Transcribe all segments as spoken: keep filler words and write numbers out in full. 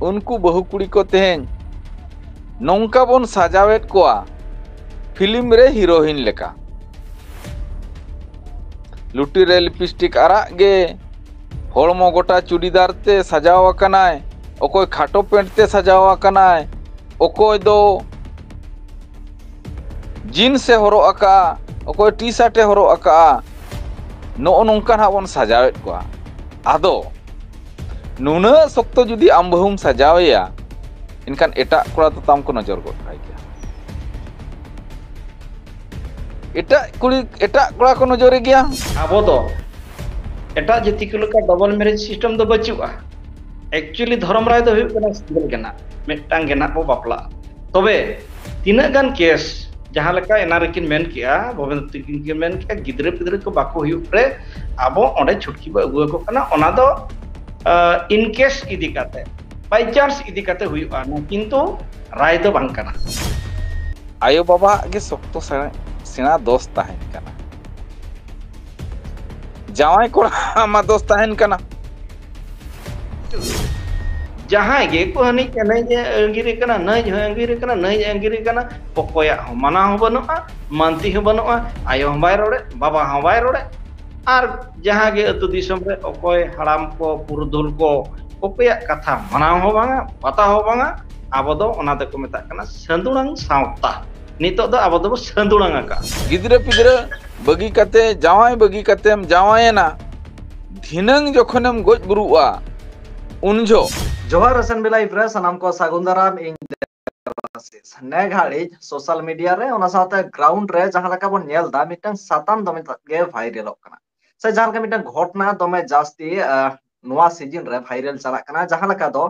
ᱩᱱᱠᱩ ᱵᱟᱹᱦᱩ ᱠᱩᱲᱤ ᱠᱚ ᱛᱮᱦᱮᱧ ᱱᱚᱝᱠᱟ ᱵᱚᱱ ᱥᱟᱡᱟᱣᱮᱫ ᱠᱚᱣᱟ ᱯᱷᱤᱞᱢ ᱨᱮ ᱦᱤᱨᱳᱭᱤᱱ ᱞᱮᱠᱟ᱾ ᱞᱩᱴᱤ ᱨᱮ ᱞᱤᱯᱤᱥᱴᱤᱠ ᱟᱨᱟᱜ ᱜᱮ, ᱦᱚᱲᱢᱚ ᱜᱚᱴᱟ ᱪᱩᱲᱤᱫᱟᱨ ᱛᱮ ᱥᱟᱡᱟᱣ ᱟᱠᱟᱱᱟᱭ, ᱚᱠᱚᱭ ᱠᱷᱟᱴᱚ ᱯᱮᱱᱴ ᱛᱮ ᱥᱟᱡᱟᱣ ᱟᱠᱟᱱᱟᱭ, ᱚᱠᱚᱭ ᱫᱚ ᱡᱤᱱᱥ ᱮ ᱦᱚᱨᱚᱜ ᱟᱠᱟᱫᱼᱟ, ᱚᱠᱚᱭ ᱴᱤ ᱥᱟᱨᱴ ᱮ ᱦᱚᱨᱚᱜ ᱟᱠᱟᱫᱼᱟ᱾ ᱱᱚᱜᱼᱚ ᱱᱚᱝᱠᱟ ᱱᱟᱦᱟᱜ ᱵᱚᱱ ᱥᱟᱡᱟᱣᱮᱫ ᱠᱚᱣᱟ᱾ ᱟᱫᱚ ᱱᱩᱱᱟᱹᱜ ᱥᱚᱠᱛᱚ ᱡᱩᱫᱤ ᱟᱢ ᱵᱟᱹᱦᱩᱢ ᱥᱟᱡᱟᱣᱮᱭᱟ, ᱮᱱᱠᱷᱟᱱ ᱮᱴᱟᱜ ᱠᱚᱲᱟ ᱫᱚ ᱛᱟᱢ ᱠᱚ ᱱᱚᱡᱚᱨ ᱜᱚᱫ ᱠᱟᱭ ᱜᱮᱭᱟ᱾ ᱮᱴᱟᱜ ᱠᱩᱲᱤ, ᱮᱴᱟᱜ ᱠᱚᱲᱟ ᱠᱚ ᱱᱚᱡᱚᱨᱮ ᱜᱮᱭᱟ᱾ ᱟᱵᱚ ᱫᱚ ᱮᱴᱟᱜ ᱡᱟᱹᱛᱤ ᱠᱚ ᱞᱮᱠᱟ ᱰᱚᱵᱚᱞ ᱢᱮᱨᱮᱡᱽ ᱥᱤᱥᱴᱮᱢ ᱫᱚ ᱵᱟᱹᱪᱩᱜᱼᱟ᱾ ᱮᱠᱪᱩᱭᱮᱞᱤ ᱫᱷᱚᱨᱚᱢ ᱨᱟᱭ ᱫᱚ ᱦᱩᱭᱩᱜ ᱠᱟᱱᱟ ᱥᱤᱝᱜᱮᱞ ᱜᱮ ᱱᱟᱜ, ᱢᱤᱫᱴᱟᱝ ᱜᱮ ᱱᱟᱜ ᱵᱚ ᱵᱟᱯᱞᱟᱜᱼᱟ᱾ ᱛᱚᱵᱮ ᱛᱤᱱᱟᱹᱜ ᱜᱟᱱ ᱠᱮᱥ, ᱡᱟᱦᱟᱸ ᱞᱮᱠᱟ ᱮᱱᱟ ᱨᱮᱠᱤᱱ ᱢᱮᱱ ᱠᱮᱜᱼᱟ, ᱵᱷᱚᱵᱮᱱ ᱛᱤᱠᱤᱱ ᱠᱤᱱ ᱢᱮᱱ ᱠᱮᱜᱼᱟ, ᱜᱤᱫᱽᱨᱟᱹ ᱯᱤᱫᱽᱨᱟᱹ ᱠᱚ ᱵᱟᱠᱚ ᱦᱩᱭᱩᱜ ᱨᱮ ᱟᱵᱚ ᱚᱸᱰᱮ ᱪᱷᱩᱴᱠᱤ ᱵᱚ ᱟᱹᱜᱩ ᱟᱠᱚ ᱠᱟᱱᱟ᱾ ᱚᱱᱟ ᱫᱚ ᱤᱱ ᱠᱮᱥ ᱤᱫᱤ ᱠᱟᱛᱮ, ᱵᱟᱭ ᱪᱟᱱᱥ ᱤᱫᱤ ᱠᱟᱛᱮ ᱦᱩᱭᱩᱜᱼᱟ, ᱱᱚᱣᱟ ᱠᱤᱱᱛᱩ ᱨᱟᱭ ᱫᱚ ᱵᱟᱝ ᱠᱟᱱᱟ᱾ ᱟᱭᱳ ᱵᱟᱵᱟᱣᱟᱜ ᱜᱮ ᱥᱚᱠᱛᱚ ᱥᱮᱬᱟ, ᱥᱮᱬᱟ ᱫᱚᱥ ᱛᱟᱦᱮᱱ ᱠᱟᱱᱟ᱾ ᱡᱟᱶᱟᱭ ᱠᱚᱲᱟ ᱟᱢᱟᱜ ᱫᱚᱥ ᱛᱟᱦᱮᱱ ᱠᱟᱱᱟ᱾ ᱡᱟᱦᱟᱸᱭ ᱜᱮ ᱠᱚ ᱦᱟᱹᱱᱤ ᱱᱟᱹᱭ ᱮ ᱟᱸᱜᱤᱨᱮ ᱠᱟᱱᱟ, ᱱᱟᱹᱭ ᱦᱚᱸ ᱟᱸᱜᱤᱨᱮ ᱠᱟᱱᱟ, ᱱᱟᱹᱭ ᱮ ᱟᱸᱜᱤᱨᱮ ᱠᱟᱱᱟ, ᱚᱠᱚᱭᱟᱜ ᱦᱚᱸ ᱢᱟᱱᱟᱣ ᱦᱚᱸ ᱵᱟᱹᱱᱩᱜᱼᱟ, ᱢᱟᱱᱛᱤ ᱦᱚᱸ ᱵᱟᱹᱱᱩᱜᱼᱟ, ᱟᱭᱳ ᱦᱚᱸ ᱵᱟᱭ ᱨᱚᱲᱮᱫ, ᱵᱟᱵᱟ ᱦᱚᱸ ᱵᱟᱭ ᱨᱚᱲᱮᱫ᱾ ᱟᱨ ᱡᱟᱦᱟᱸ ᱜᱮ ᱟᱹᱛᱩ ᱫᱤᱥᱚᱢ ᱨᱮ ᱚᱠᱚᱭ ᱦᱟᱲᱟᱢ ᱠᱚ, ᱯᱩᱨᱩᱫᱷᱩᱞ ᱠᱚ, ᱚᱠᱚᱭᱟᱜ ᱠᱟᱛᱷᱟ ᱢᱟᱱᱟᱣ ᱦᱚᱸ ᱵᱟᱝᱟ, ᱯᱟᱛᱟ ᱦᱚᱸ ᱵᱟᱝᱟ, ᱟᱵᱚ ᱫᱚ ᱚᱱᱟ ᱫᱚᱠᱚ ᱢᱮᱛᱟᱜ ᱠᱟᱱᱟ ᱥᱟᱹᱫᱩᱲᱟᱝ ᱥᱟᱶᱛᱟ᱾ ᱱᱤᱛᱚᱜ ᱫᱚ ᱟᱵᱚ ᱫᱚᱵᱚ ᱥᱟᱹᱫᱩᱲᱟᱝ ᱟᱠᱟᱫᱼᱟ᱾ ᱜᱤᱫᱽᱨᱟᱹ ᱯᱤᱫᱽᱨᱟᱹ ᱵᱟᱹᱜᱤ ᱠᱟᱛᱮ, ᱡᱟᱶᱟᱭ ᱵᱟᱹᱜᱤ ᱠᱟᱛᱮᱢ ᱡᱟᱶᱟᱭᱮᱱᱟ, ᱫᱷᱤᱱᱟᱹᱝ ᱡᱚᱠᱷᱚᱱᱮᱢ ᱜᱚᱡ ᱵᱩᱨᱩᱜᱼᱟ, ᱩᱱ ᱡᱚᱦᱚᱜ᱾ ᱡᱚᱦᱟᱨ ᱮᱥ ᱮᱱ ᱵᱤ ᱞᱟᱭᱤᱵᱷ ᱨᱮ ᱥᱟᱱᱟᱢ ᱠᱚ ᱥᱟᱹᱜᱩᱱ ᱫᱟᱨᱟᱢ᱾ ᱤᱧ ᱫᱮᱵᱟᱥᱤᱥ᱾ ᱱᱮ ᱜᱷᱟᱹᱲᱤᱡ ᱥᱳᱥᱟᱞ ᱢᱤᱰᱤᱭᱟ ᱨᱮ, ᱚᱱᱟ ᱥᱟᱶᱛᱮ ᱜᱨᱟᱣᱩᱱᱰ ᱨᱮ ᱡᱟᱦᱟᱸ ᱞᱮᱠᱟ ᱵᱚᱱ ᱧᱮᱞ ᱮᱫᱟ, ᱢᱤᱫᱴᱟᱝ ᱥᱟᱛᱟᱢ ᱫᱚᱢᱮ ᱜᱮ ᱵᱷᱟᱭᱨᱟᱞᱚᱜ ᱠᱟᱱᱟ, ᱥᱮ ᱡᱟᱦᱟᱸ ᱞᱮᱠᱟ ᱢᱤᱫᱴᱟᱝ ᱜᱷᱚᱴᱚᱱᱟ ᱫᱚᱢᱮ ᱡᱟᱹᱥᱛᱤ, ᱟᱦ, ᱱᱚᱣᱟ ᱥᱤᱡᱤᱱ ᱨᱮ ᱵᱷᱟᱭᱨᱟᱞ ᱪᱟᱞᱟᱜ ᱠᱟᱱᱟ, ᱡᱟᱦᱟᱸ ᱞᱮᱠᱟ ᱫᱚ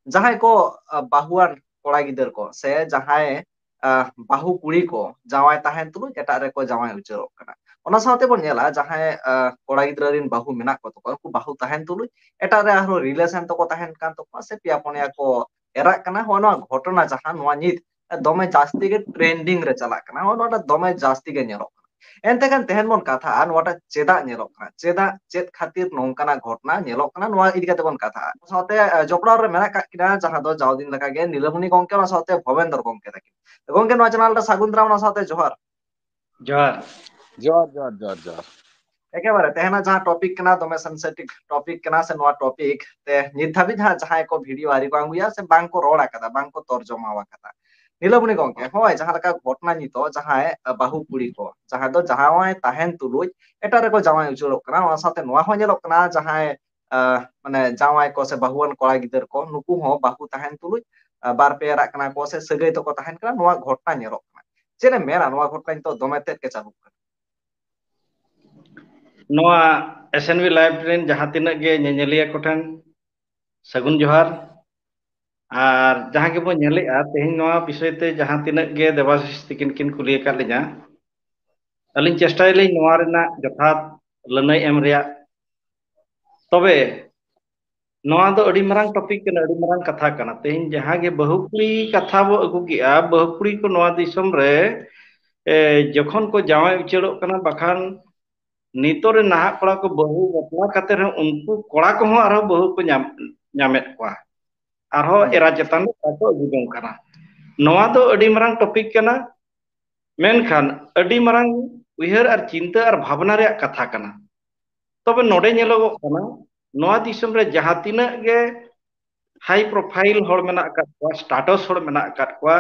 ᱡᱟᱦᱟᱸᱭ ᱠᱚ, ᱟᱦ, ᱵᱟᱹᱦᱩᱣᱟᱱ ᱠᱚᱲᱟ ᱜᱤᱫᱟᱹᱨ ᱠᱚ ᱥᱮ ᱡᱟᱦᱟᱸᱭ, ᱟᱦ, ᱵᱟᱹᱦᱩ ᱠᱩᱲᱤ ᱠᱚ ᱡᱟᱶᱟᱭ ᱛᱟᱦᱮᱱ ᱛᱩᱞᱩᱡ ᱮᱴᱟᱜ ᱨᱮᱠᱚ ᱡᱟᱶᱟᱭ ᱩᱪᱟᱹᱲᱚᱜ ᱠᱟᱱᱟ᱾ ᱚᱱᱟ ᱥᱟᱶᱛᱮ ᱵᱚᱱ ᱧᱮᱞᱟ ᱡᱟᱦᱟᱸᱭ, ᱟᱦ, ᱠᱚᱲᱟ ᱜᱤᱫᱽᱨᱟᱹ ᱨᱮᱱ ᱵᱟᱹᱦᱩ ᱢᱮᱱᱟᱜ ᱠᱚ ᱛᱟᱠᱚᱣᱟ, ᱩᱱᱠᱩ ᱵᱟᱹᱦᱩ ᱛᱟᱦᱮᱱ ᱛᱩᱞᱩᱡ ᱮᱴᱟᱜ ᱨᱮ ᱟᱨᱦᱚᱸ ᱨᱤᱞᱮᱥᱚᱱ ᱛᱟᱠᱚ ᱛᱟᱦᱮᱱ ᱠᱟᱱ ᱛᱟᱠᱚᱣᱟ ᱥᱮ ᱯᱮᱭᱟ ᱯᱩᱱᱭᱟ ᱠᱚ ᱮᱨᱟᱜ ᱠᱟᱱᱟ᱾ ᱦᱚᱸᱜᱼᱚ ᱱᱚᱣᱟ ᱜᱷᱚᱴᱚᱱᱟ ᱡᱟᱦᱟᱸ ᱱᱚᱣᱟ ᱱᱤᱛ ᱫᱚᱢᱮ ᱡᱟᱹᱥᱛᱤ ᱜᱮ ᱴᱨᱮᱱᱰᱤᱝ ᱨᱮ ᱪᱟᱞᱟᱜ ᱠᱟᱱᱟ, ᱦᱚᱸᱜᱼᱚ ᱱᱚᱣᱟ ᱫᱚᱢᱮ ᱡᱟᱹᱥᱛᱤ ᱜᱮ ᱧᱮᱞᱚᱜ ᱠᱟᱱᱟ᱾ ᱮᱱᱛᱮ ᱠᱷᱟᱱ ᱛᱮᱦᱮᱧ ᱵᱚᱱ ᱠᱟᱛᱷᱟᱜᱼᱟ ᱱᱚᱣᱟᱴᱟᱜ ᱪᱮᱫᱟᱜ ᱧᱮᱞᱚᱜ ᱠᱟᱱᱟ, ᱪᱮᱫᱟᱜ, ᱪᱮᱫ ᱠᱷᱟᱹᱛᱤᱨ ᱱᱚᱝᱠᱟᱱᱟᱜ ᱜᱷᱚᱴᱚᱱᱟ ᱧᱮᱞᱚᱜ ᱠᱟᱱᱟ, ᱱᱚᱣᱟ ᱤᱫᱤ ᱠᱟᱛᱮ ᱵᱚᱱ ᱠᱟᱛᱷᱟᱜᱼᱟ᱾ ᱥᱟᱶᱛᱮ ᱡᱚᱯᱲᱟᱣ ᱨᱮ ᱢᱮᱱᱟᱜ ᱠᱟᱜ ᱠᱤᱱᱟ ᱡᱟᱦᱟᱸ ᱫᱚ ᱡᱟᱣ ᱫᱤᱱ ᱞᱮᱠᱟᱜᱮ ᱱᱤᱞᱟᱹᱢᱩᱱᱤ ᱜᱚᱝᱠᱮ, ᱚᱱᱟ ᱥᱟᱶᱛᱮ ᱵᱷᱚᱵᱮᱱᱫᱚᱨ ᱜᱚᱝᱠᱮ ᱛᱟᱹᱠᱤᱱ᱾ ᱜᱚᱝᱠᱮ, ᱱᱚᱣᱟ ᱪᱮᱱᱮᱞ ᱨᱮ ᱥᱟᱹᱜᱩᱱ ᱫᱟᱨᱟᱢ, ᱚᱱᱟ ᱥᱟᱶᱛᱮ ᱡᱚᱦᱟᱨ᱾ ᱡᱚᱦᱟᱨ᱾ ᱡᱚᱦᱟᱨ, ᱡᱚᱦᱟᱨ, ᱡᱚᱦᱟᱨ, ᱡᱚᱦᱟᱨ᱾ ᱮᱠᱮᱵᱟᱨᱮ ᱛᱮᱦᱮᱧᱟᱜ ᱡᱟᱦᱟᱸ ᱴᱚᱯᱤᱠ ᱠᱟᱱᱟ, ᱫᱚᱢᱮ ᱥᱮᱱᱥᱤᱴᱤᱵᱷ ᱴᱚᱯᱤᱠ ᱠᱟᱱᱟ, ᱥᱮ ᱱᱚᱣᱟ ᱴᱚᱯᱤᱠ ᱛᱮ ᱱᱤᱛ ᱫᱷᱟᱹᱵᱤᱡ ᱦᱟᱸᱜ ᱡᱟᱦᱟᱸᱭ ᱠᱚ ᱵᱷᱤᱰᱤᱭᱳ ᱟᱹᱣᱨᱤ ᱠᱚ ᱟᱹᱜᱩᱭᱟ ᱥᱮ ᱵᱟᱝ ᱠᱚ ᱨᱚᱲ ᱟᱠᱟᱫᱟ, ᱵᱟᱝ ᱠᱚ ᱛᱚᱨᱡᱚᱢᱟ ᱟᱠᱟᱫᱟ᱾ ᱱᱤᱞᱟᱹᱢᱩᱱᱤ ᱜᱚᱝᱠᱮ, ᱦᱳᱭ, ᱡᱟᱦᱟᱸ ᱞᱮᱠᱟ ᱜᱷᱚᱴᱚᱱᱟ ᱱᱤᱛᱚᱜ ᱡᱟᱦᱟᱸᱭ ᱵᱟᱹᱦᱩ ᱠᱩᱲᱤ ᱠᱚ, ᱡᱟᱦᱟᱸᱭ ᱫᱚ ᱡᱟᱶᱟᱭ ᱛᱟᱦᱮᱱ ᱛᱩᱞᱩᱡ ᱮᱴᱟᱜ ᱨᱮᱠᱚ ᱡᱟᱶᱟᱭ ᱩᱪᱟᱹᱲᱚᱜ ᱠᱟᱱᱟ, ᱚᱱᱟ ᱥᱟᱶᱛᱮ ᱱᱚᱣᱟ ᱦᱚᱸ ᱧᱮᱞᱚᱜ ᱠᱟᱱᱟ ᱡᱟᱦᱟᱸᱭ ᱢᱟᱱᱮ ᱡᱟᱶᱟᱭ ᱠᱚ ᱥᱮ ᱵᱟᱹᱦᱩᱣᱟᱱ ᱠᱚᱲᱟ ᱜᱤᱫᱟᱹᱨ ᱠᱚ, ᱱᱩᱠᱩ ᱦᱚᱸ ᱵᱟᱹᱦᱩ ᱛᱟᱦᱮᱱ ᱛᱩᱞᱩᱡ ᱵᱟᱨ ᱯᱮ ᱮᱨᱟᱜ ᱠᱟᱱᱟ ᱠᱚ ᱥᱮ ᱥᱟᱹᱜᱟᱹᱭ ᱛᱟᱠᱚ ᱛᱟᱦᱮᱱ ᱠᱟᱱᱟ, ᱱᱚᱣᱟ ᱜᱷᱚᱴᱚᱱᱟ ᱧᱮᱞᱚᱜ ᱠᱟᱱᱟ᱾ ᱪᱮᱫ ᱮᱢ ᱢᱮᱱᱟ, ᱱᱚᱣᱟ ᱜᱷᱚᱴᱚᱱᱟ ᱱᱤᱛᱚᱜ ᱫᱚᱢᱮ ᱛᱮᱫ ᱜᱮ ᱪᱟᱹᱞᱩᱜ ᱠᱟᱱᱟ? ᱱᱚᱣᱟ ᱮᱥ ᱮᱱ ᱵᱤ ᱞᱟᱭᱤᱵᱷ ᱨᱮᱱ ᱡᱟᱦᱟᱸ ᱛᱤᱱᱟᱹᱜ ᱜᱮ ᱧᱮᱧᱮᱞᱤᱭᱟᱹ ᱠᱚᱴᱷᱮᱱ ᱥᱟᱹᱜᱩᱱ ᱡᱚᱦᱟᱨ᱾ ᱟᱨ ᱡᱟᱦᱟᱸ ᱜᱮᱵᱚᱱ ᱧᱮᱞᱮᱜᱼᱟ ᱛᱮᱦᱮᱧ ᱱᱚᱣᱟ ᱵᱤᱥᱚᱭ ᱛᱮ ᱡᱟᱦᱟᱸ ᱛᱤᱱᱟᱹᱜ ᱜᱮ ᱫᱮᱵᱟᱥᱤᱥ ᱛᱤᱠᱤᱱ ᱠᱤᱱ ᱠᱩᱞᱤ ᱟᱠᱟᱫ ᱞᱤᱧᱟ, ᱟᱹᱞᱤᱧ ᱪᱮᱥᱴᱟᱭᱟᱞᱤᱧ ᱱᱚᱣᱟ ᱨᱮᱱᱟᱜ ᱡᱚᱛᱷᱟᱛ ᱞᱟᱹᱱᱟᱹᱭ ᱮᱢ ᱨᱮᱭᱟᱜ᱾ ᱛᱚᱵᱮ ᱱᱚᱣᱟ ᱫᱚ ᱟᱹᱰᱤ ᱢᱟᱨᱟᱝ ᱴᱚᱯᱤᱠ ᱠᱟᱱᱟ, ᱟᱹᱰᱤ ᱢᱟᱨᱟᱝ ᱠᱟᱛᱷᱟ ᱠᱟᱱᱟ᱾ ᱛᱮᱦᱮᱧ ᱡᱟᱦᱟᱸ ᱜᱮ ᱵᱟᱹᱦᱩ ᱠᱩᱲᱤ ᱠᱟᱛᱷᱟ ᱵᱚ ᱟᱹᱜᱩ ᱠᱮᱜᱼᱟ, ᱵᱟᱹᱦᱩ ᱠᱩᱲᱤ ᱠᱚ ᱱᱚᱣᱟ ᱫᱤᱥᱚᱢ ᱨᱮ ᱮ, ᱡᱚᱠᱷᱚᱱ ᱠᱚ ᱡᱟᱶᱟᱭ ᱩᱪᱟᱹᱲᱚᱜ ᱠᱟᱱᱟ, ᱵᱟᱠᱷᱟᱱ ᱱᱤᱛᱚᱜ ᱨᱮ ᱱᱟᱦᱟᱜ ᱠᱚᱲᱟ ᱠᱚ ᱵᱟᱹᱦᱩ ᱵᱟᱯᱞᱟ ᱠᱟᱛᱮ ᱨᱮᱦᱚᱸ ᱩᱱᱠᱩ ᱠᱚᱲᱟ ᱠᱚᱦᱚᱸ ᱟᱨᱦᱚᱸ ᱵᱟᱹᱦᱩ ᱠᱚ ᱧᱟᱢ ᱧᱟᱢᱮᱫ ᱠᱚᱣᱟ, ᱟᱨᱦᱚᱸ ᱮᱨᱟ ᱪᱮᱛᱟᱱ ᱨᱮ ᱠᱚ ᱟᱹᱜᱩ ᱡᱚᱝ ᱠᱟᱱᱟ᱾ ᱱᱚᱣᱟ ᱫᱚ ᱟᱹᱰᱤ ᱢᱟᱨᱟᱝ ᱴᱚᱯᱤᱠ ᱠᱟᱱᱟ, ᱢᱮᱱᱠᱷᱟᱱ ᱟᱹᱰᱤ ᱢᱟᱨᱟᱝ ᱩᱭᱦᱟᱹᱨ ᱟᱨ ᱪᱤᱱᱛᱟᱹ ᱟᱨ ᱵᱷᱟᱵᱽᱱᱟ ᱨᱮᱭᱟᱜ ᱠᱟᱛᱷᱟ ᱠᱟᱱᱟ᱾ ᱛᱚᱵᱮ ᱱᱚᱰᱮ ᱧᱮᱞᱚᱜᱚᱜ ᱠᱟᱱᱟ, ᱱᱚᱣᱟ ᱫᱤᱥᱚᱢ ᱨᱮ ᱡᱟᱦᱟᱸ ᱛᱤᱱᱟᱹᱜ ᱜᱮ ᱦᱟᱭ ᱯᱨᱚᱯᱷᱟᱭᱤᱞ ᱦᱚᱲ ᱢᱮᱱᱟᱜ ᱟᱠᱟᱫ ᱠᱚᱣᱟ, ᱥᱴᱟᱴᱟᱥ ᱦᱚᱲ ᱢᱮᱱᱟᱜ ᱟᱠᱟᱫ ᱠᱚᱣᱟ,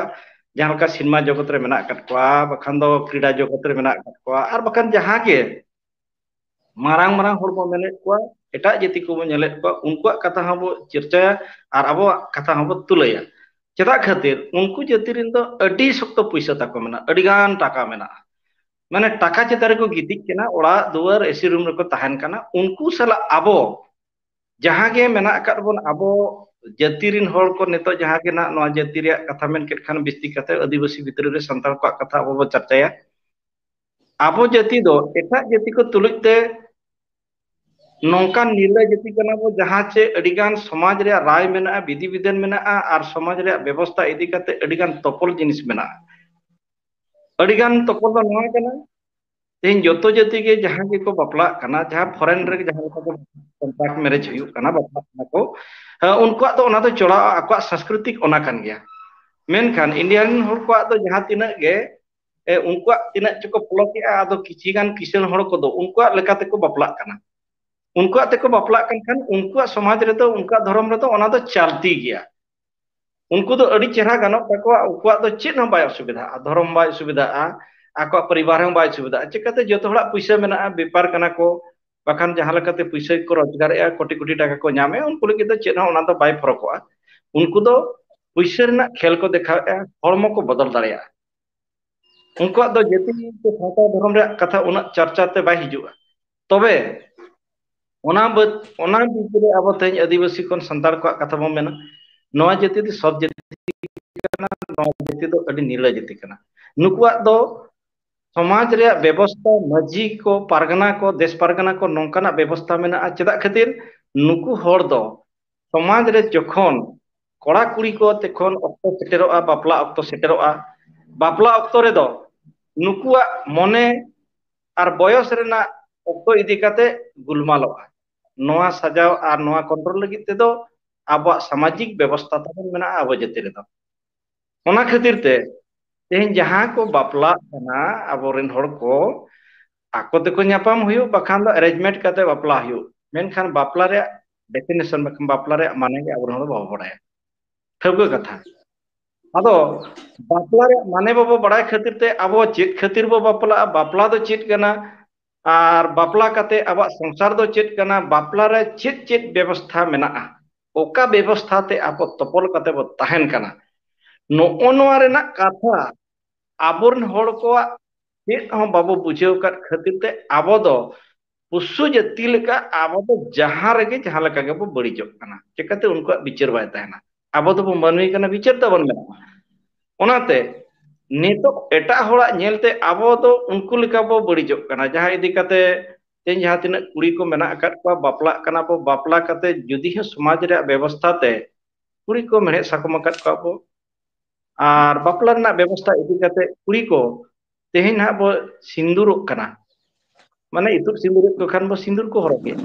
ᱡᱟᱦᱟᱸ ᱞᱮᱠᱟ ᱥᱤᱱᱮᱢᱟ ᱡᱚᱜᱚᱛ ᱨᱮ ᱢᱮᱱᱟᱜ ᱟᱠᱟᱫ ᱠᱚᱣᱟ, ᱵᱟᱠᱷᱟᱱ ᱫᱚ ᱠᱨᱤᱰᱟ ᱡᱚᱜᱚᱛ ᱨᱮ ᱢᱮᱱᱟᱜ ᱟᱠᱟᱫ ᱠᱚᱣᱟ, ᱟᱨ ᱵᱟᱠᱷᱟᱱ ᱡᱟᱦᱟᱸ ᱜᱮ ᱢᱟᱨᱟᱝ ᱢᱟᱨᱟᱝ ᱦᱚᱲ ᱵᱚ ᱢᱮᱱᱮᱫ ᱠᱚᱣᱟ, ᱮᱴᱟᱜ ᱡᱟᱹᱛᱤ ᱠᱚᱵᱚ ᱧᱮᱞᱮᱫ ᱠᱚᱣᱟ, ᱩᱱᱠᱩᱣᱟᱜ ᱠᱟᱛᱷᱟ ᱦᱚᱸᱵᱚ ᱪᱟᱨᱪᱟᱭᱟ ᱟᱨ ᱟᱵᱚᱣᱟᱜ ᱠᱟᱛᱷᱟ ᱦᱚᱸᱵᱚ ᱛᱩᱞᱟᱹᱭᱟ᱾ ᱪᱮᱫᱟᱜ ᱠᱷᱟᱹᱛᱤᱨ? ᱩᱱᱠᱩ ᱡᱟᱹᱛᱤ ᱨᱮᱱ ᱫᱚ ᱟᱹᱰᱤ ᱥᱚᱠᱛᱚ ᱯᱩᱭᱥᱟᱹ ᱛᱟᱠᱚ ᱢᱮᱱᱟᱜᱼᱟ, ᱟᱹᱰᱤ ᱜᱟᱱ ᱴᱟᱠᱟ ᱢᱮᱱᱟᱜᱼᱟ᱾ ᱢᱟᱱᱮ ᱴᱟᱠᱟ ᱪᱮᱛᱟᱱ ᱨᱮᱠᱚ ᱜᱤᱛᱤᱡ ᱠᱟᱱᱟ, ᱚᱲᱟᱜ ᱫᱩᱣᱟᱹᱨ ᱮᱥᱤ ᱨᱩᱢ ᱨᱮᱠᱚ ᱛᱟᱦᱮᱱ ᱠᱟᱱᱟ᱾ ᱩᱱᱠᱩ ᱥᱟᱞᱟᱜ ᱟᱵᱚ ᱡᱟᱦᱟᱸ ᱜᱮ ᱢᱮᱱᱟᱜ ᱟᱠᱟᱫ ᱵᱚᱱ, ᱟᱵᱚ ᱡᱟᱹᱛᱤ ᱨᱮᱱ ᱦᱚᱲ ᱠᱚ ᱱᱤᱛᱚᱜ ᱡᱟᱦᱟᱸ ᱜᱮ ᱱᱟᱜ ᱱᱚᱣᱟ ᱡᱟᱹᱛᱤ ᱨᱮᱭᱟᱜ ᱠᱟᱛᱷᱟ ᱢᱮᱱ ᱠᱮᱫ ᱠᱷᱟᱱ, ᱵᱤᱥᱛᱤ ᱠᱟᱛᱮ ᱟᱹᱫᱤᱵᱟᱹᱥᱤ ᱵᱷᱤᱛᱨᱤ ᱨᱮ ᱥᱟᱱᱛᱟᱲ ᱠᱚᱣᱟᱜ ᱠᱟᱛᱷᱟ ᱟᱵᱚ ᱵᱚ ᱪᱟᱨᱪᱟᱭᱟ᱾ ᱟᱵᱚ ᱡᱟᱹᱛᱤ ᱫᱚ ᱮᱴᱟᱜ ᱡᱟᱹᱛᱤ ᱠᱚ ᱛᱩᱞᱩᱡ ᱛᱮ ᱱᱚᱝᱠᱟᱱ ᱱᱤᱨᱞᱟᱹ ᱡᱟᱹᱛᱤ ᱠᱟᱱᱟ ᱵᱚ, ᱡᱟᱦᱟᱸ ᱪᱮ ᱟᱹᱰᱤᱜᱟᱱ ᱥᱚᱢᱟᱡᱽ ᱨᱮᱭᱟᱜ ᱨᱟᱭ ᱢᱮᱱᱟᱜᱼᱟ, ᱵᱤᱫᱷᱤ ᱵᱤᱫᱷᱟᱹᱱ ᱢᱮᱱᱟᱜᱼᱟ, ᱟᱨ ᱥᱚᱢᱟᱡᱽ ᱨᱮᱭᱟᱜ ᱵᱮᱵᱚᱥᱛᱷᱟ ᱤᱫᱤ ᱠᱟᱛᱮ ᱟᱹᱰᱤᱜᱟᱱ ᱛᱚᱯᱚᱞ ᱡᱤᱱᱤᱥ ᱢᱮᱱᱟᱜᱼᱟ᱾ ᱟᱹᱰᱤᱜᱟᱱ ᱛᱚᱯᱚᱞ ᱫᱚ ᱱᱚᱣᱟ ᱠᱟᱱᱟ, ᱛᱮᱦᱮᱧ ᱡᱚᱛᱚ ᱡᱟᱹᱛᱤ ᱜᱮ ᱡᱟᱦᱟᱸ ᱜᱮᱠᱚ ᱵᱟᱯᱞᱟᱜ ᱠᱟᱱᱟ, ᱡᱟᱦᱟᱸ ᱯᱷᱚᱨᱮᱱ ᱨᱮ ᱡᱟᱦᱟᱸ ᱞᱮᱠᱟ ᱠᱚ ᱠᱚᱱᱴᱨᱟᱠᱴ ᱢᱮᱨᱮᱡᱽ ᱦᱩᱭᱩᱜ ᱠᱟᱱᱟ, ᱵᱟᱯᱞᱟᱜ ᱠᱟᱱᱟ ᱠᱚ, ᱦᱮᱸ, ᱩᱱᱠᱩᱣᱟᱜ ᱫᱚ ᱚᱱᱟ ᱫᱚ ᱪᱚᱲᱟᱣ, ᱟᱠᱚᱣᱟᱜ ᱥᱟᱝᱥᱠᱨᱤᱛᱤᱠ ᱚᱱᱟ ᱠᱟᱱ ᱜᱮᱭᱟ᱾ ᱢᱮᱱᱠᱷᱟᱱ ᱤᱱᱰᱤᱭᱟ ᱨᱮᱱ ᱦᱚᱲ ᱠᱚᱣᱟᱜ ᱫᱚ ᱡᱟᱦᱟᱸ ᱛᱤᱱᱟᱹᱜ ᱜᱮ, ᱮ, ᱩᱱᱠᱩᱣᱟᱜ ᱛᱤᱱᱟᱹᱜ ᱪᱚᱠᱚ ᱯᱚᱞᱚᱠᱮᱜᱼᱟ, ᱟᱫᱚ ᱠᱤᱪᱷᱤ ᱜᱟᱱ ᱠᱤᱥᱟᱹᱬ ᱦᱚᱲ ᱠᱚᱫᱚ ᱩᱱᱠᱩᱣᱟᱜ ᱞᱮᱠᱟ ᱛᱮᱠᱚ ᱵᱟᱯᱞᱟᱜ ᱠᱟᱱᱟ᱾ ᱩᱱᱠᱩᱣᱟᱜ ᱛᱮᱠᱚ ᱵᱟᱯᱞᱟᱜ ᱠᱟᱱ ᱠᱷᱟᱱ, ᱩᱱᱠᱩᱣᱟᱜ ᱥᱚᱢᱟᱡᱽ ᱨᱮᱫᱚ, ᱩᱱᱠᱩᱣᱟᱜ ᱫᱷᱚᱨᱚᱢ ᱨᱮᱫᱚ ᱚᱱᱟ ᱫᱚ ᱪᱟᱞᱛᱤ ᱜᱮᱭᱟ᱾ ᱩᱱᱠᱩ ᱫᱚ ᱟᱹᱰᱤ ᱪᱮᱦᱨᱟ ᱜᱟᱱᱚᱜ ᱛᱟᱠᱚᱣᱟ, ᱩᱱᱠᱩᱣᱟᱜ ᱫᱚ ᱪᱮᱫ ᱦᱚᱸ ᱵᱟᱭ ᱚᱥᱩᱵᱤᱫᱷᱟᱜᱼᱟ, ᱫᱷᱚᱨᱚᱢ ᱵᱟᱭ ᱚᱥᱩᱵᱤᱫᱷᱟᱜᱼᱟ, ᱟᱠᱚᱣᱟᱜ ᱯᱚᱨᱤᱵᱟᱨ ᱦᱚᱸ ᱵᱟᱭ ᱚᱥᱩᱵᱤᱫᱷᱟᱜᱼᱟ᱾ ᱪᱤᱠᱟᱹᱛᱮ? ᱡᱚᱛᱚ ᱦᱚᱲᱟᱜ ᱯᱩᱭᱥᱟᱹ ᱢᱮᱱᱟᱜᱼᱟ, ᱵᱮᱯᱟᱨ ᱠᱟᱱᱟ ᱠᱚ, ᱵᱟᱠᱷᱟᱱ ᱡᱟᱦᱟᱸ ᱞᱮᱠᱟᱛᱮ ᱯᱩᱭᱥᱟᱹ ᱠᱚ ᱨᱳᱡᱽᱜᱟᱨᱮᱜᱼᱟ, ᱠᱳᱴᱤ ᱠᱳᱴᱤ ᱴᱟᱠᱟ ᱠᱚ ᱧᱟᱢᱮᱜᱼᱟ, ᱩᱱᱠᱩ ᱞᱟᱹᱜᱤᱫ ᱫᱚ ᱪᱮᱫ ᱦᱚᱸ ᱚᱱᱟ ᱫᱚ ᱵᱟᱭ ᱯᱷᱚᱨᱚᱠᱚᱜᱼᱟ᱾ ᱩᱱᱠᱩ ᱫᱚ ᱯᱩᱭᱥᱟᱹ ᱨᱮᱱᱟᱜ ᱠᱷᱮᱞ ᱠᱚ ᱫᱮᱠᱷᱟᱣᱮᱜᱼᱟ, ᱦᱚᱲᱢᱚ ᱠᱚ ᱵᱚᱫᱚᱞ ᱫᱟᱲᱮᱭᱟᱜᱼᱟ᱾ ᱩᱱᱠᱩᱣᱟᱜ ᱫᱚ ᱡᱟᱹᱛᱤ ᱥᱮ ᱥᱟᱶᱛᱟ ᱫᱷᱚᱨᱚᱢ ᱨᱮᱭᱟᱜ ᱠᱟᱛᱷᱟ ᱩᱱᱟᱹᱜ ᱪᱟᱨᱪᱟ ᱛᱮ ᱵᱟᱭ ᱦᱤᱡᱩᱜᱼᱟ᱾ ᱛᱚᱵᱮ ᱚᱱᱟ ᱵᱟᱹᱫ-, ᱚᱱᱟ ᱵᱤᱪ ᱨᱮ ᱟᱵᱚ ᱛᱮᱦᱮᱧ ᱟᱹᱫᱤᱵᱟᱹᱥᱤ ᱠᱷᱚᱱ ᱥᱟᱱᱛᱟᱲ ᱠᱚᱣᱟᱜ ᱠᱟᱛᱷᱟ ᱵᱚᱱ ᱢᱮᱱᱟ, ᱱᱚᱣᱟ ᱡᱟᱹᱛᱤ ᱫᱚ ᱥᱚᱛ ᱡᱟᱹᱛᱤ ᱠᱟᱱᱟ, ᱱᱚᱣᱟ ᱡᱟᱹᱛᱤ ᱫᱚ ᱟᱹᱰᱤ ᱱᱤᱨᱞᱟᱹ ᱡᱟᱹᱛᱤ ᱠᱟᱱᱟ᱾ ᱱᱩᱠᱩᱣᱟᱜ ᱫᱚ ᱥᱚᱢᱟᱡᱽ ᱨᱮᱭᱟᱜ ᱵᱮᱵᱚᱥᱛᱷᱟ, ᱢᱟᱹᱡᱷᱤ ᱠᱚ, ᱯᱟᱨᱜᱟᱱᱟ ᱠᱚ, ᱫᱮᱥ ᱯᱟᱨᱜᱟᱱᱟ ᱠᱚ, ᱱᱚᱝᱠᱟᱱᱟᱜ ᱵᱮᱵᱚᱥᱛᱷᱟ ᱢᱮᱱᱟᱜᱼᱟ᱾ ᱪᱮᱫᱟᱜ ᱠᱷᱟᱹᱛᱤᱨ? ᱱᱩᱠᱩ ᱦᱚᱲ ᱫᱚ ᱥᱚᱢᱟᱡᱽ ᱨᱮ ᱡᱚᱠᱷᱚᱱ ᱠᱚᱲᱟ ᱠᱩᱲᱤ ᱠᱚ ᱛᱚᱠᱷᱚᱱ ᱚᱠᱛᱚ ᱥᱮᱴᱮᱨᱚᱜᱼᱟ, ᱵᱟᱯᱞᱟ ᱚᱠᱛᱚ ᱥᱮᱴᱮᱨᱚᱜᱼᱟ, ᱵᱟᱯᱞᱟ ᱚᱠᱛᱚ ᱨᱮᱫᱚ ᱱᱩᱠᱩᱣᱟᱜ ᱢᱚᱱᱮ ᱟᱨ ᱵᱚᱭᱚᱥ ᱨᱮᱱᱟᱜ ᱚᱠᱛᱚ ᱤᱫᱤ ᱠᱟᱛᱮ ᱜᱩᱞᱢᱟᱞᱚᱜᱼᱟ᱾ ᱱᱚᱣᱟ ᱥᱟᱡᱟᱣ ᱟᱨ ᱱᱚᱣᱟ ᱠᱚᱱᱴᱨᱳᱞ ᱞᱟᱹᱜᱤᱫ ᱛᱮᱫᱚ ᱟᱵᱚᱣᱟᱜ ᱥᱟᱢᱟᱡᱤᱠ ᱵᱮᱵᱚᱥᱛᱷᱟ ᱛᱟᱵᱚᱱ ᱢᱮᱱᱟᱜᱼᱟ ᱟᱵᱚ ᱡᱟᱹᱛᱤ ᱨᱮᱫᱚ᱾ ᱚᱱᱟ ᱠᱷᱟᱹᱛᱤᱨ ᱛᱮ ᱛᱮᱦᱮᱧ ᱡᱟᱦᱟᱸ ᱠᱚ ᱵᱟᱯᱞᱟᱜ ᱠᱟᱱᱟ ᱟᱵᱚᱨᱮᱱ ᱦᱚᱲ ᱠᱚ, ᱟᱠᱚ ᱛᱮᱠᱚ ᱧᱟᱯᱟᱢ ᱦᱩᱭᱩᱜ, ᱵᱟᱠᱷᱟᱱ ᱫᱚ ᱮᱨᱮᱧᱡᱽᱢᱮᱱᱴ ᱠᱟᱛᱮ ᱵᱟᱯᱞᱟ ᱦᱩᱭᱩᱜ, ᱢᱮᱱᱠᱷᱟᱱ ᱵᱟᱯᱞᱟ ᱨᱮᱭᱟᱜ ᱰᱮᱯᱷᱤᱱᱮᱥᱚᱱ, ᱵᱟᱠᱷᱟᱱ ᱵᱟᱯᱞᱟ ᱨᱮᱭᱟᱜ ᱢᱟᱱᱮ ᱜᱮ ᱟᱵᱚᱨᱮᱱ ᱦᱚᱲ ᱫᱚ ᱵᱟᱵᱚ ᱵᱟᱲᱟᱭᱟ᱾ ᱴᱷᱟᱹᱣᱠᱟᱹ ᱠᱟᱛᱷᱟ᱾ ᱟᱫᱚ ᱵᱟᱯᱞᱟ ᱨᱮᱭᱟᱜ ᱢᱟᱱᱮ ᱵᱟᱵᱚ ᱵᱟᱲᱟᱭ ᱠᱷᱟᱹᱛᱤᱨ ᱛᱮ ᱟᱵᱚ ᱪᱮᱫ ᱠᱷᱟᱹᱛᱤᱨ ᱵᱚ ᱵᱟᱯᱞᱟᱜᱼᱟ, ᱵᱟᱯᱞᱟ ᱫᱚ ᱪᱮᱫ ᱠᱟᱱᱟ, ᱟᱨ ᱵᱟᱯᱞᱟ ᱠᱟᱛᱮ ᱟᱵᱚᱣᱟᱜ ᱥᱚᱝᱥᱟᱨ ᱫᱚ ᱪᱮᱫ ᱠᱟᱱᱟ, ᱵᱟᱯᱞᱟ ᱨᱮ ᱪᱮᱫ ᱪᱮᱫ ᱵᱮᱵᱚᱥᱛᱷᱟ ᱢᱮᱱᱟᱜᱼᱟ, ᱚᱠᱟ ᱵᱮᱵᱚᱥᱛᱷᱟ ᱛᱮ ᱟᱵᱚ ᱛᱚᱯᱚᱞ ᱠᱟᱛᱮ ᱵᱚ ᱛᱟᱦᱮᱱ ᱠᱟᱱᱟ, ᱱᱚᱜᱼᱚ ᱱᱚᱣᱟ ᱨᱮᱱᱟᱜ ᱠᱟᱛᱷᱟ ᱟᱵᱚᱨᱮᱱ ᱦᱚᱲ ᱠᱚᱣᱟᱜ ᱪᱮᱫ ᱦᱚᱸ ᱵᱟᱵᱚ ᱵᱩᱡᱷᱟᱹᱣ ᱟᱠᱟᱫ ᱠᱷᱟᱹᱛᱤᱨ ᱛᱮ ᱟᱵᱚ ᱫᱚ ᱯᱚᱥᱩ ᱡᱟᱹᱛᱤ ᱞᱮᱠᱟ ᱟᱵᱚ ᱫᱚ ᱡᱟᱦᱟᱸ ᱨᱮᱜᱮ ᱡᱟᱦᱟᱸ ᱞᱮᱠᱟ ᱜᱮᱵᱚ ᱵᱟᱹᱲᱤᱡᱚᱜ ᱠᱟᱱᱟ᱾ ᱪᱤᱠᱟᱹᱛᱮ? ᱩᱱᱠᱩᱣᱟᱜ ᱵᱤᱪᱟᱹᱨ ᱵᱟᱭ ᱛᱟᱦᱮᱱᱟ᱾ ᱟᱵᱚ ᱫᱚᱵᱚ ᱢᱟᱹᱱᱢᱤ ᱠᱟᱱᱟ, ᱵᱤᱪᱟᱹᱨ ᱛᱟᱵᱚᱱ ᱢᱮᱱᱟᱜᱼᱟ᱾ ᱚᱱᱟᱛᱮ ᱱᱤᱛᱚᱜ ᱮᱴᱟᱜ ᱦᱚᱲᱟᱜ ᱧᱮᱞᱛᱮ ᱟᱵᱚ ᱫᱚ ᱩᱱᱠᱩ ᱞᱮᱠᱟ ᱵᱚ ᱵᱟᱹᱲᱤᱡᱚᱜ ᱠᱟᱱᱟ᱾ ᱡᱟᱦᱟᱸ ᱤᱫᱤ ᱠᱟᱛᱮ ᱛᱮᱦᱮᱧ ᱡᱟᱦᱟᱸ ᱛᱤᱱᱟᱹᱜ ᱠᱩᱲᱤ ᱠᱚ ᱢᱮᱱᱟᱜ ᱟᱠᱟᱫ ᱠᱚᱣᱟ, ᱵᱟᱯᱞᱟᱜ ᱠᱟᱱᱟ ᱵᱚ, ᱵᱟᱯᱞᱟ ᱠᱟᱛᱮ ᱡᱩᱫᱤ ᱦᱚᱸ ᱥᱚᱢᱟᱡᱽ ᱨᱮᱭᱟᱜ ᱵᱮᱵᱚᱥᱛᱷᱟ ᱛᱮ ᱠᱩᱲᱤ ᱠᱚ ᱢᱮᱲᱦᱮᱫ ᱥᱟᱠᱚᱢ ᱟᱠᱟᱫ ᱠᱚᱣᱟ ᱵᱚ, ᱟᱨ ᱵᱟᱯᱞᱟ ᱨᱮᱱᱟᱜ ᱵᱮᱵᱚᱥᱛᱷᱟ ᱤᱫᱤ ᱠᱟᱛᱮ ᱠᱩᱲᱤ ᱠᱚ ᱛᱮᱦᱮᱧ ᱱᱟᱦᱟᱜ ᱵᱚ ᱥᱤᱸᱫᱩᱨᱚᱜ ᱠᱟᱱᱟ, ᱢᱟᱱᱮ ᱤᱛᱩᱫ ᱥᱤᱸᱫᱩᱨᱮᱫ ᱠᱚ ᱠᱷᱟᱱ ᱵᱚ ᱥᱤᱸᱫᱩᱨ ᱠᱚ ᱦᱚᱨᱚᱜᱮᱫ᱾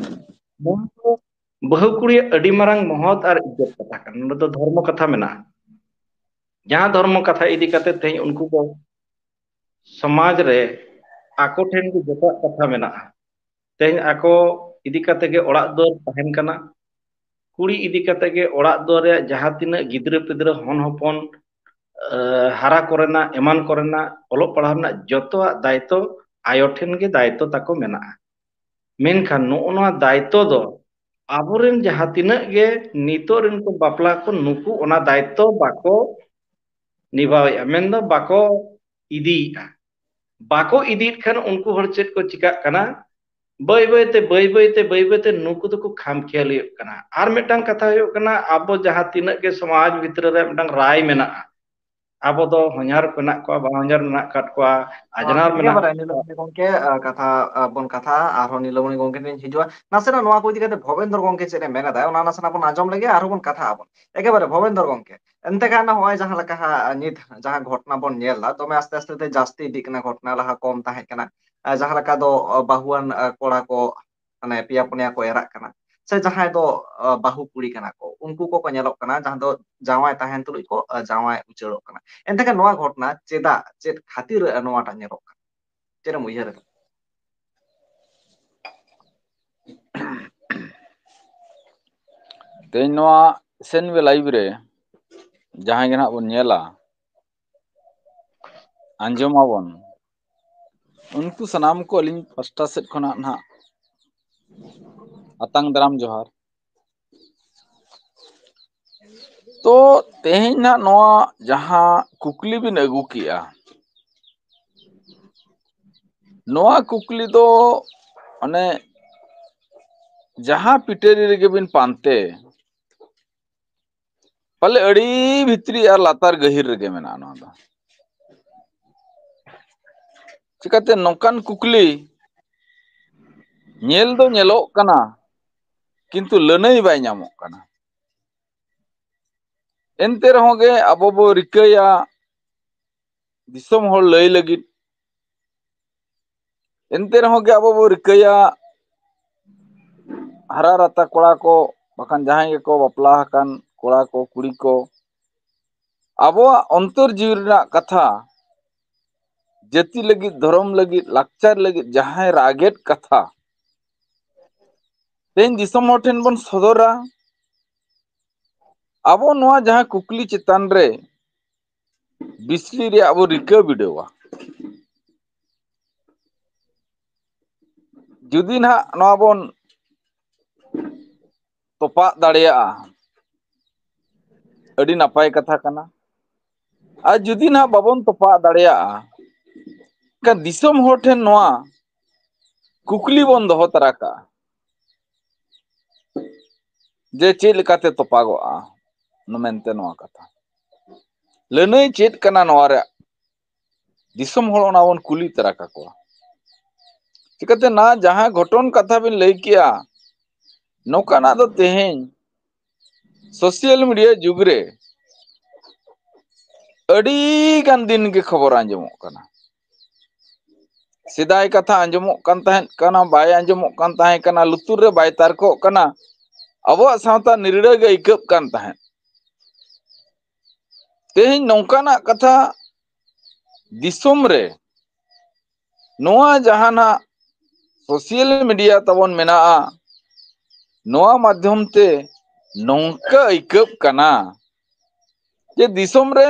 ᱱᱚᱣᱟ ᱫᱚ ᱵᱟᱹᱦᱩ ᱠᱩᱲᱤᱭᱟᱜ ᱟᱹᱰᱤ ᱢᱟᱨᱟᱝ ᱢᱚᱦᱚᱛ ᱟᱨ ᱤᱡᱽᱡᱚᱛ ᱠᱟᱛᱷᱟ ᱠᱟᱱᱟ᱾ ᱱᱚᱰᱮ ᱫᱚ ᱫᱷᱚᱨᱢᱚ ᱠᱟᱛᱷᱟ ᱢᱮᱱᱟᱜᱼᱟ᱾ ᱡᱟᱦᱟᱸ ᱫᱷᱚᱨᱢᱚ ᱠᱟᱛᱷᱟ ᱤᱫᱤ ᱠᱟᱛᱮ ᱛᱮᱦᱮᱧ ᱩᱱᱠᱩ ᱠᱚ ᱥᱚᱢᱟᱡᱽ ᱨᱮ ᱟᱠᱚ ᱴᱷᱮᱱ ᱜᱮ ᱡᱚᱛᱚᱣᱟᱜ ᱠᱟᱛᱷᱟ ᱢᱮᱱᱟᱜᱼᱟ᱾ ᱛᱮᱦᱮᱧ ᱟᱠᱚ ᱤᱫᱤ ᱠᱟᱛᱮ ᱜᱮ ᱚᱲᱟᱜ ᱫᱩᱣᱟᱹᱨ ᱛᱟᱦᱮᱱ ᱠᱟᱱᱟ᱾ ᱠᱩᱲᱤ ᱤᱫᱤ ᱠᱟᱛᱮ ᱜᱮ ᱚᱲᱟᱜ ᱫᱩᱣᱟᱹᱨ ᱨᱮᱭᱟᱜ ᱡᱟᱦᱟᱸ ᱛᱤᱱᱟᱹᱜ ᱜᱤᱫᱽᱨᱟᱹ ᱯᱤᱫᱽᱨᱟᱹ ᱦᱚᱱ ᱦᱚᱯᱚᱱ, ᱮ, ᱦᱟᱨᱟ ᱠᱚᱨᱮᱱᱟᱜ, ᱮᱢᱟᱱ ᱠᱚᱨᱮᱱᱟᱜ, ᱚᱞᱚᱜ ᱯᱟᱲᱦᱟᱣ ᱨᱮᱱᱟᱜ ᱡᱚᱛᱚᱣᱟᱜ ᱫᱟᱭᱤᱛᱛᱚ ᱟᱭᱳ ᱴᱷᱮᱱ ᱜᱮ ᱫᱟᱭᱤᱛᱛᱚ ᱛᱟᱠᱚ ᱢᱮᱱᱟᱜᱼᱟ᱾ ᱢᱮᱱᱠᱷᱟᱱ ᱱᱚᱜᱼᱚ ᱱᱚᱣᱟ ᱫᱟᱭᱤᱛᱛᱚ ᱫᱚ ᱟᱵᱚᱨᱮᱱ ᱡᱟᱦᱟᱸ ᱛᱤᱱᱟᱹᱜ ᱜᱮ ᱱᱤᱛᱚᱜ ᱨᱮᱱ ᱠᱚ ᱵᱟᱯᱞᱟ ᱠᱚ, ᱱᱩᱠᱩ ᱚᱱᱟ ᱫᱟᱭᱤᱛᱛᱚ ᱵᱟᱠᱚ ᱱᱤᱵᱷᱟᱣᱮᱫᱼᱟ, ᱢᱮᱱᱫᱚ ᱵᱟᱠᱚ ᱤᱫᱤᱭᱮᱫᱼᱟ᱾ ᱵᱟᱠᱚ ᱤᱫᱤᱭᱮᱫ ᱠᱷᱟᱱ ᱩᱱᱠᱩ ᱦᱚᱲ ᱪᱮᱫ ᱠᱚ ᱪᱤᱠᱟᱜ ᱠᱟᱱᱟ? ᱵᱟᱹᱭ ᱵᱟᱹᱭ ᱛᱮ, ᱵᱟᱹᱭ ᱵᱟᱹᱭ ᱛᱮ, ᱵᱟᱹᱭ ᱵᱟᱹᱭ ᱛᱮ ᱱᱩᱠᱩ ᱫᱚᱠᱚ ᱠᱷᱟᱢᱠᱷᱮᱭᱟᱹᱞᱤᱭᱚᱜ ᱠᱟᱱᱟ᱾ ᱟᱨ ᱢᱤᱫᱴᱟᱝ ᱠᱟᱛᱷᱟ ᱦᱩᱭᱩᱜ ᱠᱟᱱᱟ, ᱟᱵᱚ ᱡᱟᱦᱟᱸ ᱛᱤᱱᱟᱹᱜ ᱜᱮ ᱥᱚᱢᱟᱡᱽ ᱵᱷᱤᱛᱨᱤ ᱨᱮ ᱢᱤᱫᱴᱟᱝ ᱨᱟᱭ ᱢᱮᱱᱟᱜᱼᱟ, ᱟᱵᱚ ᱫᱚ ᱦᱚᱧᱦᱟᱨ ᱢᱮᱱᱟᱜ ᱠᱚᱣᱟ, ᱵᱟᱦᱚᱧᱦᱟᱨ ᱢᱮᱱᱟᱜ ᱟᱠᱟᱫ ᱠᱚᱣᱟ, ᱟᱡᱽᱱᱟᱨ ᱢᱮᱱᱟᱜ ᱮᱠᱮᱵᱟᱨᱮ ᱠᱚᱣᱟ᱾ ᱱᱤᱞᱚᱢᱚᱱᱤ ᱜᱚᱝᱠᱮ, ᱟᱸ, ᱠᱟᱛᱷᱟ, ᱟᱸ, ᱵᱚᱱ ᱠᱟᱛᱷᱟᱜᱼᱟ, ᱟᱨᱦᱚᱸ ᱱᱤᱞᱚᱢᱚᱱᱤ ᱜᱚᱝᱠᱮ ᱴᱷᱮᱱ ᱤᱧ ᱦᱤᱡᱩᱜᱼᱟ᱾ ᱱᱟᱥᱮᱱᱟᱜ ᱱᱚᱣᱟ ᱠᱚ ᱤᱫᱤ ᱠᱟᱛᱮ ᱵᱷᱚᱵᱮᱱᱫᱨᱚ ᱜᱚᱝᱠᱮ ᱪᱮᱫ ᱮ ᱢᱮᱱ ᱮᱫᱟ, ᱚᱱᱟ ᱱᱟᱥᱮᱱᱟᱜ ᱵᱚᱱ ᱟᱸᱡᱚᱢ ᱞᱮᱜᱮ, ᱟᱨᱦᱚᱸ ᱵᱚᱱ ᱠᱟᱛᱷᱟᱜᱼᱟ ᱵᱚᱱ᱾ ᱮᱠᱮᱵᱟᱨᱮ ᱵᱷᱚᱵᱮᱱᱫᱨᱚ ᱜᱚᱝᱠᱮ, ᱮᱱᱛᱮ ᱠᱷᱟᱱ ᱱᱚᱜᱼᱚᱭ ᱡᱟᱦᱟᱸ ᱞᱮᱠᱟ ᱦᱟᱸᱜ ᱱᱤᱛ ᱡᱟᱦᱟᱸ ᱜᱷᱚᱴᱚᱱᱟ ᱵᱚᱱ ᱧᱮᱞ ᱮᱫᱟ, ᱫᱚᱢᱮ ᱟᱥᱛᱮ ᱟᱥᱛᱮ ᱛᱮ ᱡᱟᱹᱥᱛᱤ ᱤᱫᱤᱜ ᱠᱟᱱᱟ ᱜᱷᱚᱴᱚᱱᱟ, ᱞᱟᱦᱟ ᱠᱚᱢ ᱛᱟᱦᱮᱸ ᱠᱟᱱᱟ᱾ ᱟᱨ ᱡᱟᱦᱟᱸ ᱞᱮᱠᱟ ᱫᱚ, ᱟᱸ, ᱵᱟᱹᱦᱩᱣᱟᱱ, ᱟᱸ, ᱠᱚᱲᱟ ᱠᱚ, ᱢᱟᱱᱮ ᱯᱮᱭᱟ ᱯᱩᱱᱭᱟ ᱠᱚ ᱮᱨᱟᱜ ᱠᱟᱱᱟ, ᱥᱮ ᱡᱟᱦᱟᱸᱭ ᱫᱚ, ᱟᱸ, ᱵᱟᱹᱦᱩ ᱠᱩᱲᱤ ᱠᱟᱱᱟ ᱠᱚ, ᱩᱱᱠᱩ ᱠᱚᱠᱚ ᱧᱮᱞᱚᱜ ᱠᱟᱱᱟ, ᱡᱟᱦᱟᱸ ᱫᱚ ᱡᱟᱶᱟᱭ ᱛᱟᱦᱮᱱ ᱛᱩᱞᱩᱡ ᱠᱚ, ᱟᱸ, ᱡᱟᱶᱟᱭ ᱩᱪᱟᱹᱲᱚᱜ ᱠᱟᱱᱟ᱾ ᱮᱱᱛᱮ ᱠᱷᱟᱱ ᱱᱚᱣᱟ ᱜᱷᱚᱴᱚᱱᱟ ᱪᱮᱫᱟᱜ, ᱪᱮᱫ ᱠᱷᱟᱹᱛᱤᱨ, ᱟᱸ, ᱱᱚᱣᱟᱴᱟᱜ ᱧᱮᱞᱚᱜ ᱠᱟᱱᱟ? ᱪᱮᱫ ᱮᱢ ᱩᱭᱦᱟᱹᱨ ᱮᱫᱟ? ᱛᱮᱦᱮᱧ ᱱᱚᱣᱟ ᱥᱮᱱ ᱵᱮ ᱞᱟᱭᱤᱵᱷ ᱨᱮ ᱡᱟᱦᱟᱸᱭ ᱜᱮ ᱱᱟᱦᱟᱜ ᱵᱚᱱ ᱧᱮᱞᱟ, ᱟᱸᱡᱚᱢᱟᱵᱚᱱ, ᱩᱱᱠᱩ ᱥᱟᱱᱟᱢ ᱠᱚ ᱟᱹᱞᱤᱧ ᱯᱟᱥᱴᱟ ᱥᱮᱫ ᱠᱷᱚᱱᱟᱜ ᱱᱟᱦᱟᱜ ᱟᱛᱟᱝ ᱫᱟᱨᱟᱢ ᱡᱚᱦᱟᱨ᱾ ᱛᱚ, ᱛᱮᱦᱮᱧ ᱱᱟᱦᱟᱜ ᱱᱚᱣᱟ ᱡᱟᱦᱟᱸ ᱠᱩᱠᱞᱤ ᱵᱤᱱ ᱟᱹᱜᱩ ᱠᱮᱜᱼᱟ, ᱱᱚᱣᱟ ᱠᱩᱠᱞᱤ ᱫᱚ ᱚᱱᱮ ᱡᱟᱦᱟᱸ ᱯᱤᱴᱟᱹᱨᱤ ᱨᱮᱜᱮ ᱵᱤᱱ ᱯᱟᱱᱛᱮ, ᱯᱟᱞᱮ ᱟᱹᱰᱤ ᱵᱷᱤᱛᱨᱤ ᱟᱨ ᱞᱟᱛᱟᱨ ᱜᱟᱹᱦᱤᱨ ᱨᱮᱜᱮ ᱢᱮᱱᱟᱜᱼᱟ ᱱᱚᱣᱟ ᱫᱚ᱾ ᱪᱤᱠᱟᱹᱛᱮ ᱱᱚᱝᱠᱟᱱ ᱠᱩᱠᱞᱤ ᱧᱮᱞ ᱫᱚ ᱧᱮᱞᱚᱜ ᱠᱟᱱᱟ, ᱠᱤᱱᱛᱩ ᱞᱟᱹᱱᱟᱹᱭ ᱵᱟᱭ ᱧᱟᱢᱚᱜ ᱠᱟᱱᱟ᱾ ᱮᱱᱛᱮ ᱨᱮᱦᱚᱸ ᱜᱮ ᱟᱵᱚ ᱵᱚ ᱨᱤᱠᱟᱹᱭᱟ ᱫᱤᱥᱚᱢ ᱦᱚᱲ ᱞᱟᱹᱭ ᱞᱟᱹᱜᱤᱫ, ᱮᱱᱛᱮ ᱨᱮᱦᱚᱸ ᱜᱮ ᱟᱵᱚ ᱵᱚ ᱨᱤᱠᱟᱹᱭᱟ, ᱦᱟᱨᱟ ᱨᱟᱛᱟ ᱠᱚᱲᱟ ᱠᱚ, ᱵᱟᱠᱷᱟᱱ ᱡᱟᱦᱟᱸᱭ ᱜᱮᱠᱚ ᱵᱟᱯᱞᱟ ᱟᱠᱟᱱ ᱠᱚᱲᱟ ᱠᱚ, ᱠᱩᱲᱤ ᱠᱚ, ᱟᱵᱚᱣᱟᱜ ᱚᱱᱛᱚᱨ ᱡᱤᱣᱤ ᱨᱮᱱᱟᱜ ᱠᱟᱛᱷᱟ, ᱡᱟᱹᱛᱤ ᱞᱟᱹᱜᱤᱫ, ᱫᱷᱚᱨᱚᱢ ᱞᱟᱹᱜᱤᱫ, ᱞᱟᱠᱪᱟᱨ ᱞᱟᱹᱜᱤᱫ ᱡᱟᱦᱟᱸᱭ ᱨᱟᱜᱮᱫ ᱠᱟᱛᱷᱟ, ᱛᱮᱦᱮᱧ ᱫᱤᱥᱚᱢ ᱦᱚᱲ ᱴᱷᱮᱱ ᱵᱚᱱ ᱥᱚᱫᱚᱨᱟ᱾ ᱟᱵᱚ ᱱᱚᱣᱟ ᱡᱟᱦᱟᱸ ᱠᱩᱠᱞᱤ ᱪᱮᱛᱟᱱ ᱨᱮ ᱵᱤᱥᱞᱤ ᱨᱮᱭᱟᱜ ᱵᱚ ᱨᱤᱠᱟᱹ ᱵᱤᱰᱟᱹᱣᱟ᱾ ᱡᱩᱫᱤ ᱱᱟᱦᱟᱜ ᱱᱚᱣᱟ ᱵᱚᱱ ᱛᱚᱯᱟᱜ ᱫᱟᱲᱮᱭᱟᱜᱼᱟ, ᱟᱹᱰᱤ ᱱᱟᱯᱟᱭ ᱠᱟᱛᱷᱟ ᱠᱟᱱᱟ᱾ ᱟᱨ ᱡᱩᱫᱤ ᱱᱟᱦᱟᱜ ᱵᱟᱵᱚᱱ ᱛᱚᱯᱟᱜ ᱫᱟᱲᱮᱭᱟᱜᱼᱟ, ᱮᱱᱠᱷᱟᱱ ᱫᱤᱥᱚᱢ ᱦᱚᱲ ᱴᱷᱮᱱ ᱱᱚᱣᱟ ᱠᱩᱠᱞᱤ ᱵᱚᱱ ᱫᱚᱦᱚ ᱛᱟᱨᱟ ᱠᱟᱜᱼᱟ ᱡᱮ ᱪᱮᱫ ᱞᱮᱠᱟᱛᱮ ᱛᱚᱯᱟᱜᱚᱜᱼᱟ ᱢᱮᱱᱛᱮ ᱱᱚᱣᱟ ᱠᱟᱛᱷᱟ᱾ ᱞᱟᱹᱱᱟᱹᱭ ᱪᱮᱫ ᱠᱟᱱᱟ ᱱᱚᱣᱟ ᱨᱮᱭᱟᱜ? ᱫᱤᱥᱚᱢ ᱦᱚᱲ ᱚᱱᱟ ᱵᱚᱱ ᱠᱩᱞᱤ ᱛᱟᱨᱟ ᱠᱟᱠᱚᱣᱟ᱾ ᱪᱤᱠᱟᱹᱛᱮ ᱱᱟ ᱡᱟᱦᱟᱸ ᱜᱷᱚᱴᱚᱱ ᱠᱟᱛᱷᱟ ᱵᱤᱱ ᱞᱟᱹᱭ ᱠᱮᱜᱼᱟ, ᱱᱚᱝᱠᱟᱱᱟᱜ ᱫᱚ ᱛᱮᱦᱮᱧ ᱥᱳᱥᱤᱭᱟᱞ ᱢᱤᱰᱤᱭᱟ ᱡᱩᱜᱽ ᱨᱮ ᱟᱹᱰᱤ ᱜᱟᱱ ᱫᱤᱱ ᱜᱮ ᱠᱷᱚᱵᱚᱨ ᱟᱸᱡᱚᱢᱚᱜ ᱠᱟᱱᱟ᱾ ᱥᱮᱫᱟᱭ ᱠᱟᱛᱷᱟ ᱟᱸᱡᱚᱢᱚᱜ ᱠᱟᱱ ᱛᱟᱦᱮᱸᱫ ᱠᱟᱱᱟ, ᱵᱟᱭ ᱟᱸᱡᱚᱢᱚᱜ ᱠᱟᱱ ᱛᱟᱦᱮᱸ ᱠᱟᱱᱟ, ᱞᱩᱛᱩᱨ ᱨᱮ ᱵᱟᱭ ᱛᱟᱨᱠᱚᱜ ᱠᱟᱱᱟ᱾ ᱟᱵᱚᱣᱟᱜ ᱥᱟᱶᱛᱟ ᱱᱤᱨᱲᱟᱹ ᱜᱮ ᱟᱹᱭᱠᱟᱹᱜ ᱠᱟᱱ ᱛᱟᱦᱮᱸᱫ᱾ ᱛᱮᱦᱮᱧ ᱱᱚᱝᱠᱟᱱᱟᱜ ᱠᱟᱛᱷᱟ ᱫᱤᱥᱚᱢ ᱨᱮ, ᱱᱚᱣᱟ ᱡᱟᱦᱟᱱᱟᱜ ᱥᱳᱥᱤᱭᱟᱞ ᱢᱤᱰᱤᱭᱟ ᱛᱟᱵᱚᱱ ᱢᱮᱱᱟᱜᱼᱟ, ᱱᱚᱣᱟ ᱢᱟᱫᱽᱫᱷᱚᱢ ᱛᱮ ᱱᱚᱝᱠᱟ ᱟᱹᱭᱠᱟᱹᱜ ᱠᱟᱱᱟ ᱡᱮ ᱫᱤᱥᱚᱢ ᱨᱮ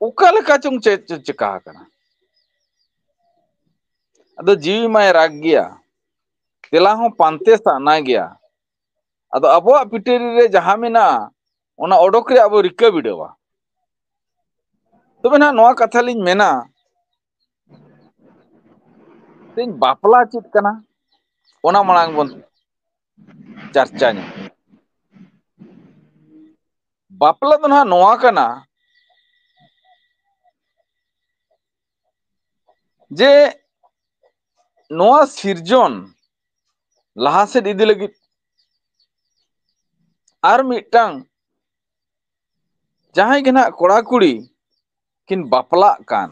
ᱚᱠᱟ ᱞᱮᱠᱟ ᱪᱚᱝ ᱪᱮᱫ ᱪᱚ ᱪᱮᱠᱟ ᱟᱠᱟᱱᱟ᱾ ᱟᱫᱚ ᱡᱤᱣᱤ ᱢᱟᱭ ᱨᱟᱜᱽ ᱜᱮᱭᱟ, ᱛᱮᱞᱟ ᱦᱚᱸ ᱯᱟᱱᱛᱮ ᱥᱟᱱᱟ ᱜᱮᱭᱟ᱾ ᱟᱫᱚ ᱟᱵᱚᱣᱟᱜ ᱯᱤᱴᱟᱹᱨᱤ ᱨᱮ ᱡᱟᱦᱟᱸ ᱢᱮᱱᱟᱜᱼᱟ, ᱚᱱᱟ ᱚᱰᱚᱠ ᱨᱮᱭᱟᱜ ᱵᱚ ᱨᱤᱠᱟᱹ ᱵᱤᱰᱟᱹᱣᱟ᱾ ᱛᱚᱵᱮ ᱱᱟᱦᱟᱜ ᱱᱚᱣᱟ ᱠᱟᱛᱷᱟ ᱞᱤᱧ ᱢᱮᱱᱟ, ᱛᱮᱦᱮᱧ ᱵᱟᱯᱞᱟ ᱪᱮᱫ ᱠᱟᱱᱟ, ᱚᱱᱟ ᱢᱟᱲᱟᱝ ᱵᱚᱱ ᱪᱟᱨᱪᱟ ᱧᱚᱜ᱾ ᱵᱟᱯᱞᱟ ᱫᱚ ᱱᱟᱦᱟᱜ ᱱᱚᱣᱟ ᱠᱟᱱᱟ ᱡᱮ ᱱᱚᱣᱟ ᱥᱤᱨᱡᱚᱱ ᱞᱟᱦᱟ ᱥᱮᱫ ᱤᱫᱤ ᱞᱟᱹᱜᱤᱫ ᱟᱨ ᱢᱤᱫᱴᱟᱝ ᱡᱟᱦᱟᱸᱭ ᱜᱮ ᱱᱟᱦᱟᱜ ᱠᱚᱲᱟ ᱠᱩᱲᱤ ᱠᱤᱱ ᱵᱟᱯᱞᱟᱜ ᱠᱟᱱ,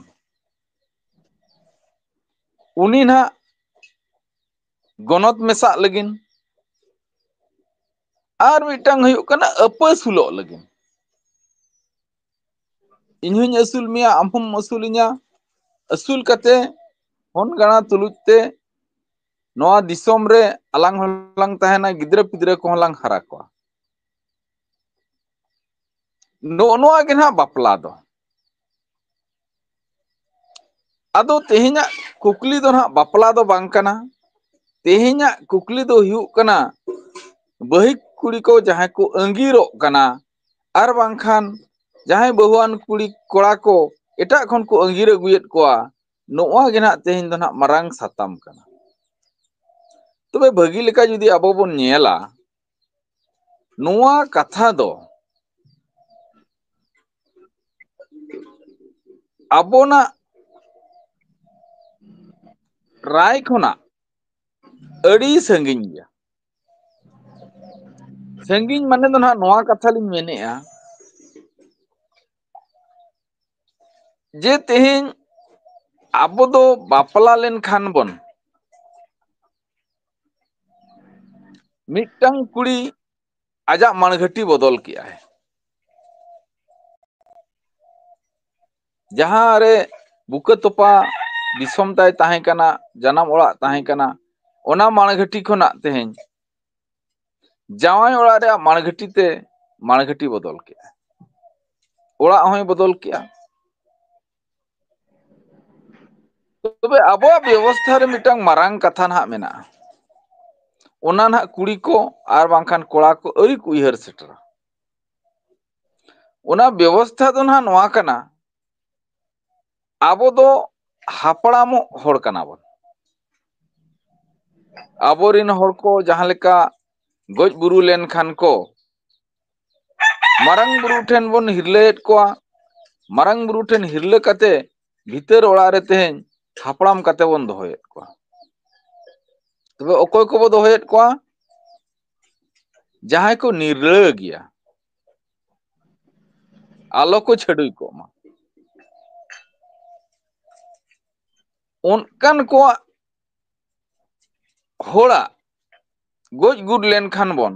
ᱩᱱᱤ ᱱᱟᱦᱟᱜ ᱜᱚᱱᱚᱛ ᱢᱮᱥᱟᱜ ᱞᱟᱹᱜᱤᱫ, ᱟᱨ ᱢᱤᱫᱴᱟᱝ ᱦᱩᱭᱩᱜ ᱠᱟᱱᱟ ᱟᱹᱯᱟᱹᱥᱩᱞᱚᱜ ᱞᱟᱹᱜᱤᱫ᱾ ᱤᱧ ᱦᱚᱧ ᱟᱹᱥᱩᱞ ᱢᱮᱭᱟ, ᱟᱢ ᱦᱚᱢ ᱟᱹᱥᱩᱞᱤᱧᱟ᱾ ᱟᱹᱥᱩᱞ ᱠᱟᱛᱮ ᱦᱚᱱ ᱜᱟᱬᱟ ᱛᱩᱞᱩᱡ ᱛᱮ ᱱᱚᱣᱟ ᱫᱤᱥᱚᱢ ᱨᱮ ᱟᱞᱟᱝ ᱦᱚᱸᱞᱟᱝ ᱛᱟᱦᱮᱱᱟ, ᱜᱤᱫᱽᱨᱟᱹ ᱯᱤᱫᱽᱨᱟᱹ ᱠᱚᱦᱚᱸ ᱞᱟᱝ ᱦᱟᱨᱟ ᱠᱚᱣᱟ᱾ ᱱᱚᱜᱼᱚ ᱱᱚᱣᱟ ᱜᱮ ᱱᱟᱦᱟᱜ ᱵᱟᱯᱞᱟ ᱫᱚ᱾ ᱟᱫᱚ ᱛᱮᱦᱮᱧᱟᱜ ᱠᱩᱠᱞᱤ ᱫᱚ ᱱᱟᱦᱟᱜ ᱵᱟᱯᱞᱟ ᱫᱚ ᱵᱟᱝ ᱠᱟᱱᱟ᱾ ᱛᱮᱦᱮᱧᱟᱜ ᱠᱩᱠᱞᱤ ᱫᱚ ᱦᱩᱭᱩᱜ ᱠᱟᱱᱟ, ᱵᱟᱹᱦᱩ ᱠᱩᱲᱤ ᱠᱚ ᱡᱟᱦᱟᱸᱭ ᱠᱚ ᱟᱺᱜᱤᱨᱚᱜ ᱠᱟᱱᱟ, ᱟᱨ ᱵᱟᱝᱠᱷᱟᱱ ᱡᱟᱦᱟᱸᱭ ᱵᱟᱹᱦᱩᱣᱟᱱ ᱠᱩᱲᱤ ᱠᱚᱲᱟ ᱠᱚ ᱮᱴᱟᱜ ᱠᱷᱚᱱ ᱠᱚ ᱟᱺᱜᱤᱨ ᱟᱹᱜᱩᱭᱮᱫ ᱠᱚᱣᱟ, ᱱᱚᱜᱼᱚᱭ ᱜᱮ ᱱᱟᱦᱟᱜ ᱛᱮᱦᱮᱧ ᱫᱚ ᱱᱟᱦᱟᱜ ᱢᱟᱨᱟᱝ ᱥᱟᱛᱟᱢ ᱠᱟᱱᱟ᱾ ᱛᱚᱵᱮ ᱵᱷᱟᱹᱜᱤ ᱞᱮᱠᱟ ᱡᱩᱫᱤ ᱟᱵᱚ ᱵᱚᱱ ᱧᱮᱞᱟ, ᱱᱚᱣᱟ ᱠᱟᱛᱷᱟ ᱫᱚ ᱟᱵᱚᱱᱟᱜ ᱨᱟᱭ ᱠᱷᱚᱱᱟᱜ ᱟᱹᱰᱤ ᱥᱟᱺᱜᱤᱧ ᱜᱮᱭᱟ᱾ ᱥᱟᱺᱜᱤᱧ ᱢᱟᱱᱮ ᱫᱚ ᱱᱟᱦᱟᱜ ᱱᱚᱣᱟ ᱠᱟᱛᱷᱟ ᱞᱤᱧ ᱢᱮᱱᱮᱫᱼᱟ ᱡᱮ ᱛᱮᱦᱮᱧ ᱟᱵᱚ ᱫᱚ ᱵᱟᱯᱞᱟ ᱞᱮᱱᱠᱷᱟᱱ ᱵᱚᱱ, ᱢᱤᱫᱴᱟᱝ ᱠᱩᱲᱤ ᱟᱡᱟᱜ ᱢᱟᱲᱜᱷᱟᱹᱴᱤ ᱵᱚᱫᱚᱞ ᱠᱮᱜᱼᱟᱭ᱾ ᱡᱟᱦᱟᱸ ᱨᱮ ᱵᱩᱠᱟᱹ ᱛᱚᱯᱟ ᱫᱤᱥᱚᱢ ᱛᱟᱭ ᱛᱟᱦᱮᱸ ᱠᱟᱱᱟ, ᱡᱟᱱᱟᱢ ᱚᱲᱟᱜ ᱛᱟᱦᱮᱸ ᱠᱟᱱᱟ, ᱚᱱᱟ ᱢᱟᱲᱜᱷᱟᱹᱴᱤ ᱠᱷᱚᱱᱟᱜ ᱛᱮᱦᱮᱧ ᱡᱟᱶᱟᱭ ᱚᱲᱟᱜ ᱨᱮᱭᱟᱜ ᱢᱟᱲᱜᱷᱟᱹᱴᱤ ᱛᱮ ᱢᱟᱲᱜᱷᱟᱹᱴᱤ ᱵᱚᱫᱚᱞ ᱠᱮᱜᱼᱟ, ᱚᱲᱟᱜ ᱦᱚᱸᱭ ᱵᱚᱫᱚᱞ ᱠᱮᱜᱼᱟ᱾ ᱛᱚᱵᱮ ᱟᱵᱚᱣᱟᱜ ᱵᱮᱵᱚᱥᱛᱷᱟ ᱨᱮ ᱢᱤᱫᱴᱟᱝ ᱢᱟᱨᱟᱝ ᱠᱟᱛᱷᱟ ᱱᱟᱦᱟᱜ ᱢᱮᱱᱟᱜᱼᱟ, ᱚᱱᱟ ᱱᱟᱦᱟᱜ ᱠᱩᱲᱤ ᱠᱚ ᱟᱨ ᱵᱟᱝᱠᱷᱟᱱ ᱠᱚᱲᱟ ᱠᱚ ᱟᱹᱣᱨᱤ ᱠᱚ ᱩᱭᱦᱟᱹᱨ ᱥᱮᱴᱮᱨᱟ᱾ ᱚᱱᱟ ᱵᱮᱵᱚᱥᱛᱷᱟ ᱫᱚ ᱱᱟᱦᱟᱜ ᱱᱚᱣᱟ ᱠᱟᱱᱟ, ᱟᱵᱚ ᱫᱚ ᱦᱟᱯᱲᱟᱢᱚᱜ ᱦᱚᱲ ᱠᱟᱱᱟ ᱵᱚᱱ᱾ ᱟᱵᱚᱨᱮᱱ ᱦᱚᱲ ᱠᱚ ᱡᱟᱦᱟᱸ ᱞᱮᱠᱟ ᱜᱚᱡ ᱵᱩᱨᱩ ᱞᱮᱱᱠᱷᱟᱱ ᱠᱚ ᱢᱟᱨᱟᱝ ᱵᱩᱨᱩ ᱴᱷᱮᱱ ᱵᱚᱱ ᱦᱤᱨᱞᱟᱹᱭᱮᱫ ᱠᱚᱣᱟ, ᱢᱟᱨᱟᱝ ᱵᱩᱨᱩ ᱴᱷᱮᱱ ᱦᱤᱨᱞᱟᱹ ᱠᱟᱛᱮ ᱵᱷᱤᱛᱟᱹᱨ ᱚᱲᱟᱜ ᱨᱮ ᱛᱮᱦᱮᱧ ᱦᱟᱯᱲᱟᱢ ᱠᱟᱛᱮ ᱵᱚᱱ ᱫᱚᱦᱚᱭᱮᱫ ᱠᱚᱣᱟ᱾ ᱛᱚᱵᱮ ᱚᱠᱚᱭ ᱠᱚᱵᱚ ᱫᱚᱦᱚᱭᱮᱫ ᱠᱚᱣᱟ? ᱡᱟᱦᱟᱸᱭ ᱠᱚ ᱱᱤᱨᱞᱟᱹ ᱜᱮᱭᱟ, ᱟᱞᱚ ᱠᱚ ᱪᱷᱟᱹᱰᱩᱭ ᱠᱚᱜ ᱢᱟ᱾ ᱚᱱᱠᱟᱱ ᱠᱚᱣᱟᱜ ᱦᱚᱲᱟᱜ ᱜᱚᱡ ᱜᱩᱨ ᱞᱮᱱᱠᱷᱟᱱ ᱵᱚᱱ,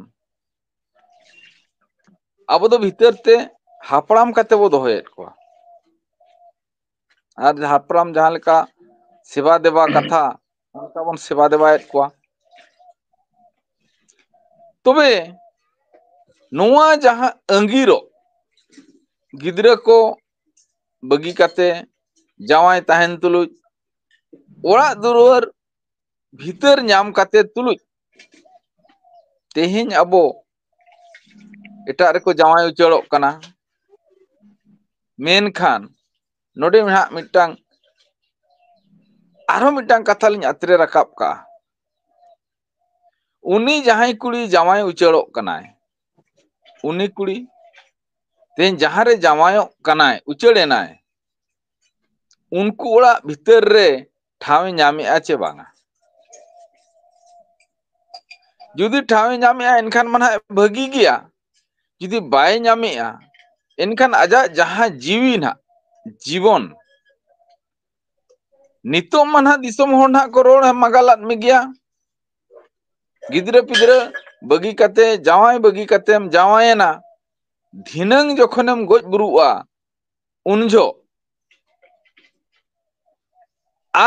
ᱟᱵᱚ ᱫᱚ ᱵᱷᱤᱛᱟᱹᱨ ᱛᱮ ᱦᱟᱯᱲᱟᱢ ᱠᱟᱛᱮ ᱵᱚ ᱫᱚᱦᱚᱭᱮᱫ ᱠᱚᱣᱟ᱾ ᱟᱨ ᱦᱟᱯᱲᱟᱢ ᱡᱟᱦᱟᱸ ᱞᱮᱠᱟ ᱥᱮᱵᱟ ᱫᱮᱵᱟ ᱠᱟᱛᱷᱟ, ᱚᱱᱠᱟ ᱵᱚᱱ ᱥᱮᱵᱟ ᱫᱮᱵᱟᱭᱮᱫ ᱠᱚᱣᱟ᱾ ᱛᱚᱵᱮ ᱱᱚᱣᱟ ᱡᱟᱦᱟᱸ ᱟᱸᱜᱤᱨᱚᱜ, ᱜᱤᱫᱽᱨᱟᱹ ᱠᱚ ᱵᱟᱹᱜᱤ ᱠᱟᱛᱮ ᱡᱟᱶᱟᱭ ᱛᱟᱦᱮᱱ ᱛᱩᱞᱩᱡ, ᱚᱲᱟᱜ ᱫᱩᱣᱟᱹᱨ ᱵᱷᱤᱛᱟᱹᱨ ᱧᱟᱢ ᱠᱟᱛᱮ ᱛᱩᱞᱩᱡ, ᱛᱮᱦᱮᱧ ᱟᱵᱚ ᱮᱴᱟᱜ ᱨᱮᱠᱚ ᱡᱟᱶᱟᱭ ᱩᱪᱟᱹᱲᱚᱜ ᱠᱟᱱᱟ᱾ ᱢᱮᱱᱠᱷᱟᱱ ᱱᱚᱰᱮ ᱱᱟᱦᱟᱜ ᱢᱤᱫᱴᱟᱝ, ᱟᱨᱦᱚᱸ ᱢᱤᱫᱴᱟᱝ ᱠᱟᱛᱷᱟ ᱞᱤᱧ ᱟᱛᱨᱮ ᱨᱟᱠᱟᱵ ᱠᱟᱜᱼᱟ᱾ ᱩᱱᱤ ᱡᱟᱦᱟᱸᱭ ᱠᱩᱲᱤ ᱡᱟᱶᱟᱭ ᱩᱪᱟᱹᱲᱚᱜ ᱠᱟᱱᱟᱭ, ᱩᱱᱤ ᱠᱩᱲᱤ ᱛᱮᱦᱮᱧ ᱡᱟᱦᱟᱸ ᱨᱮ ᱡᱟᱶᱟᱭᱚᱜ ᱠᱟᱱᱟᱭ, ᱩᱪᱟᱹᱲ ᱮᱱᱟᱭ, ᱩᱱᱠᱩ ᱚᱲᱟᱜ ᱵᱷᱤᱛᱟᱹᱨ ᱨᱮ ᱴᱷᱟᱶ ᱮ ᱧᱟᱢᱮᱜᱼᱟ ᱪᱮ ᱵᱟᱝᱟ? ᱡᱩᱫᱤ ᱴᱷᱟᱶ ᱮ ᱧᱟᱢᱮᱜᱼᱟ, ᱮᱱᱠᱷᱟᱱ ᱢᱟ ᱱᱟᱦᱟᱜ ᱵᱷᱟᱹᱜᱤ ᱜᱮᱭᱟ᱾ ᱡᱩᱫᱤ ᱵᱟᱭ ᱧᱟᱢᱮᱜᱼᱟ, ᱮᱱᱠᱷᱟᱱ ᱟᱡᱟᱜ ᱡᱟᱦᱟᱸ ᱡᱤᱣᱤ ᱱᱟᱦᱟᱜ, ᱡᱤᱵᱚᱱ, ᱱᱤᱛᱚᱜ ᱢᱟ ᱱᱟᱦᱟᱜ ᱫᱤᱥᱚᱢ ᱦᱚᱲ ᱱᱟᱦᱟᱜ ᱠᱚ ᱨᱚᱲ ᱢᱟᱜᱟᱞᱟᱫ ᱢᱮ ᱜᱮᱭᱟ᱾ ᱜᱤᱫᱽᱨᱟᱹ ᱯᱤᱫᱽᱨᱟᱹ ᱵᱟᱹᱜᱤ ᱠᱟᱛᱮ, ᱡᱟᱶᱟᱭ ᱵᱟᱹᱜᱤ ᱠᱟᱛᱮᱢ ᱡᱟᱶᱟᱭᱮᱱᱟ, ᱫᱷᱤᱱᱟᱹᱝ ᱡᱚᱠᱷᱚᱱᱮᱢ ᱜᱚᱡ ᱵᱩᱨᱩᱜᱼᱟ, ᱩᱱ ᱡᱚᱦᱚᱜ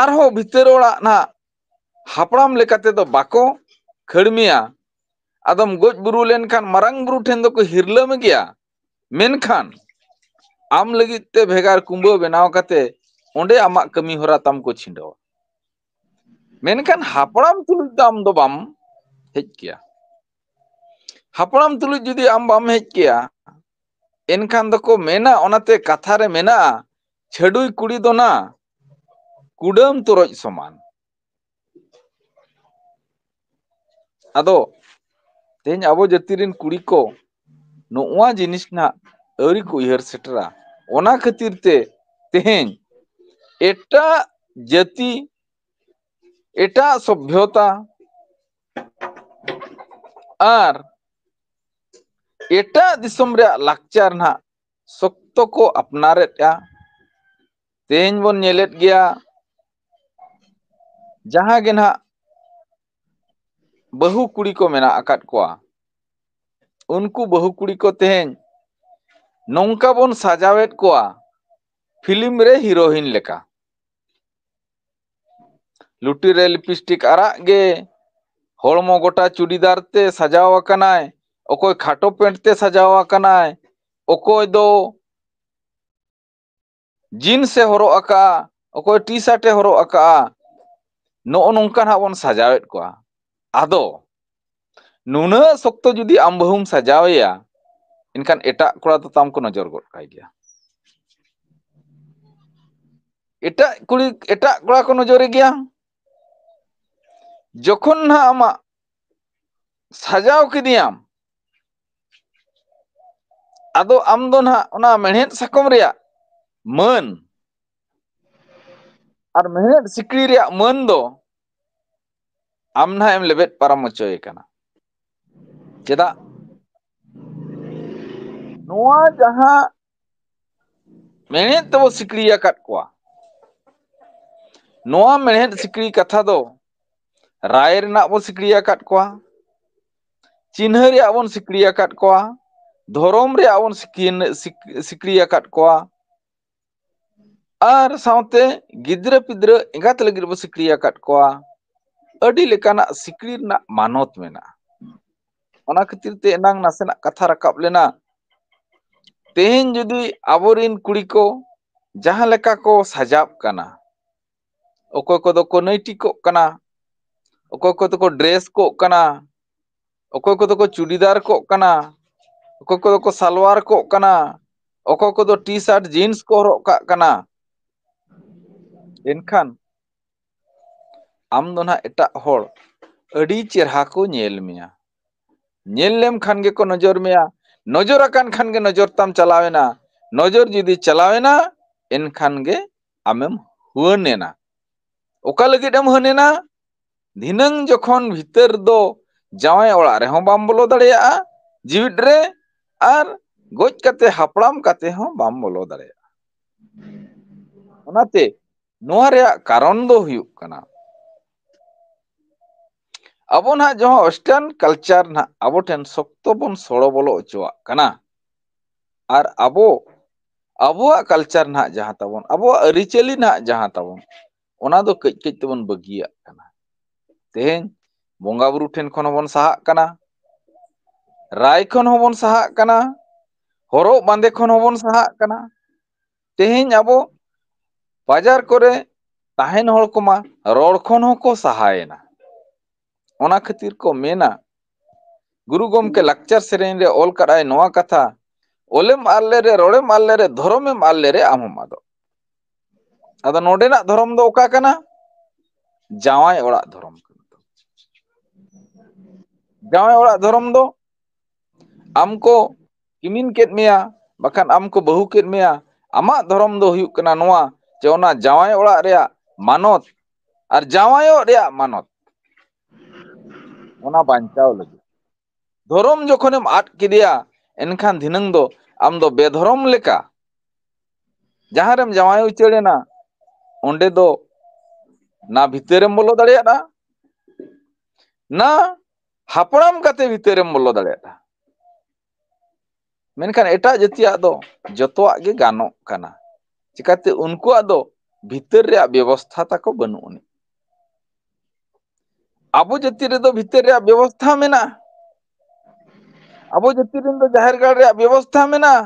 ᱟᱨᱦᱚᱸ ᱵᱷᱤᱛᱟᱹᱨ ᱚᱲᱟᱜ ᱱᱟᱦᱟᱜ ᱦᱟᱯᱲᱟᱢ ᱞᱮᱠᱟ ᱛᱮᱫᱚ ᱵᱟᱠᱚ ᱠᱷᱟᱹᱲ ᱢᱮᱭᱟ᱾ ᱟᱫᱚᱢ ᱜᱚᱡ ᱵᱩᱨᱩ ᱞᱮᱱᱠᱷᱟᱱ ᱢᱟᱨᱟᱝ ᱵᱩᱨᱩ ᱴᱷᱮᱱ ᱫᱚᱠᱚ ᱦᱤᱨᱞᱟᱹ ᱢᱮ ᱜᱮᱭᱟ, ᱢᱮᱱᱠᱷᱟᱱ ᱟᱢ ᱞᱟᱹᱜᱤᱫ ᱛᱮ ᱵᱷᱮᱜᱟᱨ ᱠᱩᱢᱵᱟᱹ ᱵᱮᱱᱟᱣ ᱠᱟᱛᱮ ᱚᱸᱰᱮ ᱟᱢᱟᱜ ᱠᱟᱹᱢᱤ ᱦᱚᱨᱟ ᱛᱟᱢ ᱠᱚ ᱪᱷᱤᱸᱰᱟᱹᱣᱟ᱾ ᱢᱮᱱᱠᱷᱟᱱ ᱦᱟᱯᱲᱟᱢ ᱛᱩᱞᱩᱡ ᱫᱚ ᱟᱢ ᱫᱚ ᱵᱟᱢ ᱦᱮᱡ ᱠᱮᱭᱟ᱾ ᱦᱟᱯᱲᱟᱢ ᱛᱩᱞᱩᱡ ᱡᱩᱫᱤ ᱟᱢ ᱵᱟᱢ ᱦᱮᱡ ᱠᱮᱭᱟ, ᱮᱱᱠᱷᱟᱱ ᱫᱚᱠᱚ ᱢᱮᱱᱟ, ᱚᱱᱟᱛᱮ ᱠᱟᱛᱷᱟ ᱨᱮ ᱢᱮᱱᱟᱜᱼᱟ, ᱪᱷᱟᱹᱰᱩᱭ ᱠᱩᱲᱤ ᱫᱚ ᱱᱟ ᱠᱩᱰᱟᱹᱢ ᱛᱚᱨᱚᱡ ᱥᱚᱢᱟᱱ᱾ ᱟᱫᱚ ᱛᱮᱦᱮᱧ ᱟᱵᱚ ᱡᱟᱹᱛᱤ ᱨᱮᱱ ᱠᱩᱲᱤ ᱠᱚ ᱱᱚᱣᱟ ᱡᱤᱱᱤᱥ ᱱᱟᱜ ᱟᱹᱣᱨᱤ ᱠᱚ ᱩᱭᱦᱟᱹᱨ ᱥᱮᱴᱮᱨᱟ᱾ ᱚᱱᱟ ᱠᱷᱟᱹᱛᱤᱨ ᱛᱮ ᱛᱮᱦᱮᱧ ᱮᱴᱟᱜ ᱡᱟᱹᱛᱤ, ᱮᱴᱟᱜ ᱥᱚᱵᱷᱭᱚᱛᱟ ᱟᱨ ᱮᱴᱟᱜ ᱫᱤᱥᱚᱢ ᱨᱮᱭᱟᱜ ᱞᱟᱠᱪᱟᱨ ᱱᱟᱜ ᱥᱚᱠᱛᱚ ᱠᱚ ᱟᱯᱱᱟᱨᱮᱫᱼᱟ᱾ ᱛᱮᱦᱮᱧ ᱵᱚᱱ ᱧᱮᱞᱮᱫ ᱜᱮᱭᱟ, ᱡᱟᱦᱟᱸ ᱜᱮ ᱱᱟᱦᱟᱜ ᱵᱟᱹᱦᱩ ᱠᱩᱲᱤ ᱠᱚ ᱢᱮᱱᱟᱜ ᱟᱠᱟᱫ ᱠᱚᱣᱟ, ᱩᱱᱠᱩ ᱵᱟᱹᱦᱩ ᱠᱩᱲᱤ ᱠᱚ ᱛᱮᱦᱮᱧ ᱱᱚᱝᱠᱟ ᱵᱚᱱ ᱥᱟᱡᱟᱣᱮᱫ ᱠᱚᱣᱟ ᱯᱷᱤᱞᱢ ᱨᱮ ᱦᱤᱨᱳᱭᱤᱱ ᱞᱮᱠᱟ᱾ ᱞᱩᱴᱤ ᱨᱮ ᱞᱤᱯᱤᱥᱴᱤᱠ ᱟᱨᱟᱜ ᱜᱮ, ᱦᱚᱲᱢᱚ ᱜᱚᱴᱟ ᱪᱩᱲᱤᱫᱟᱨ ᱛᱮ ᱥᱟᱡᱟᱣ ᱟᱠᱟᱱᱟᱭ, ᱚᱠᱚᱭ ᱠᱷᱟᱴᱚ ᱯᱮᱱᱴ ᱛᱮ ᱥᱟᱡᱟᱣ ᱟᱠᱟᱱᱟᱭ, ᱚᱠᱚᱭ ᱫᱚ ᱡᱤᱱᱥ ᱮ ᱦᱚᱨᱚᱜ ᱟᱠᱟᱜᱼᱟ, ᱚᱠᱚᱭ ᱴᱤ ᱥᱟᱨᱴ ᱮ ᱦᱚᱨᱚᱜ ᱟᱠᱟᱜᱼᱟ᱾ ᱱᱚᱜᱼᱚ ᱱᱚᱝᱠᱟ ᱱᱟᱦᱟᱜ ᱵᱚᱱ ᱥᱟᱡᱟᱣᱮᱫ ᱠᱚᱣᱟ᱾ ᱟᱫᱚ ᱱᱩᱱᱟᱹᱜ ᱥᱚᱠᱛᱚ ᱡᱩᱫᱤ ᱟᱢ ᱵᱟᱹᱦᱩᱢ ᱥᱟᱡᱟᱣᱮᱭᱟ, ᱮᱱᱠᱷᱟᱱ ᱮᱴᱟᱜ ᱠᱚᱲᱟ ᱫᱚ ᱛᱟᱢ ᱠᱚ ᱱᱚᱡᱚᱨ ᱜᱚᱫ ᱠᱟᱭ ᱜᱮᱭᱟ᱾ ᱮᱴᱟᱜ ᱠᱩᱲᱤ, ᱮᱴᱟᱜ ᱠᱚᱲᱟ ᱠᱚ ᱱᱚᱡᱚᱨᱮ ᱜᱮᱭᱟ᱾ ᱡᱚᱠᱷᱚᱱ ᱱᱟᱦᱟᱜ ᱟᱢᱟᱜ ᱥᱟᱡᱟᱣ ᱠᱮᱫᱮᱭᱟᱢ, ᱟᱫᱚ ᱟᱢ ᱫᱚ ᱱᱟᱦᱟᱜ ᱚᱱᱟ ᱢᱮᱲᱦᱮᱫ ᱥᱟᱠᱚᱢ ᱨᱮᱭᱟᱜ ᱢᱟᱹᱱ ᱟᱨ ᱢᱮᱲᱦᱮᱫ ᱥᱤᱠᱲᱤ ᱨᱮᱭᱟᱜ ᱢᱟᱹᱱ ᱫᱚ ᱟᱢ ᱱᱟᱦᱟᱜ ᱮᱢ ᱞᱮᱵᱮᱫ ᱯᱟᱨᱚᱢ ᱦᱚᱪᱚᱭᱮ ᱠᱟᱱᱟ᱾ ᱪᱮᱫᱟᱜ? ᱱᱚᱣᱟ ᱡᱟᱦᱟᱸ ᱢᱮᱲᱦᱮᱫ ᱛᱮᱵᱚ ᱥᱤᱠᱲᱤ ᱟᱠᱟᱫ ᱠᱚᱣᱟ, ᱱᱚᱣᱟ ᱢᱮᱲᱦᱮᱫ ᱥᱤᱠᱲᱤ ᱠᱟᱛᱷᱟ ᱫᱚ ᱨᱟᱭ ᱨᱮᱱᱟᱜ ᱵᱚ ᱥᱤᱠᱲᱤ ᱟᱠᱟᱫ ᱠᱚᱣᱟ, ᱪᱤᱱᱦᱟᱹ ᱨᱮᱭᱟᱜ ᱵᱚᱱ ᱥᱤᱠᱲᱤ ᱟᱠᱟᱫ ᱠᱚᱣᱟ, ᱫᱷᱚᱨᱚᱢ ᱨᱮᱭᱟᱜ ᱵᱚᱱ ᱥᱤᱠᱤᱱ-, ᱥᱤᱠ-, ᱥᱤᱠᱲᱤ ᱟᱠᱟᱫ ᱠᱚᱣᱟ, ᱟᱨ ᱥᱟᱶᱛᱮ ᱜᱤᱫᱽᱨᱟᱹ ᱯᱤᱫᱽᱨᱟᱹ ᱮᱸᱜᱟᱛ ᱞᱟᱹᱜᱤᱫ ᱵᱚ ᱥᱤᱠᱲᱤ ᱟᱠᱟᱫ ᱠᱚᱣᱟ᱾ ᱟᱹᱰᱤ ᱞᱮᱠᱟᱱᱟᱜ ᱥᱤᱠᱲᱤ ᱨᱮᱱᱟᱜ ᱢᱟᱱᱚᱛ ᱢᱮᱱᱟᱜᱼᱟ᱾ ᱚᱱᱟ ᱠᱷᱟᱹᱛᱤᱨ ᱛᱮ ᱮᱱᱟᱝ ᱱᱟᱥᱮᱱᱟᱜ ᱠᱟᱛᱷᱟ ᱨᱟᱠᱟᱵ ᱞᱮᱱᱟ᱾ ᱛᱮᱦᱮᱧ ᱡᱩᱫᱤ ᱟᱵᱚᱨᱤᱱ ᱠᱩᱲᱤ ᱠᱚ ᱡᱟᱦᱟᱸ ᱞᱮᱠᱟ ᱠᱚ ᱥᱟᱡᱟᱵ ᱠᱟᱱᱟ, ᱚᱠᱚᱭ ᱠᱚᱫᱚ ᱠᱚ ᱱᱟᱭᱴᱤ ᱠᱚᱜ ᱠᱟᱱᱟ, ᱚᱠᱚᱭ ᱠᱚᱫᱚ ᱠᱚ ᱰᱨᱮᱥ ᱠᱚᱜ ᱠᱟᱱᱟ, ᱚᱠᱚᱭ ᱠᱚᱫᱚ ᱠᱚ ᱪᱩᱲᱤᱫᱟᱨ ᱠᱚᱜ ᱠᱟᱱᱟ, ᱚᱠᱚᱭ ᱠᱚᱫᱚ ᱠᱚ ᱥᱟᱞᱣᱟᱨ ᱠᱚᱜ ᱠᱟᱱᱟ, ᱚᱠᱚᱭ ᱠᱚᱫᱚ ᱴᱤ ᱥᱟᱨᱴ ᱡᱤᱱᱥ ᱠᱚ ᱦᱚᱨᱚᱜ ᱠᱟᱜ ᱠᱟᱱᱟ, ᱮᱱᱠᱷᱟᱱ ᱟᱢ ᱫᱚ ᱱᱟᱦᱟᱜ ᱮᱴᱟᱜ ᱦᱚᱲ ᱟᱹᱰᱤ ᱪᱮᱨᱦᱟ ᱠᱚ ᱧᱮᱞ ᱢᱮᱭᱟ᱾ ᱧᱮᱞ ᱞᱮᱢ ᱠᱷᱟᱱ ᱜᱮᱠᱚ ᱱᱚᱡᱚᱨ ᱢᱮᱭᱟ᱾ ᱱᱚᱡᱚᱨ ᱟᱠᱟᱱ ᱠᱷᱟᱱ ᱜᱮ ᱱᱚᱡᱚᱨ ᱛᱟᱢ ᱪᱟᱞᱟᱣᱮᱱᱟ᱾ ᱱᱚᱡᱚᱨ ᱡᱩᱫᱤ ᱪᱟᱞᱟᱣᱮᱱᱟ, ᱮᱱᱠᱷᱟᱱ ᱜᱮ ᱟᱢᱮᱢ ᱦᱩᱣᱟᱹᱱ ᱮᱱᱟ᱾ ᱚᱠᱟ ᱞᱟᱹᱜᱤᱫ ᱮᱢ ᱦᱟᱹᱱ ᱮᱱᱟ? ᱫᱷᱤᱱᱟᱹᱝ ᱡᱚᱠᱷᱚᱱ ᱵᱷᱤᱛᱟᱹᱨ ᱫᱚ ᱡᱟᱶᱟᱭ ᱚᱲᱟᱜ ᱨᱮᱦᱚᱸ ᱵᱟᱢ ᱵᱚᱞᱚ ᱫᱟᱲᱮᱭᱟᱜᱼᱟ ᱡᱤᱣᱤᱫ ᱨᱮ, ᱟᱨ ᱜᱚᱡ ᱠᱟᱛᱮ ᱦᱟᱯᱲᱟᱢ ᱠᱟᱛᱮ ᱦᱚᱸ ᱵᱟᱢ ᱵᱚᱞᱚ ᱫᱟᱲᱮᱭᱟᱜᱼᱟ᱾ ᱚᱱᱟᱛᱮ ᱱᱚᱣᱟ ᱨᱮᱭᱟᱜ ᱠᱟᱨᱚᱱ ᱫᱚ ᱦᱩᱭᱩᱜ ᱠᱟᱱᱟ, ᱟᱵᱚ ᱱᱟᱦᱟᱜ ᱡᱟᱦᱟᱸ western culture ᱱᱟᱦᱟᱜ ᱟᱵᱚ ᱴᱷᱮᱱ ᱥᱚᱠᱛᱚ ᱵᱚᱱ ᱥᱚᱲᱚ ᱵᱚᱞᱚ ᱦᱚᱪᱚᱣᱟᱜ ᱠᱟᱱᱟ, ᱟᱨ ᱟᱵᱚ ᱟᱵᱚᱣᱟᱜ culture ᱱᱟᱦᱟᱜ ᱡᱟᱦᱟᱸ ᱛᱟᱵᱚᱱ, ᱟᱵᱚᱣᱟᱜ ᱟᱹᱨᱤᱪᱟᱹᱞᱤ ᱱᱟᱦᱟᱜ ᱡᱟᱦᱟᱸ ᱛᱟᱵᱚᱱ, ᱚᱱᱟ ᱫᱚ ᱠᱟᱹᱡ ᱠᱟᱹᱡ ᱛᱮᱵᱚᱱ ᱵᱟᱹᱜᱤᱭᱟᱜ ᱠᱟᱱᱟ᱾ ᱛᱮᱦᱮᱧ ᱵᱚᱸᱜᱟ ᱵᱩᱨᱩ ᱴᱷᱮᱱ ᱠᱷᱚᱱ ᱦᱚᱸᱵᱚᱱ ᱥᱟᱦᱟᱜ ᱠᱟᱱᱟ, ᱨᱟᱭ ᱠᱷᱚᱱ ᱦᱚᱸᱵᱚᱱ ᱥᱟᱦᱟᱜ ᱠᱟᱱᱟ, ᱦᱚᱨᱚᱜ ᱵᱟᱸᱫᱮ ᱠᱷᱚᱱ ᱦᱚᱸᱵᱚᱱ ᱥᱟᱦᱟᱜ ᱠᱟᱱᱟ᱾ ᱛᱮᱦᱮᱧ ᱟᱵᱚ ᱵᱟᱡᱟᱨ ᱠᱚᱨᱮ ᱛᱟᱦᱮᱱ ᱦᱚᱲ ᱠᱚᱢᱟ ᱨᱚᱲ ᱠᱷᱚᱱ ᱦᱚᱸᱠᱚ ᱥᱟᱦᱟᱭᱮᱱᱟ᱾ ᱚᱱᱟ ᱠᱷᱟᱹᱛᱤᱨ ᱠᱚ ᱢᱮᱱᱟ, ᱜᱩᱨᱩ ᱜᱚᱢᱠᱮ ᱞᱟᱠᱪᱟᱨ ᱥᱮᱨᱮᱧ ᱨᱮ ᱚᱞ ᱠᱟᱫᱟᱭ ᱱᱚᱣᱟ ᱠᱟᱛᱷᱟ, "ᱚᱞᱮᱢ ᱟᱫ ᱞᱮᱨᱮ, ᱨᱚᱲᱮᱢ ᱟᱫ ᱞᱮᱨᱮ, ᱫᱷᱚᱨᱚᱢᱮᱢ ᱟᱫ ᱞᱮᱨᱮ, ᱟᱢ ᱦᱚᱸᱢ ᱟᱫᱚᱜ᱾" ᱟᱫᱚ ᱱᱚᱰᱮᱱᱟᱜ ᱫᱷᱚᱨᱚᱢ ᱫᱚ ᱚᱠᱟ ᱠᱟᱱᱟ? ᱡᱟᱶᱟᱭ ᱚᱲᱟᱜ ᱫᱷᱚᱨᱚᱢ ᱠᱟᱱᱟ᱾ ᱡᱟᱶᱟᱭ ᱚᱲᱟᱜ ᱫᱷᱚᱨᱚᱢ ᱫᱚ ᱟᱢ ᱠᱚ ᱠᱤᱢᱤᱱ ᱠᱮᱫ ᱢᱮᱭᱟ, ᱵᱟᱠᱷᱟᱱ ᱟᱢ ᱠᱚ ᱵᱟᱹᱦᱩ ᱠᱮᱫ ᱢᱮᱭᱟ, ᱟᱢᱟᱜ ᱫᱷᱚᱨᱚᱢ ᱫᱚ ᱦᱩᱭᱩᱜ ᱠᱟᱱᱟ ᱱᱚᱣᱟ, ᱡᱮ ᱚᱱᱟ ᱡᱟᱶᱟᱭ ᱚᱲᱟᱜ ᱨᱮᱭᱟᱜ ᱢᱟᱱᱚᱛ ᱟᱨ ᱡᱟᱶᱟᱭᱚᱜ ᱨᱮᱭᱟᱜ ᱢᱟᱱᱚᱛ, ᱚᱱᱟ ᱵᱟᱧᱪᱟᱣ ᱞᱟᱹᱜᱤᱫ᱾ ᱫᱷᱚᱨᱚᱢ ᱡᱚᱠᱷᱚᱱᱮᱢ ᱟᱫ ᱠᱮᱫᱮᱭᱟ, ᱮᱱᱠᱷᱟᱱ ᱫᱷᱤᱱᱟᱹᱝ ᱫᱚ ᱟᱢ ᱫᱚ ᱵᱮᱫᱷᱚᱨᱚᱢ ᱞᱮᱠᱟ ᱡᱟᱦᱟᱸ ᱨᱮᱢ ᱡᱟᱶᱟᱭ ᱩᱪᱟᱹᱲ ᱮᱱᱟ, ᱚᱸᱰᱮ ᱫᱚ ᱱᱟ ᱵᱷᱤᱛᱟᱹᱨᱮᱢ ᱵᱚᱞᱚ ᱫᱟᱲᱮᱭᱟᱜᱼᱟ, ᱱᱟ ᱦᱟᱯᱲᱟᱢ ᱠᱟᱛᱮ ᱵᱷᱤᱛᱟᱹᱨᱮᱢ ᱵᱚᱞᱚ ᱫᱟᱲᱮᱭᱟᱜᱼᱟ᱾ ᱢᱮᱱᱠᱷᱟᱱ ᱮᱴᱟᱜ ᱡᱟᱹᱛᱤᱭᱟᱜ ᱫᱚ ᱡᱚᱛᱚᱣᱟᱜ ᱜᱮ ᱜᱟᱱᱚᱜ ᱠᱟᱱᱟ᱾ ᱪᱤᱠᱟᱹᱛᱮ ᱩᱱᱠᱩᱣᱟᱜ ᱫᱚ ᱵᱷᱤᱛᱟᱹᱨ ᱨᱮᱭᱟᱜ ᱵᱮᱵᱚᱥᱛᱷᱟ ᱛᱟᱠᱚ ᱵᱟᱹᱱᱩᱜ ᱟᱹᱱᱤᱡ᱾ ᱟᱵᱚ ᱡᱟᱹᱛᱤ ᱨᱮᱫᱚ ᱵᱷᱤᱛᱟᱹᱨ ᱨᱮᱭᱟᱜ ᱵᱮᱵᱚᱥᱛᱷᱟ ᱢᱮᱱᱟᱜᱼᱟ᱾ ᱟᱵᱚ ᱡᱟᱹᱛᱤ ᱨᱮᱱ ᱫᱚ ᱡᱟᱦᱮᱨ ᱜᱟᱲ ᱨᱮᱭᱟᱜ ᱵᱮᱵᱚᱥᱛᱷᱟ ᱢᱮᱱᱟᱜᱼᱟ᱾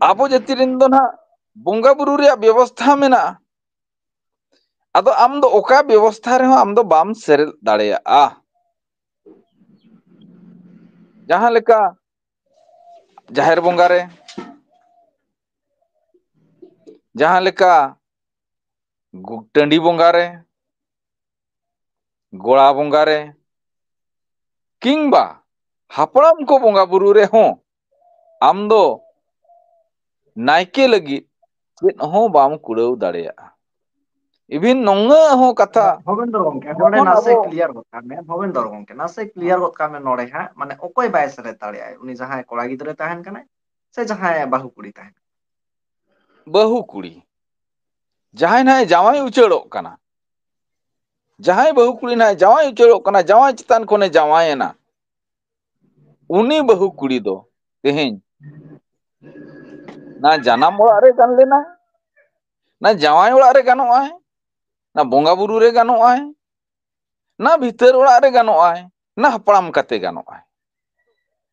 ᱟᱵᱚ ᱡᱟᱹᱛᱤ ᱨᱮᱱ ᱫᱚ ᱱᱟᱦᱟᱜ ᱵᱚᱸᱜᱟ ᱵᱩᱨᱩ ᱨᱮᱭᱟᱜ ᱵᱮᱵᱚᱥᱛᱷᱟ ᱢᱮᱱᱟᱜᱼᱟ᱾ ᱟᱫᱚ ᱟᱢ ᱫᱚ ᱚᱠᱟ ᱵᱮᱵᱚᱥᱛᱷᱟ ᱨᱮᱦᱚᱸ ᱟᱢ ᱫᱚ ᱵᱟᱢ ᱥᱮᱞᱮᱫ ᱫᱟᱲᱮᱭᱟᱜᱼᱟ᱾ ᱡᱟᱦᱟᱸ ᱞᱮᱠᱟ ᱡᱟᱦᱮᱨ ᱵᱚᱸᱜᱟ ᱨᱮ, ᱡᱟᱦᱟᱸ ᱞᱮᱠᱟ ᱜᱩ-, ᱴᱟᱺᱰᱤ ᱵᱚᱸᱜᱟ ᱨᱮ, ᱜᱚᱲᱟ ᱵᱚᱸᱜᱟ ᱨᱮ, ᱠᱤᱝᱵᱟ ᱦᱟᱯᱲᱟᱢ ᱠᱚ ᱵᱚᱸᱜᱟ ᱵᱩᱨᱩ ᱨᱮᱦᱚᱸ ᱟᱢ ᱫᱚ ᱱᱟᱭᱠᱮ ᱞᱟᱹᱜᱤᱫ ᱪᱮᱫ ᱦᱚᱸ ᱵᱟᱢ ᱠᱩᱲᱟᱹᱣ ᱫᱟᱲᱮᱭᱟᱜᱼᱟ᱾ Even ᱱᱩᱱᱟᱹᱜ ᱦᱚᱸ ᱠᱟᱛᱷᱟ ᱵᱷᱚᱵᱮᱱᱫᱚᱨ ᱜᱚᱢᱠᱮ, ᱱᱚᱰᱮ ᱡᱚᱠᱷᱚᱱ ᱱᱟᱥᱮ ᱟᱵᱚ clear ᱜᱚᱫ ᱠᱟᱜ ᱢᱮ, ᱵᱷᱚᱵᱮᱱᱫᱚᱨ ᱜᱚᱢᱠᱮ, ᱱᱟᱥᱮ clear ᱜᱚᱫ ᱠᱟᱜ ᱢᱮ ᱱᱚᱰᱮ ᱦᱟᱸᱜ, ᱢᱟᱱᱮ ᱚᱠᱚᱭ ᱵᱟᱭ ᱥᱮᱞᱮᱫ ᱫᱟᱲᱮᱭᱟᱜᱼᱟ? ᱩᱱᱤ ᱡᱟᱦᱟᱸᱭ ᱠᱚᱲᱟ ᱜᱤᱫᱽᱨᱟᱹ ᱛᱟᱦᱮᱱ ᱠᱟᱱᱟᱭ ᱥᱮ ᱡᱟᱦᱟᱸᱭ ᱵᱟᱹᱦᱩ ᱠᱩᱲᱤ ᱛᱟᱦᱮᱱ ᱠᱟᱱᱟᱭ? ᱵᱟᱹᱦᱩ ᱠᱩᱲᱤ, ᱡᱟᱦᱟᱸᱭ ᱱᱟᱦᱟᱜ ᱡᱟᱶᱟᱭ ᱩᱪᱟᱹᱲᱚᱜ ᱠᱟᱱᱟ, ᱡᱟᱦᱟᱸᱭ ᱵᱟᱹᱦᱩ ᱠᱩᱲᱤ ᱱᱟᱦᱟᱜ ᱡᱟᱶᱟᱭ ᱩᱪᱟᱹᱲᱚᱜ ᱠᱟᱱᱟ, ᱡᱟᱶᱟᱭ ᱪᱮᱛᱟᱱ ᱠᱷᱚᱱᱮ ᱡᱟᱶᱟᱭᱮᱱᱟ, ᱩᱱᱤ ᱵᱟᱹᱦᱩ ᱠᱩᱲᱤ ᱫᱚ ᱛᱮᱦᱮᱧ ᱱᱟ ᱡᱟᱱᱟᱢ ᱚᱲᱟᱜ ᱨᱮ ᱜᱟᱱ ᱞᱮᱱᱟ, ᱱᱟ ᱡᱟᱶᱟᱭ ᱚᱲᱟᱜ ᱨᱮ ᱜᱟᱱᱚᱜᱼᱟᱭ, ᱱᱟ ᱵᱚᱸᱜᱟ ᱵᱩᱨᱩ ᱨᱮ ᱜᱟᱱᱚᱜᱼᱟᱭ, ᱱᱟ ᱵᱷᱤᱛᱟᱹᱨ ᱚᱲᱟᱜ ᱨᱮ ᱜᱟᱱᱚᱜᱼᱟᱭ, ᱱᱟ ᱦᱟᱯᱲᱟᱢ ᱠᱟᱛᱮ ᱜᱟᱱᱚᱜᱼᱟᱭ᱾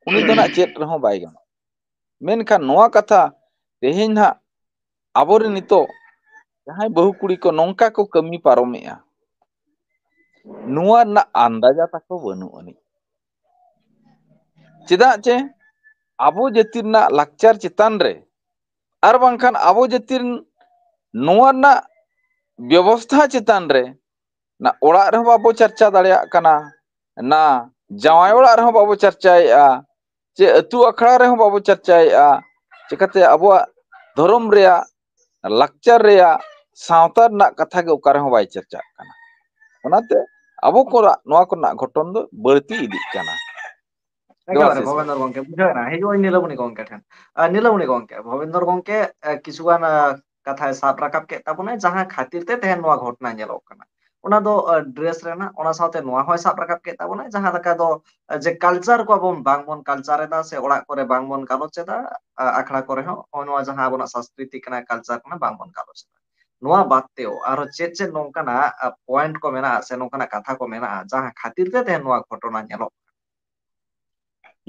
ᱩᱱᱤ ᱫᱚ ᱱᱟᱜ ᱪᱮᱫ ᱨᱮᱦᱚᱸ ᱵᱟᱭ ᱜᱟᱱᱚᱜᱼᱟ᱾ ᱢᱮᱱᱠᱷᱟᱱ ᱱᱚᱣᱟ ᱠᱟᱛᱷᱟ ᱛᱮᱦᱮᱧ ᱱᱟᱜ ᱟᱵᱚᱨᱮᱱ ᱱᱤᱛᱚᱜ ᱡᱟᱦᱟᱸᱭ ᱵᱟᱹᱦᱩ ᱠᱩᱲᱤ ᱠᱚ ᱱᱚᱝᱠᱟ ᱠᱚ ᱠᱟᱹᱢᱤ ᱯᱟᱨᱚᱢᱮᱜᱼᱟ, ᱱᱚᱣᱟ ᱨᱮᱱᱟᱜ ᱟᱱᱫᱟᱡᱟ ᱛᱟᱠᱚ ᱵᱟᱹᱱᱩᱜ ᱟᱹᱱᱤᱡ᱾ ᱪᱮᱫᱟᱜ ᱪᱮ ᱟᱵᱚ ᱡᱟᱹᱛᱤ ᱨᱮᱱᱟᱜ ᱞᱟᱠᱪᱟᱨ ᱪᱮᱛᱟᱱ ᱨᱮ ᱟᱨ ᱵᱟᱝᱠᱷᱟᱱ ᱟᱵᱚ ᱡᱟᱹᱛᱤ ᱨᱮᱱ ᱱᱚᱣᱟ ᱨᱮᱱᱟᱜ ᱵᱮᱵᱚᱥᱛᱷᱟ ᱪᱮᱛᱟᱱ ᱨᱮ ᱱᱟ ᱚᱲᱟᱜ ᱨᱮᱦᱚᱸ ᱵᱟᱵᱚ ᱪᱟᱨᱪᱟ ᱫᱟᱲᱮᱭᱟᱜ ᱠᱟᱱᱟ, ᱱᱟ ᱡᱟᱶᱟᱭ ᱚᱲᱟᱜ ᱨᱮᱦᱚᱸ ᱵᱟᱵᱚ ᱪᱟᱨᱪᱟᱭᱮᱜᱼᱟ, ᱪᱮ ᱟᱹᱛᱩ ᱟᱠᱷᱲᱟ ᱨᱮᱦᱚᱸ ᱵᱟᱵᱚ ᱪᱟᱨᱪᱟᱭᱮᱜᱼᱟ᱾ ᱪᱤᱠᱟᱹᱛᱮ ᱟᱵᱚᱣᱟᱜ ᱫᱷᱚᱨᱚᱢ ᱨᱮᱭᱟᱜ, ᱞᱟᱠᱪᱟᱨ ᱨᱮᱭᱟᱜ, ᱥᱟᱶᱛᱟ ᱨᱮᱱᱟᱜ ᱠᱟᱛᱷᱟ ᱜᱮ ᱚᱠᱟ ᱨᱮᱦᱚᱸ ᱵᱟᱭ ᱪᱟᱨᱪᱟᱜ ᱠᱟᱱᱟ᱾ ᱚᱱᱟᱛᱮ ᱟᱵᱚ ᱠᱚᱨᱟᱜ ᱱᱚᱣᱟ ᱠᱚᱨᱮᱱᱟᱜ ᱜᱷᱚᱴᱚᱱ ᱫᱚ ᱵᱟᱹᱲᱛᱤ ᱤᱫᱤᱜ ᱠᱟᱱᱟ᱾ ᱮᱠᱮᱵᱟᱨᱮ ᱡᱚᱦᱟᱨ ᱥᱮ᱾ ᱵᱷᱚᱵᱮᱱᱫᱚᱨ ᱜᱚᱝᱠᱮ, ᱵᱩᱡᱷᱟᱹᱣ ᱮᱱᱟ, ᱦᱤᱡᱩᱜ ᱟᱹᱧ ᱱᱤᱞᱟᱢᱚᱱᱤ ᱜᱚᱝᱠᱮ ᱴᱷᱮᱱ᱾ ᱟᱨ ᱱᱤᱞᱟᱢᱚᱱᱤ ᱜᱚᱝᱠᱮ, ᱵᱷᱚᱵᱮᱱᱫᱚᱨ ᱜᱚᱝᱠᱮ, ᱮ, ᱠᱤᱪᱷᱩᱜᱟᱱ, ᱮ, ᱠᱟᱛᱷᱟᱭ ᱥᱟᱵ ᱨᱟᱠᱟᱵ ᱠᱮᱫ ᱛᱟᱵᱚᱱᱟᱭ, ᱡᱟᱦᱟᱸ ᱠᱷᱟᱹᱛᱤᱨ ᱛᱮ ᱛᱮᱦᱮᱧ ᱱᱚᱣᱟ ᱜᱷᱚᱴᱚᱱᱟ ᱧᱮᱞᱚᱜ ᱠᱟᱱᱟ᱾ ᱚᱱᱟ ᱫᱚ, ᱮ, dress ᱨᱮᱱᱟᱜ, ᱚᱱᱟ ᱥᱟᱶᱛᱮ ᱱᱚᱣᱟ ᱦᱚᱸᱭ ᱥᱟᱵ ᱨᱟᱠᱟᱵ ᱠᱮᱫ ᱛᱟᱵᱚᱱᱟᱭ, ᱡᱟᱦᱟᱸ ᱞᱮᱠᱟ ᱫᱚ, ᱮ, ᱡᱮ culture ᱠᱚ ᱟᱵᱚ ᱵᱟᱝ ᱵᱚᱱ culture ᱮᱫᱟ ᱥᱮ ᱚᱲᱟᱜ ᱠᱚᱨᱮ ᱵᱟᱝ ᱵᱚᱱ ᱜᱟᱞᱚᱪ ᱮᱫᱟ, ᱟ, ᱟᱠᱷᱲᱟ ᱠᱚᱨᱮ ᱦᱚᱸ ᱱᱚᱜᱼᱚ ᱱᱚᱣᱟ ᱡᱟᱦᱟᱸ ᱟᱵᱚᱱᱟᱜ ᱥᱟᱝᱥᱠᱨᱤᱛᱤᱠ ᱠᱟᱱᱟ, culture ᱠᱟᱱᱟ, ᱵᱟᱝ ᱵᱚᱱ ᱜᱟᱞᱚᱪ ᱮᱫᱟ᱾ ᱱᱚᱣᱟ ᱵᱟᱫ ᱛᱮ ᱟᱨᱦᱚᱸ ᱪᱮᱫ ᱪᱮᱫ ᱱᱚᱝᱠᱟᱱᱟᱜ, ᱟ, point ᱠᱚ ᱢᱮᱱᱟᱜᱼᱟ ᱥᱮ ᱱᱚᱝᱠᱟᱱᱟᱜ ᱠᱟᱛᱷᱟ ᱠᱚ ᱢᱮᱱᱟᱜᱼᱟ, ᱡᱟᱦᱟᱸ ᱠᱷᱟᱹᱛᱤᱨ ᱛᱮ ᱛᱮᱦᱮᱧ ᱱᱚᱣᱟ ᱜᱷᱚᱴᱚᱱᱟ ᱧᱮᱞᱚᱜ ᱠᱟᱱᱟ?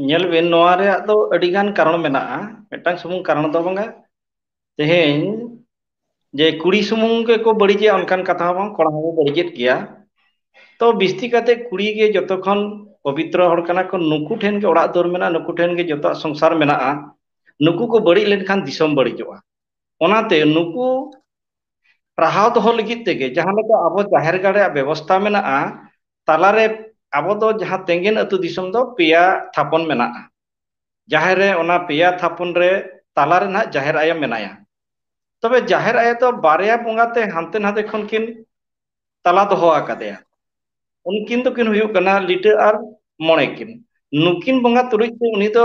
ᱧᱮᱞ ᱵᱤᱱ, ᱱᱚᱣᱟ ᱨᱮᱭᱟᱜ ᱫᱚ ᱟᱹᱰᱤ ᱜᱟᱱ ᱠᱟᱨᱚᱱ ᱢᱮᱱᱟᱜᱼᱟ᱾ ᱢᱤᱫᱴᱟᱝ ᱥᱩᱢᱩᱝ ᱠᱟᱨᱚᱱ ᱫᱚ ᱵᱟᱝᱟ᱾ ᱛᱮᱦᱮᱧ ᱡᱮ ᱠᱩᱲᱤ ᱥᱩᱢᱩᱝ ᱜᱮᱠᱚ ᱵᱟᱹᱲᱤᱡᱮᱜᱼᱟ, ᱚᱱᱠᱟᱱ ᱠᱟᱛᱷᱟ ᱦᱚᱸ ᱵᱟᱝ, ᱠᱚᱲᱟ ᱦᱚᱸᱠᱚ ᱵᱟᱹᱲᱤᱡᱮᱫ ᱜᱮᱭᱟ᱾ ᱛᱚ ᱵᱤᱥᱛᱤ ᱠᱟᱛᱮ ᱠᱩᱲᱤ ᱜᱮ ᱡᱚᱛᱚ ᱠᱷᱚᱱ ᱯᱚᱵᱤᱛᱨᱚ ᱦᱚᱲ ᱠᱟᱱᱟ ᱠᱚ, ᱱᱩᱠᱩ ᱴᱷᱮᱱ ᱜᱮ ᱚᱲᱟᱜ ᱫᱩᱣᱟᱹᱨ ᱢᱮᱱᱟᱜᱼᱟ, ᱱᱩᱠᱩ ᱴᱷᱮᱱ ᱜᱮ ᱡᱚᱛᱚᱣᱟᱜ ᱥᱚᱝᱥᱟᱨ ᱢᱮᱱᱟᱜᱼᱟ᱾ ᱱᱩᱠᱩ ᱠᱚ ᱵᱟᱹᱲᱤᱡ ᱞᱮᱱᱠᱷᱟᱱ ᱫᱤᱥᱚᱢ ᱵᱟᱹᱲᱤᱡᱚᱜᱼᱟ᱾ ᱚᱱᱟᱛᱮ ᱱᱩᱠᱩ ᱴᱟᱨᱦᱟᱣ ᱫᱚᱦᱚ ᱞᱟᱹᱜᱤᱫ ᱛᱮᱜᱮ ᱡᱟᱦᱟᱸ ᱞᱮᱠᱟ ᱟᱵᱚ ᱡᱟᱦᱮᱨ ᱜᱟᱲ ᱨᱮᱭᱟᱜ ᱵᱮᱵᱚᱥᱛᱷᱟ ᱢᱮᱱᱟᱜᱼᱟ, ᱛᱟᱞᱟᱨᱮ ᱟᱵᱚ ᱫᱚ ᱡᱟᱦᱟᱸ ᱛᱮᱸᱜᱮᱱ ᱟᱹᱛᱩ ᱫᱤᱥᱚᱢ ᱫᱚ ᱯᱮᱭᱟ ᱛᱷᱟᱯᱚᱱ ᱢᱮᱱᱟᱜᱼᱟ᱾ ᱡᱟᱦᱮᱨ ᱨᱮ, ᱚᱱᱟ ᱯᱮᱭᱟ ᱛᱷᱟᱯᱚᱱ ᱨᱮ ᱛᱟᱞᱟᱨᱮ ᱱᱟᱦᱟᱜ ᱡᱟᱦᱮᱨ ᱟᱭᱳ ᱢᱮᱱᱟᱭᱟ᱾ ᱛᱚᱵᱮ ᱡᱟᱦᱮᱨ ᱟᱭᱳ ᱫᱚ ᱵᱟᱨᱭᱟ ᱵᱚᱸᱜᱟ ᱛᱮ ᱦᱟᱱᱛᱮ ᱱᱟᱛᱮ ᱠᱷᱚᱱ ᱠᱤᱱ ᱛᱟᱞᱟ ᱫᱚᱦᱚ ᱟᱠᱟᱫᱮᱭᱟ᱾ ᱩᱱᱠᱤᱱ ᱫᱚᱠᱤᱱ ᱦᱩᱭᱩᱜ ᱠᱟᱱᱟ ᱞᱤᱴᱟᱹ ᱟᱨ ᱢᱚᱬᱮ ᱠᱤᱱ᱾ ᱱᱩᱠᱤᱱ ᱵᱚᱸᱜᱟ ᱛᱩᱞᱩᱡ ᱛᱮ ᱩᱱᱤ ᱫᱚ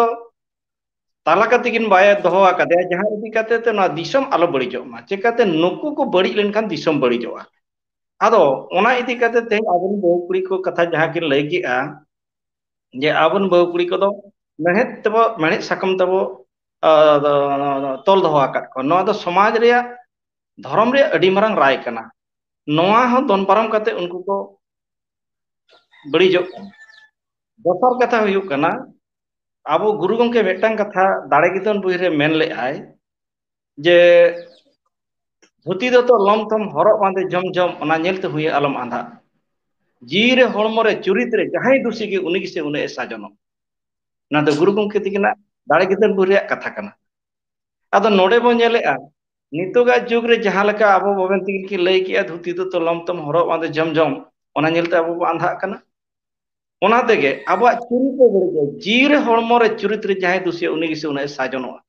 ᱛᱟᱞᱟ ᱠᱟᱛᱮ ᱠᱤᱱ ᱵᱟᱭ ᱫᱚᱦᱚ ᱟᱠᱟᱫᱮᱭᱟ, ᱡᱟᱦᱟᱸ ᱤᱫᱤ ᱠᱟᱛᱮ ᱛᱮ ᱱᱚᱣᱟ ᱫᱤᱥᱚᱢ ᱟᱞᱚ ᱵᱟᱹᱲᱤᱡᱚᱜ ᱢᱟ᱾ ᱪᱮᱠᱟᱛᱮ ᱱᱩᱠᱩ ᱠᱚ ᱵᱟᱹᱲᱤᱡ ᱞᱮᱱᱠᱷᱟᱱ ᱫᱤᱥᱚᱢ ᱵᱟᱹᱲᱤᱡᱚᱜᱼᱟ᱾ ᱟᱫᱚ ᱚᱱᱟ ᱤᱫᱤ ᱠᱟᱛᱮ ᱛᱮᱦᱮᱧ ᱟᱵᱚᱨᱮᱱ ᱵᱟᱹᱦᱩ ᱠᱩᱲᱤ ᱠᱚ ᱠᱟᱛᱷᱟ ᱡᱟᱦᱟᱸ ᱠᱤᱱ ᱞᱟᱹᱭ ᱠᱮᱜᱼᱟ, ᱡᱮ ᱟᱵᱚᱨᱮᱱ ᱵᱟᱹᱦᱩ ᱠᱩᱲᱤ ᱠᱚᱫᱚ ᱢᱮᱲᱦᱮᱫ ᱛᱮᱵᱚ, ᱢᱮᱲᱦᱮᱫ ᱥᱟᱠᱟᱢ ᱛᱮᱵᱚ, ᱟ, ᱛᱚᱞ ᱫᱚᱦᱚ ᱟᱠᱟᱫ ᱠᱚᱣᱟ᱾ ᱱᱚᱣᱟ ᱫᱚ ᱥᱚᱢᱟᱡᱽ ᱨᱮᱭᱟᱜ, ᱫᱷᱚᱨᱚᱢ ᱨᱮᱭᱟᱜ ᱟᱹᱰᱤ ᱢᱟᱨᱟᱝ ᱨᱟᱭ ᱠᱟᱱᱟ᱾ ᱱᱚᱣᱟ ᱦᱚᱸ ᱫᱚᱱ ᱯᱟᱨᱚᱢ ᱠᱟᱛᱮ ᱩᱱᱠᱩ ᱠᱚ ᱵᱟᱹᱲᱤᱡᱚᱜ ᱠᱟᱱᱟ᱾ ᱫᱚᱥᱟᱨ ᱠᱟᱛᱷᱟ ᱦᱩᱭᱩᱜ ᱠᱟᱱᱟ, ᱟᱵᱚ ᱜᱩᱨᱩ ᱜᱚᱢᱠᱮ ᱢᱤᱫᱴᱟᱝ ᱠᱟᱛᱷᱟ ᱫᱟᱲᱮ ᱜᱮ ᱫᱷᱚᱱ ᱵᱚᱦᱤ ᱨᱮ ᱢᱮᱱ ᱞᱮᱫᱟᱭ ᱡᱮ, "ᱫᱷᱩᱛᱤ ᱫᱚᱛᱚ ᱞᱚᱢ ᱛᱷᱚᱢ ᱦᱚᱨᱚᱜ ᱵᱟᱸᱫᱮ ᱡᱚᱢ ᱡᱚᱢ, ᱚᱱᱟ ᱧᱮᱞ ᱛᱮ ᱦᱩᱭ ᱟᱞᱚᱢ ᱟᱸᱫᱷᱟᱜ᱾ ᱡᱤᱣᱤ ᱨᱮ ᱦᱚᱲᱢᱚ ᱨᱮ ᱪᱩᱨᱤᱛ ᱨᱮ ᱡᱟᱦᱟᱸᱭ ᱫᱩᱥᱤ ᱜᱮ, ᱩᱱᱤ ᱜᱮᱥᱮ ᱩᱱᱤ ᱮ ᱥᱟᱡᱚᱱᱚᱜ᱾" ᱱᱚᱣᱟ ᱫᱚ ᱜᱩᱨᱩ ᱜᱚᱢᱠᱮ ᱛᱤᱠᱤᱱᱟᱜ ᱫᱟᱲᱮ ᱜᱮ ᱫᱷᱚᱱ ᱵᱚᱦᱤ ᱨᱮᱭᱟᱜ ᱠᱟᱛᱷᱟ ᱠᱟᱱᱟ᱾ ᱟᱫᱚ ᱱᱚᱰᱮ ᱵᱚᱱ ᱧᱮᱞᱮᱜᱼᱟ, ᱱᱤᱛᱚᱜᱟᱜ ᱡᱩᱜᱽ ᱨᱮ ᱡᱟᱦᱟᱸ ᱞᱮᱠᱟ ᱟᱵᱚ ᱵᱟᱵᱮᱱ ᱛᱤᱠᱤᱱ ᱠᱤᱱ ᱞᱟᱹᱭ ᱠᱮᱜᱼᱟ, "ᱫᱷᱩᱛᱤ ᱫᱚᱛᱚ ᱞᱚᱢ ᱛᱚᱢ ᱦᱚᱨᱚᱜ ᱵᱟᱸᱫᱮ ᱡᱚᱢ ᱡᱚᱢ", ᱚᱱᱟ ᱧᱮᱞᱛᱮ ᱟᱵᱚ ᱵᱚ ᱟᱸᱫᱷᱟᱜ ᱠᱟᱱᱟ᱾ ᱚᱱᱟ ᱛᱮᱜᱮ ᱟᱵᱚᱣᱟᱜ ᱪᱩᱨᱤᱛ ᱫᱚ ᱵᱟᱹᱲᱤᱡᱚᱜᱼᱟ᱾ ᱡᱤᱣᱤ ᱨᱮ ᱦᱚᱲᱢᱚ ᱨᱮ ᱪᱩᱨᱤᱛ ᱨᱮ ᱡᱟᱦᱟᱸᱭ ᱫᱩᱥᱤᱭᱟ, ᱩᱱᱤ ᱜᱮᱥᱮ ᱩᱱᱤ ᱥᱟᱡᱚᱱᱚᱜᱼᱟ᱾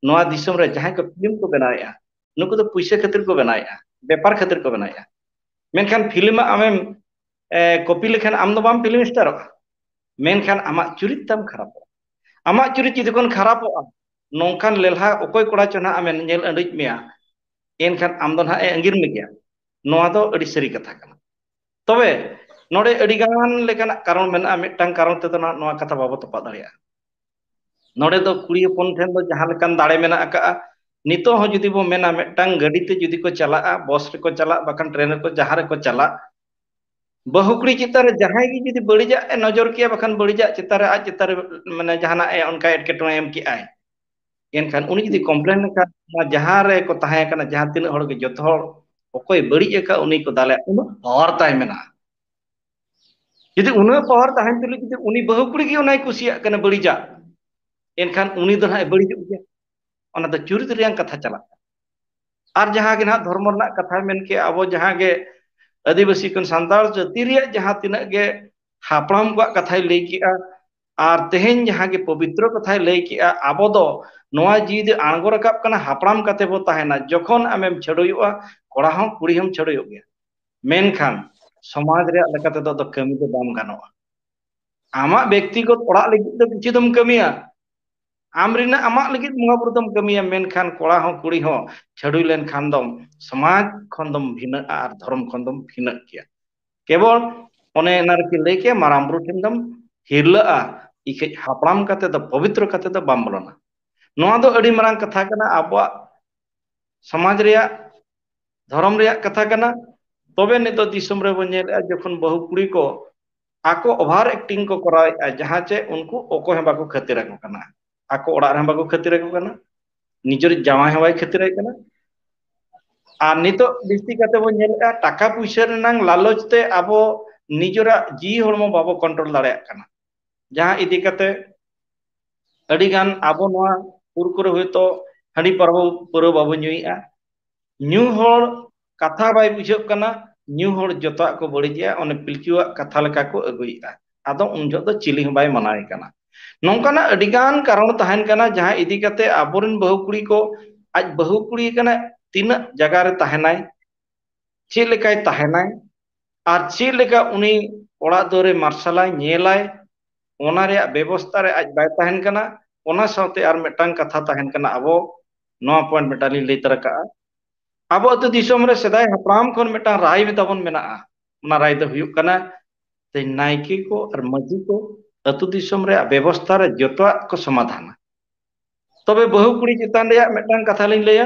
ᱱᱚᱣᱟ ᱫᱤᱥᱚᱢ ᱨᱮ ᱡᱟᱦᱟᱸᱭ ᱠᱚ ᱯᱷᱤᱞᱢ ᱠᱚ ᱵᱮᱱᱟᱣᱮᱜᱼᱟ, ᱱᱩᱠᱩ ᱫᱚ ᱯᱩᱭᱥᱟᱹ ᱠᱷᱟᱹᱛᱤᱨ ᱠᱚ ᱵᱮᱱᱟᱣᱮᱜᱼᱟ, ᱵᱮᱯᱟᱨ ᱠᱷᱟᱹᱛᱤᱨ ᱠᱚ ᱵᱮᱱᱟᱣᱮᱜᱼᱟ᱾ ᱢᱮᱱᱠᱷᱟᱱ ᱯᱷᱤᱞᱢ ᱟᱜ ᱟᱢᱮᱢ, ᱮ, ᱠᱚᱯᱤ ᱞᱮᱠᱷᱟᱱ ᱟᱢ ᱫᱚ ᱵᱟᱢ ᱯᱷᱤᱞᱢ ᱥᱴᱟᱨᱚᱜᱼᱟ᱾ ᱢᱮᱱᱠᱷᱟᱱ ᱟᱢᱟᱜ ᱪᱩᱨᱤᱛ ᱛᱟᱢ ᱠᱷᱟᱨᱟᱯᱚᱜᱼᱟ᱾ ᱟᱢᱟᱜ ᱪᱩᱨᱤᱛ ᱡᱩᱫᱤ ᱠᱷᱚᱱ ᱠᱷᱟᱨᱟᱯᱚᱜᱼᱟ, ᱱᱚᱝᱠᱟᱱ ᱞᱮᱞᱦᱟ ᱚᱠᱚᱭ ᱠᱚᱲᱟ ᱪᱚ ᱱᱟᱦᱟᱜ ᱟᱢᱮ ᱧᱮᱞ ᱟᱹᱰᱤᱡ ᱢᱮᱭᱟ, ᱮᱱᱠᱷᱟᱱ ᱟᱢ ᱫᱚ ᱱᱟᱦᱟᱜ ᱮ ᱟᱸᱜᱤᱨ ᱢᱮᱜᱮᱭᱟ᱾ ᱱᱚᱣᱟ ᱫᱚ ᱟᱹᱰᱤ ᱥᱟᱹᱨᱤ ᱠᱟᱛᱷᱟ ᱠᱟᱱᱟ᱾ ᱛᱚᱵᱮ ᱱᱚᱰᱮ ᱟᱹᱰᱤ ᱜᱟᱱ ᱞᱮᱠᱟᱱᱟᱜ ᱠᱟᱨᱚᱱ ᱢᱮᱱᱟᱜᱼᱟ᱾ ᱢᱤᱫᱴᱟᱝ ᱠᱟᱨᱚᱱ ᱛᱮᱫᱚ ᱱᱟᱦᱟᱜ ᱱᱚᱣᱟ ᱠᱟᱛᱷᱟ ᱵᱟᱵᱚ ᱛᱚᱯᱟᱜ ᱫᱟᱲᱮᱭᱟᱜᱼᱟ᱾ ᱱᱚᱰᱮ ᱫᱚ ᱠᱩᱲᱤ ᱦᱚᱯᱚᱱ ᱴᱷᱮᱱ ᱫᱚ ᱡᱟᱦᱟᱸ ᱞᱮᱠᱟᱱ ᱫᱟᱲᱮ ᱢᱮᱱᱟᱜ ᱟᱠᱟᱜᱼᱟ, ᱱᱤᱛᱚᱜ ᱦᱚᱸ ᱡᱩᱫᱤ ᱵᱚ ᱢᱮᱱᱟ ᱢᱤᱫᱴᱟᱝ ᱜᱟᱹᱰᱤ ᱛᱮ ᱡᱩᱫᱤ ᱠᱚ ᱪᱟᱞᱟᱜᱼᱟ, ᱵᱚᱥ ᱨᱮᱠᱚ ᱪᱟᱞᱟᱜ, ᱵᱟᱠᱷᱟᱱ ᱴᱨᱮᱱ ᱨᱮᱠᱚ, ᱡᱟᱦᱟᱸ ᱨᱮᱠᱚ ᱪᱟᱞᱟᱜ, ᱵᱟᱹᱦᱩ ᱠᱩᱲᱤ ᱪᱮᱛᱟᱱ ᱨᱮ ᱡᱟᱦᱟᱸᱭ ᱜᱮ ᱡᱩᱫᱤ ᱵᱟᱹᱲᱤᱡᱟᱜ ᱮ ᱱᱚᱡᱚᱨ ᱠᱮᱭᱟ, ᱵᱟᱠᱷᱟᱱ ᱵᱟᱹᱲᱤᱡᱟᱜ ᱪᱮᱛᱟᱱ ᱨᱮ ᱟᱡ ᱪᱮᱛᱟᱱ ᱨᱮ ᱢᱟᱱᱮ ᱡᱟᱦᱟᱱᱟᱜ ᱮ ᱚᱱᱠᱟ ᱮᱴᱠᱮᱴᱚᱬᱮ ᱮᱢ ᱠᱮᱜᱼᱟᱭ, ᱮᱱᱠᱷᱟᱱ ᱩᱱᱤ ᱡᱩᱫᱤ ᱠᱚᱢᱯᱞᱮᱱ ᱞᱮᱠᱷᱟᱱ, ᱚᱱᱟ ᱡᱟᱦᱟᱸ ᱨᱮ ᱠᱚ ᱛᱟᱦᱮᱸ ᱠᱟᱱᱟ, ᱡᱟᱦᱟᱸ ᱛᱤᱱᱟᱹᱜ ᱦᱚᱲ ᱜᱮ, ᱡᱚᱛᱚ ᱦᱚᱲ ᱚᱠᱚᱭ ᱵᱟᱹᱲᱤᱡ ᱟᱠᱟᱫ ᱩᱱᱤ ᱠᱚ ᱫᱟᱞᱮᱭᱟ, ᱩᱱᱟᱹᱜ ᱯᱟᱣᱟᱨ ᱛᱟᱭ ᱢᱮᱱᱟᱜᱼᱟ᱾ ᱡᱩᱫᱤ ᱩᱱᱟᱹᱜ ᱯᱟᱣᱟᱨ ᱛᱟᱦᱮᱱ ᱛᱩᱞᱩᱡ ᱡᱩᱫᱤ ᱩᱱᱤ ᱵᱟᱹᱦᱩ ᱠᱩᱲᱤ ᱜᱮ ᱚᱱᱟᱭ ᱠᱩᱥᱤᱭᱟᱜ ᱠᱟᱱᱟ ᱵᱟᱹᱲᱤᱡᱟᱜ, ᱮᱱᱠᱷᱟᱱ ᱩᱱᱤ ᱫᱚ ᱱᱟᱦᱟᱜ ᱮ ᱵᱟᱹᱲᱤᱡᱚᱜ ᱜᱮᱭᱟ᱾ ᱚᱱᱟ ᱫᱚ ᱪᱩᱨᱤᱛ ᱨᱮᱭᱟᱜ ᱠᱟᱛᱷᱟ ᱪᱟᱞᱟᱜ ᱠᱟᱱᱟ᱾ ᱟᱨ ᱡᱟᱦᱟᱸ ᱜᱮ ᱱᱟᱦᱟᱜ ᱫᱷᱚᱨᱢᱚ ᱨᱮᱱᱟᱜ ᱠᱟᱛᱷᱟᱭ ᱢᱮᱱ ᱠᱮᱜᱼᱟ, ᱟᱵᱚ ᱡᱟᱦᱟᱸ ᱜᱮ ᱟᱹᱫᱤᱵᱟᱹᱥᱤ ᱠᱷᱚᱱ ᱥᱟᱱᱛᱟᱲ ᱡᱟᱹᱛᱤ ᱨᱮᱭᱟᱜ ᱡᱟᱦᱟᱸ ᱛᱤᱱᱟᱹᱜ ᱜᱮ ᱦᱟᱯᱲᱟᱢ ᱠᱚᱣᱟᱜ ᱠᱟᱛᱷᱟᱭ ᱞᱟᱹᱭ ᱠᱮᱜᱼᱟ, ᱟᱨ ᱛᱮᱦᱮᱧ ᱡᱟᱦᱟᱸ ᱜᱮ ᱯᱚᱵᱤᱛᱨᱚ ᱠᱟᱛᱷᱟᱭ ᱞᱟᱹᱭ ᱠᱮᱜᱼᱟ, ᱟᱵᱚ ᱫᱚ ᱱᱚᱣᱟ ᱡᱤᱣᱤ ᱫᱚ ᱟᱬᱜᱚ ᱨᱟᱠᱟᱵ ᱠᱟᱱᱟ, ᱦᱟᱯᱲᱟᱢ ᱠᱟᱛᱮ ᱵᱚ ᱛᱟᱦᱮᱱᱟ᱾ ᱡᱚᱠᱷᱚᱱ ᱟᱢᱮᱢ ᱪᱷᱟᱹᱰᱚᱭᱚᱜᱼᱟ, ᱠᱚᱲᱟ ᱦᱚᱸ ᱠᱩᱲᱤ ᱦᱚᱸᱢ ᱪᱷᱟᱹᱰᱚᱭᱚᱜ ᱜᱮᱭᱟ, ᱢᱮᱱᱠᱷᱟᱱ ᱥᱚᱢᱟᱡᱽ ᱨᱮᱭᱟᱜ ᱞᱮᱠᱟ ᱛᱮᱫᱚ ᱟᱫᱚ ᱠᱟᱹᱢᱤ ᱫᱚ ᱵᱟᱢ ᱜᱟᱱᱚᱜᱼᱟ᱾ ᱟᱢᱟᱜ ᱵᱮᱠᱛᱤᱜᱚᱛ ᱚᱲᱟᱜ ᱞᱟᱹᱜᱤᱫ ᱫᱚ ᱠᱤᱪᱷᱩ ᱫᱚᱢ ᱠᱟᱹᱢᱤᱭᱟ, ᱟᱢ ᱨᱮᱱᱟᱜ ᱟᱢᱟᱜ ᱞᱟᱹᱜᱤᱫ ᱵᱚᱸᱜᱟ ᱵᱩᱨᱩ ᱫᱚᱢ ᱠᱟᱹᱢᱤᱭᱟ, ᱢᱮᱱᱠᱷᱟᱱ ᱠᱚᱲᱟ ᱦᱚᱸ ᱠᱩᱲᱤ ᱦᱚᱸ ᱪᱷᱟᱹᱰᱩᱭ ᱞᱮᱱᱠᱷᱟᱱ ᱫᱚᱢ ᱥᱚᱢᱟᱡᱽ ᱠᱷᱚᱱ ᱫᱚᱢ ᱵᱷᱤᱱᱟᱹᱜᱼᱟ ᱟᱨ ᱫᱷᱚᱨᱚᱢ ᱠᱷᱚᱱ ᱫᱚᱢ ᱵᱷᱤᱱᱟᱹᱜ ᱜᱮᱭᱟ᱾ ᱠᱮᱵᱚᱞ ᱚᱱᱮ ᱮᱱᱟ ᱨᱮᱠᱤᱱ ᱞᱟᱹᱭ ᱠᱮᱭᱟ, ᱢᱟᱨᱟᱝ ᱵᱩᱨᱩ ᱴᱷᱮᱱ ᱫᱚᱢ ᱦᱤᱨᱞᱟᱹᱜᱼᱟ, ᱤᱠᱷᱟᱹᱡ ᱦᱟᱯᱲᱟᱢ ᱠᱟᱛᱮ ᱫᱚ, ᱯᱚᱵᱤᱛᱨᱚ ᱠᱟᱛᱮ ᱫᱚ ᱵᱟᱢ ᱵᱚᱞᱚᱱᱟ᱾ ᱱᱚᱣᱟ ᱫᱚ ᱟᱹᱰᱤ ᱢᱟᱨᱟᱝ ᱠᱟᱛᱷᱟ ᱠᱟᱱᱟ ᱟᱵᱚᱣᱟᱜ ᱥᱚᱢᱟᱡᱽ ᱨᱮᱭᱟᱜ, ᱫᱷᱚᱨᱚᱢ ᱨᱮᱭᱟᱜ ᱠᱟᱛᱷᱟ ᱠᱟᱱᱟ᱾ ᱛᱚᱵᱮ ᱱᱤᱛᱚᱜ ᱫᱤᱥᱚᱢ ᱨᱮᱵᱚᱱ ᱧᱮᱞᱮᱫᱼᱟ, ᱡᱚᱠᱷᱚᱱ ᱵᱟᱹᱦᱩ ᱠᱩᱲᱤ ᱠᱚ ᱟᱠᱚ over acting ᱠᱚ ᱠᱚᱨᱟᱣᱮᱫᱼᱟ, ᱡᱟᱦᱟᱸ ᱪᱮ ᱩᱱᱠᱩ ᱚᱠᱚᱭ ᱦᱚᱸ ᱵᱟᱠᱚ ᱠᱷᱟᱹᱛᱤᱨ ᱟᱠᱚ ᱠᱟᱱᱟ, ᱟᱠᱚ ᱚᱲᱟᱜ ᱨᱮᱦᱚᱸ ᱵᱟᱠᱚ ᱠᱷᱟᱹᱛᱤᱨ ᱟᱠᱚ ᱠᱟᱱᱟ, ᱱᱤᱡᱮᱨ ᱡᱟᱶᱟᱭ ᱦᱚᱸ ᱵᱟᱭ ᱠᱷᱟᱹᱛᱤᱨ ᱟᱭ ᱠᱟᱱᱟ᱾ ᱟᱨ ᱱᱤᱛᱚᱜ ᱵᱤᱥᱛᱤ ᱠᱟᱛᱮ ᱵᱚᱱ ᱧᱮᱞᱮᱫᱼᱟ, ᱴᱟᱠᱟ ᱯᱩᱭᱥᱟᱹ ᱨᱮᱱᱟᱝ ᱞᱟᱞᱚᱪ ᱛᱮ ᱟᱵᱚ ᱱᱤᱡᱮᱨᱟᱜ ᱡᱤᱣᱤ ᱦᱚᱲᱢᱚ ᱵᱟᱵᱚ control ᱫᱟᱲᱮᱭᱟᱜ ᱠᱟᱱᱟ, ᱡᱟᱦᱟᱸ ᱤᱫᱤ ᱠᱟᱛᱮ ᱟᱹᱰᱤ ᱜᱟᱱ ᱟᱵᱚ ᱱᱚᱣᱟ ᱥᱩᱨ ᱠᱚᱨᱮ ᱦᱚᱭᱛᱳ ᱦᱟᱺᱰᱤ ᱯᱟᱹᱨᱣᱟᱹ, ᱯᱟᱹᱣᱨᱟᱹ ᱵᱟᱵᱚ ᱧᱩᱭᱮᱫᱼᱟ᱾ ᱧᱩ ᱦᱚᱲ ᱠᱟᱛᱷᱟ ᱵᱟᱭ ᱵᱩᱡᱷᱟᱹᱜ ᱠᱟᱱᱟ, ᱧᱩ ᱦᱚᱲ ᱡᱚᱛᱚᱣᱟᱜ ᱠᱚ ᱵᱟᱹᱲᱤᱡᱮᱜᱼᱟ, ᱚᱱᱮ ᱯᱤᱞᱪᱩᱣᱟᱜ ᱠᱟᱛᱷᱟ ᱞᱮᱠᱟ ᱠᱚ ᱟᱹᱜᱩᱭᱮᱫᱼᱟ᱾ ᱟᱫᱚ ᱩᱱ ᱡᱚᱦᱚᱜ ᱫᱚ ᱪᱤᱞᱤ ᱦᱚᱸ ᱵᱟᱭ ᱢᱟᱱᱟᱣᱮ ᱠᱟᱱᱟ᱾ ᱱᱚᱝᱠᱟᱱᱟᱜ ᱟᱹᱰᱤᱜᱟᱱ ᱠᱟᱨᱚᱱ ᱛᱟᱦᱮᱱ ᱠᱟᱱᱟ, ᱡᱟᱦᱟᱸ ᱤᱫᱤ ᱠᱟᱛᱮ ᱟᱵᱚᱨᱮᱱ ᱵᱟᱹᱦᱩ ᱠᱩᱲᱤ ᱠᱚ, ᱟᱡ ᱵᱟᱹᱦᱩ ᱠᱩᱲᱤ ᱠᱟᱱᱟᱭ, ᱛᱤᱱᱟᱹᱜ ᱡᱟᱭᱜᱟ ᱨᱮ ᱛᱟᱦᱮᱱᱟᱭ, ᱪᱮᱫ ᱞᱮᱠᱟᱭ ᱛᱟᱦᱮᱱᱟᱭ, ᱟᱨ ᱪᱮᱫ ᱞᱮᱠᱟ ᱩᱱᱤ ᱚᱲᱟᱜ ᱫᱩᱣᱟᱹᱨᱮ ᱢᱟᱨᱥᱟᱞᱟᱭ, ᱧᱮᱞᱟᱭ, ᱚᱱᱟ ᱨᱮᱭᱟᱜ ᱵᱮᱵᱚᱥᱛᱟ ᱨᱮ ᱟᱡ ᱵᱟᱭ ᱛᱟᱦᱮᱱ ᱠᱟᱱᱟ᱾ ᱚᱱᱟ ᱥᱟᱶᱛᱮ ᱟᱨ ᱢᱤᱫᱴᱟᱝ ᱠᱟᱛᱷᱟ ᱛᱟᱦᱮᱱ ᱠᱟᱱᱟ, ᱟᱵᱚ ᱱᱚᱣᱟ point ᱢᱤᱫᱴᱟᱝ ᱞᱤᱧ ᱞᱟᱹᱭ ᱛᱟᱨᱟ ᱠᱟᱜᱼᱟ᱾ ᱟᱵᱚ ᱟᱹᱛᱩ ᱫᱤᱥᱚᱢ ᱨᱮ ᱥᱮᱫᱟᱭ ᱦᱟᱯᱲᱟᱢ ᱠᱷᱚᱱ ᱢᱤᱫᱴᱟᱝ ᱨᱟᱭ ᱛᱟᱵᱚᱱ ᱢᱮᱱᱟᱜᱼᱟ᱾ ᱚᱱᱟ ᱨᱟᱭ ᱫᱚ ᱦᱩᱭᱩᱜ ᱠᱟᱱᱟ, ᱛᱮᱦᱮᱧ ᱱᱟᱭᱠᱮ ᱠᱚ ᱟᱨ ᱢᱟᱹᱡᱷᱤ ᱠᱚ ᱟᱹᱛᱩ ᱫᱤᱥᱚᱢ ᱨᱮᱭᱟᱜ ᱵᱮᱵᱚᱥᱛᱟ ᱨᱮ ᱡᱚᱛᱚᱣᱟᱜ ᱠᱚ ᱥᱚᱢᱟᱫᱷᱟᱱᱟ᱾ ᱛᱚᱵᱮ ᱵᱟᱹᱦᱩ ᱠᱩᱲᱤ ᱪᱮᱛᱟᱱ ᱨᱮᱭᱟᱜ ᱢᱤᱫᱴᱟᱝ ᱠᱟᱛᱷᱟ ᱞᱤᱧ ᱞᱟᱹᱭᱟ,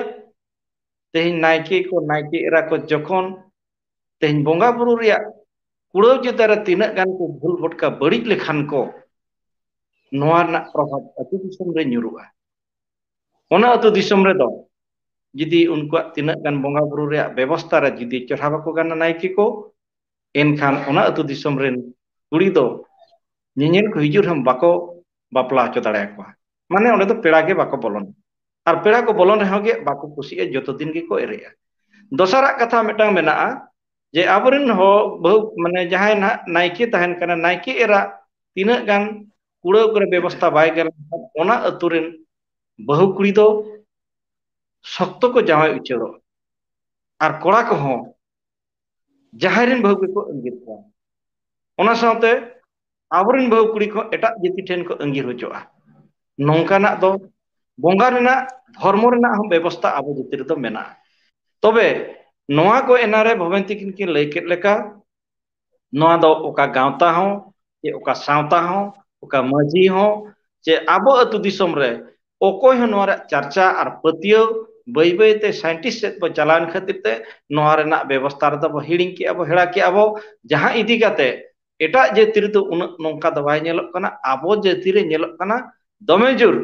ᱛᱮᱦᱮᱧ ᱱᱟᱭᱠᱮ ᱠᱚ, ᱱᱟᱭᱠᱮ ᱮᱨᱟ ᱠᱚ ᱡᱚᱠᱷᱚᱱ ᱛᱮᱦᱮᱧ ᱵᱚᱸᱜᱟ ᱵᱩᱨᱩ ᱨᱮᱭᱟᱜ ᱠᱩᱲᱟᱹᱣ ᱪᱮᱛᱟᱱ ᱨᱮ ᱛᱤᱱᱟᱹᱜ ᱜᱟᱱ ᱠᱚ ᱵᱷᱩᱞ ᱵᱷᱚᱴᱠᱟ ᱵᱟᱹᱲᱤᱡ ᱞᱮᱠᱷᱟᱱ ᱠᱚ, ᱱᱚᱣᱟ ᱨᱮᱱᱟᱜ ᱯᱨᱚᱵᱷᱟᱵᱽ ᱟᱹᱛᱩ ᱫᱤᱥᱚᱢ ᱨᱮ ᱧᱩᱨᱩᱜᱼᱟ᱾ ᱚᱱᱟ ᱟᱹᱛᱩ ᱫᱤᱥᱚᱢ ᱨᱮᱫᱚ ᱡᱩᱫᱤ ᱩᱱᱠᱩᱣᱟᱜ ᱛᱤᱱᱟᱹᱜ ᱜᱟᱱ ᱵᱚᱸᱜᱟ ᱵᱩᱨᱩ ᱨᱮᱭᱟᱜ ᱵᱮᱵᱚᱥᱛᱟ ᱨᱮ ᱡᱩᱫᱤ ᱪᱮᱦᱨᱟ ᱵᱟᱠᱚ ᱜᱟᱱᱟ ᱱᱟᱭᱠᱮ ᱠᱚ, ᱮᱱᱠᱷᱟᱱ ᱚᱱᱟ ᱟᱹᱛᱩ ᱫᱤᱥᱚᱢ ᱨᱮᱱ ᱠᱩᱲᱤ ᱫᱚ ᱧᱮᱧᱮᱞ ᱠᱚ ᱦᱤᱡᱩᱜ ᱨᱮᱦᱚᱸ ᱵᱟᱠᱚ ᱵᱟᱯᱞᱟ ᱦᱚᱪᱚ ᱫᱟᱲᱮᱭᱟᱠᱚᱣᱟ᱾ ᱢᱟᱱᱮ ᱚᱸᱰᱮ ᱫᱚ ᱯᱮᱲᱟ ᱜᱮ ᱵᱟᱠᱚ ᱵᱚᱞᱚᱱᱟ᱾ ᱟᱨ ᱯᱮᱲᱟ ᱠᱚ ᱵᱚᱞᱚᱱ ᱨᱮᱦᱚᱸ ᱜᱮ ᱵᱟᱠᱚ ᱠᱩᱥᱤᱜᱼᱟ, ᱡᱚᱛᱚ ᱫᱤᱱ ᱜᱮᱠᱚ ᱮᱨᱮᱜᱼᱟ᱾ ᱫᱚᱥᱟᱨᱟᱜ ᱠᱟᱛᱷᱟ ᱢᱤᱫᱴᱟᱝ ᱢᱮᱱᱟᱜᱼᱟ, ᱡᱮ ᱟᱵᱚᱨᱮᱱ ᱦᱚᱲ ᱵᱟᱹᱦᱩ, ᱢᱟᱱᱮ ᱡᱟᱦᱟᱸᱭ ᱱᱟᱦᱟᱜ ᱱᱟᱭᱠᱮ ᱛᱟᱦᱮᱱ ᱠᱟᱱᱟ, ᱱᱟᱭᱠᱮ ᱮᱨᱟ ᱛᱤᱱᱟᱹᱜ ᱜᱟᱱ ᱠᱩᱲᱟᱹᱣ ᱠᱚᱨᱮ ᱵᱮᱵᱚᱥᱛᱷᱟ ᱵᱟᱭ ᱜᱟᱱ ᱞᱮᱠᱷᱟᱱ, ᱚᱱᱟ ᱟᱹᱛᱩ ᱨᱮᱱ ᱵᱟᱹᱦᱩ ᱠᱩᱲᱤ ᱫᱚ ᱥᱚᱠᱛᱚ ᱠᱚ ᱡᱟᱶᱟᱭ ᱩᱪᱟᱹᱲᱚᱜᱼᱟ᱾ ᱟᱨ ᱠᱚᱲᱟ ᱠᱚᱦᱚᱸ ᱡᱟᱦᱟᱸᱭ ᱨᱮᱱ ᱵᱟᱹᱦᱩ ᱜᱮᱠᱚ ᱟᱸᱜᱤᱨ ᱠᱚᱣᱟ᱾ ᱚᱱᱟ ᱥᱟᱶᱛᱮ ᱟᱵᱚᱨᱮᱱ ᱵᱟᱹᱦᱩ ᱠᱩᱲᱤ ᱠᱚ ᱮᱴᱟᱜ ᱡᱟᱹᱛᱤ ᱴᱷᱮᱱ ᱠᱚ ᱟᱸᱜᱤᱨ ᱦᱚᱪᱚᱜᱼᱟ᱾ ᱱᱚᱝᱠᱟᱱᱟᱜ ᱫᱚ ᱵᱚᱸᱜᱟ ᱨᱮᱱᱟᱜ, ᱫᱷᱚᱨᱢᱚ ᱨᱮᱱᱟᱜ ᱦᱚᱸ ᱵᱮᱵᱚᱥᱛᱷᱟ ᱟᱵᱚ ᱡᱟᱹᱛᱤ ᱨᱮᱫᱚ ᱢᱮᱱᱟᱜᱼᱟ᱾ ᱛᱚᱵᱮ ᱱᱚᱣᱟ ᱠᱚ ᱮᱱᱟᱨᱮ ᱵᱷᱚᱵᱮᱱ ᱛᱤᱠᱤᱱ ᱠᱤᱱ ᱞᱟᱹᱭ ᱠᱮᱫ ᱞᱮᱠᱟ, ᱱᱚᱣᱟ ᱫᱚ ᱚᱠᱟ ᱜᱟᱶᱛᱟ ᱦᱚᱸ, ᱪᱮ ᱚᱠᱟ ᱥᱟᱶᱛᱟ ᱦᱚᱸ, ᱚᱠᱟ ᱢᱟᱹᱡᱷᱤ ᱦᱚᱸ, ᱪᱮ ᱟᱵᱚ ᱟᱹᱛᱩ ᱫᱤᱥᱚᱢ ᱨᱮ ᱚᱠᱚᱭ ᱦᱚᱸ ᱱᱚᱣᱟ ᱨᱮᱭᱟᱜ ᱪᱟᱨᱪᱟ ᱟᱨ ᱯᱟᱹᱛᱭᱟᱹᱣ ᱵᱟᱹᱭ ᱵᱟᱹᱭ ᱛᱮ scientist ᱥᱮᱫ ᱵᱚ ᱪᱟᱞᱟᱣᱮᱱ ᱠᱷᱟᱹᱛᱤᱨ ᱛᱮ ᱱᱚᱣᱟ ᱨᱮᱱᱟᱜ ᱵᱮᱵᱚᱥᱛᱷᱟ ᱨᱮᱫᱚ ᱵᱚ ᱦᱤᱲᱤᱧ ᱠᱮᱜᱼᱟ ᱵᱚ, ᱦᱮᱲᱟ ᱠᱮᱜᱼᱟ ᱵᱚ, ᱡᱟᱦᱟᱸ ᱤᱫᱤ ᱠᱟᱛᱮ ᱮᱴᱟᱜ ᱡᱟᱹᱛᱤ ᱨᱮᱫᱚ ᱩᱱᱟᱹᱜ ᱱᱚᱝᱠᱟ ᱫᱚ ᱵᱟᱭ ᱧᱮᱞᱚᱜ ᱠᱟᱱᱟ᱾ ᱟᱵᱚ ᱡᱟᱹᱛᱤ ᱨᱮ ᱧᱮᱞᱚᱜ ᱠᱟᱱᱟ ᱫᱚᱢᱮ ᱡᱳᱨ᱾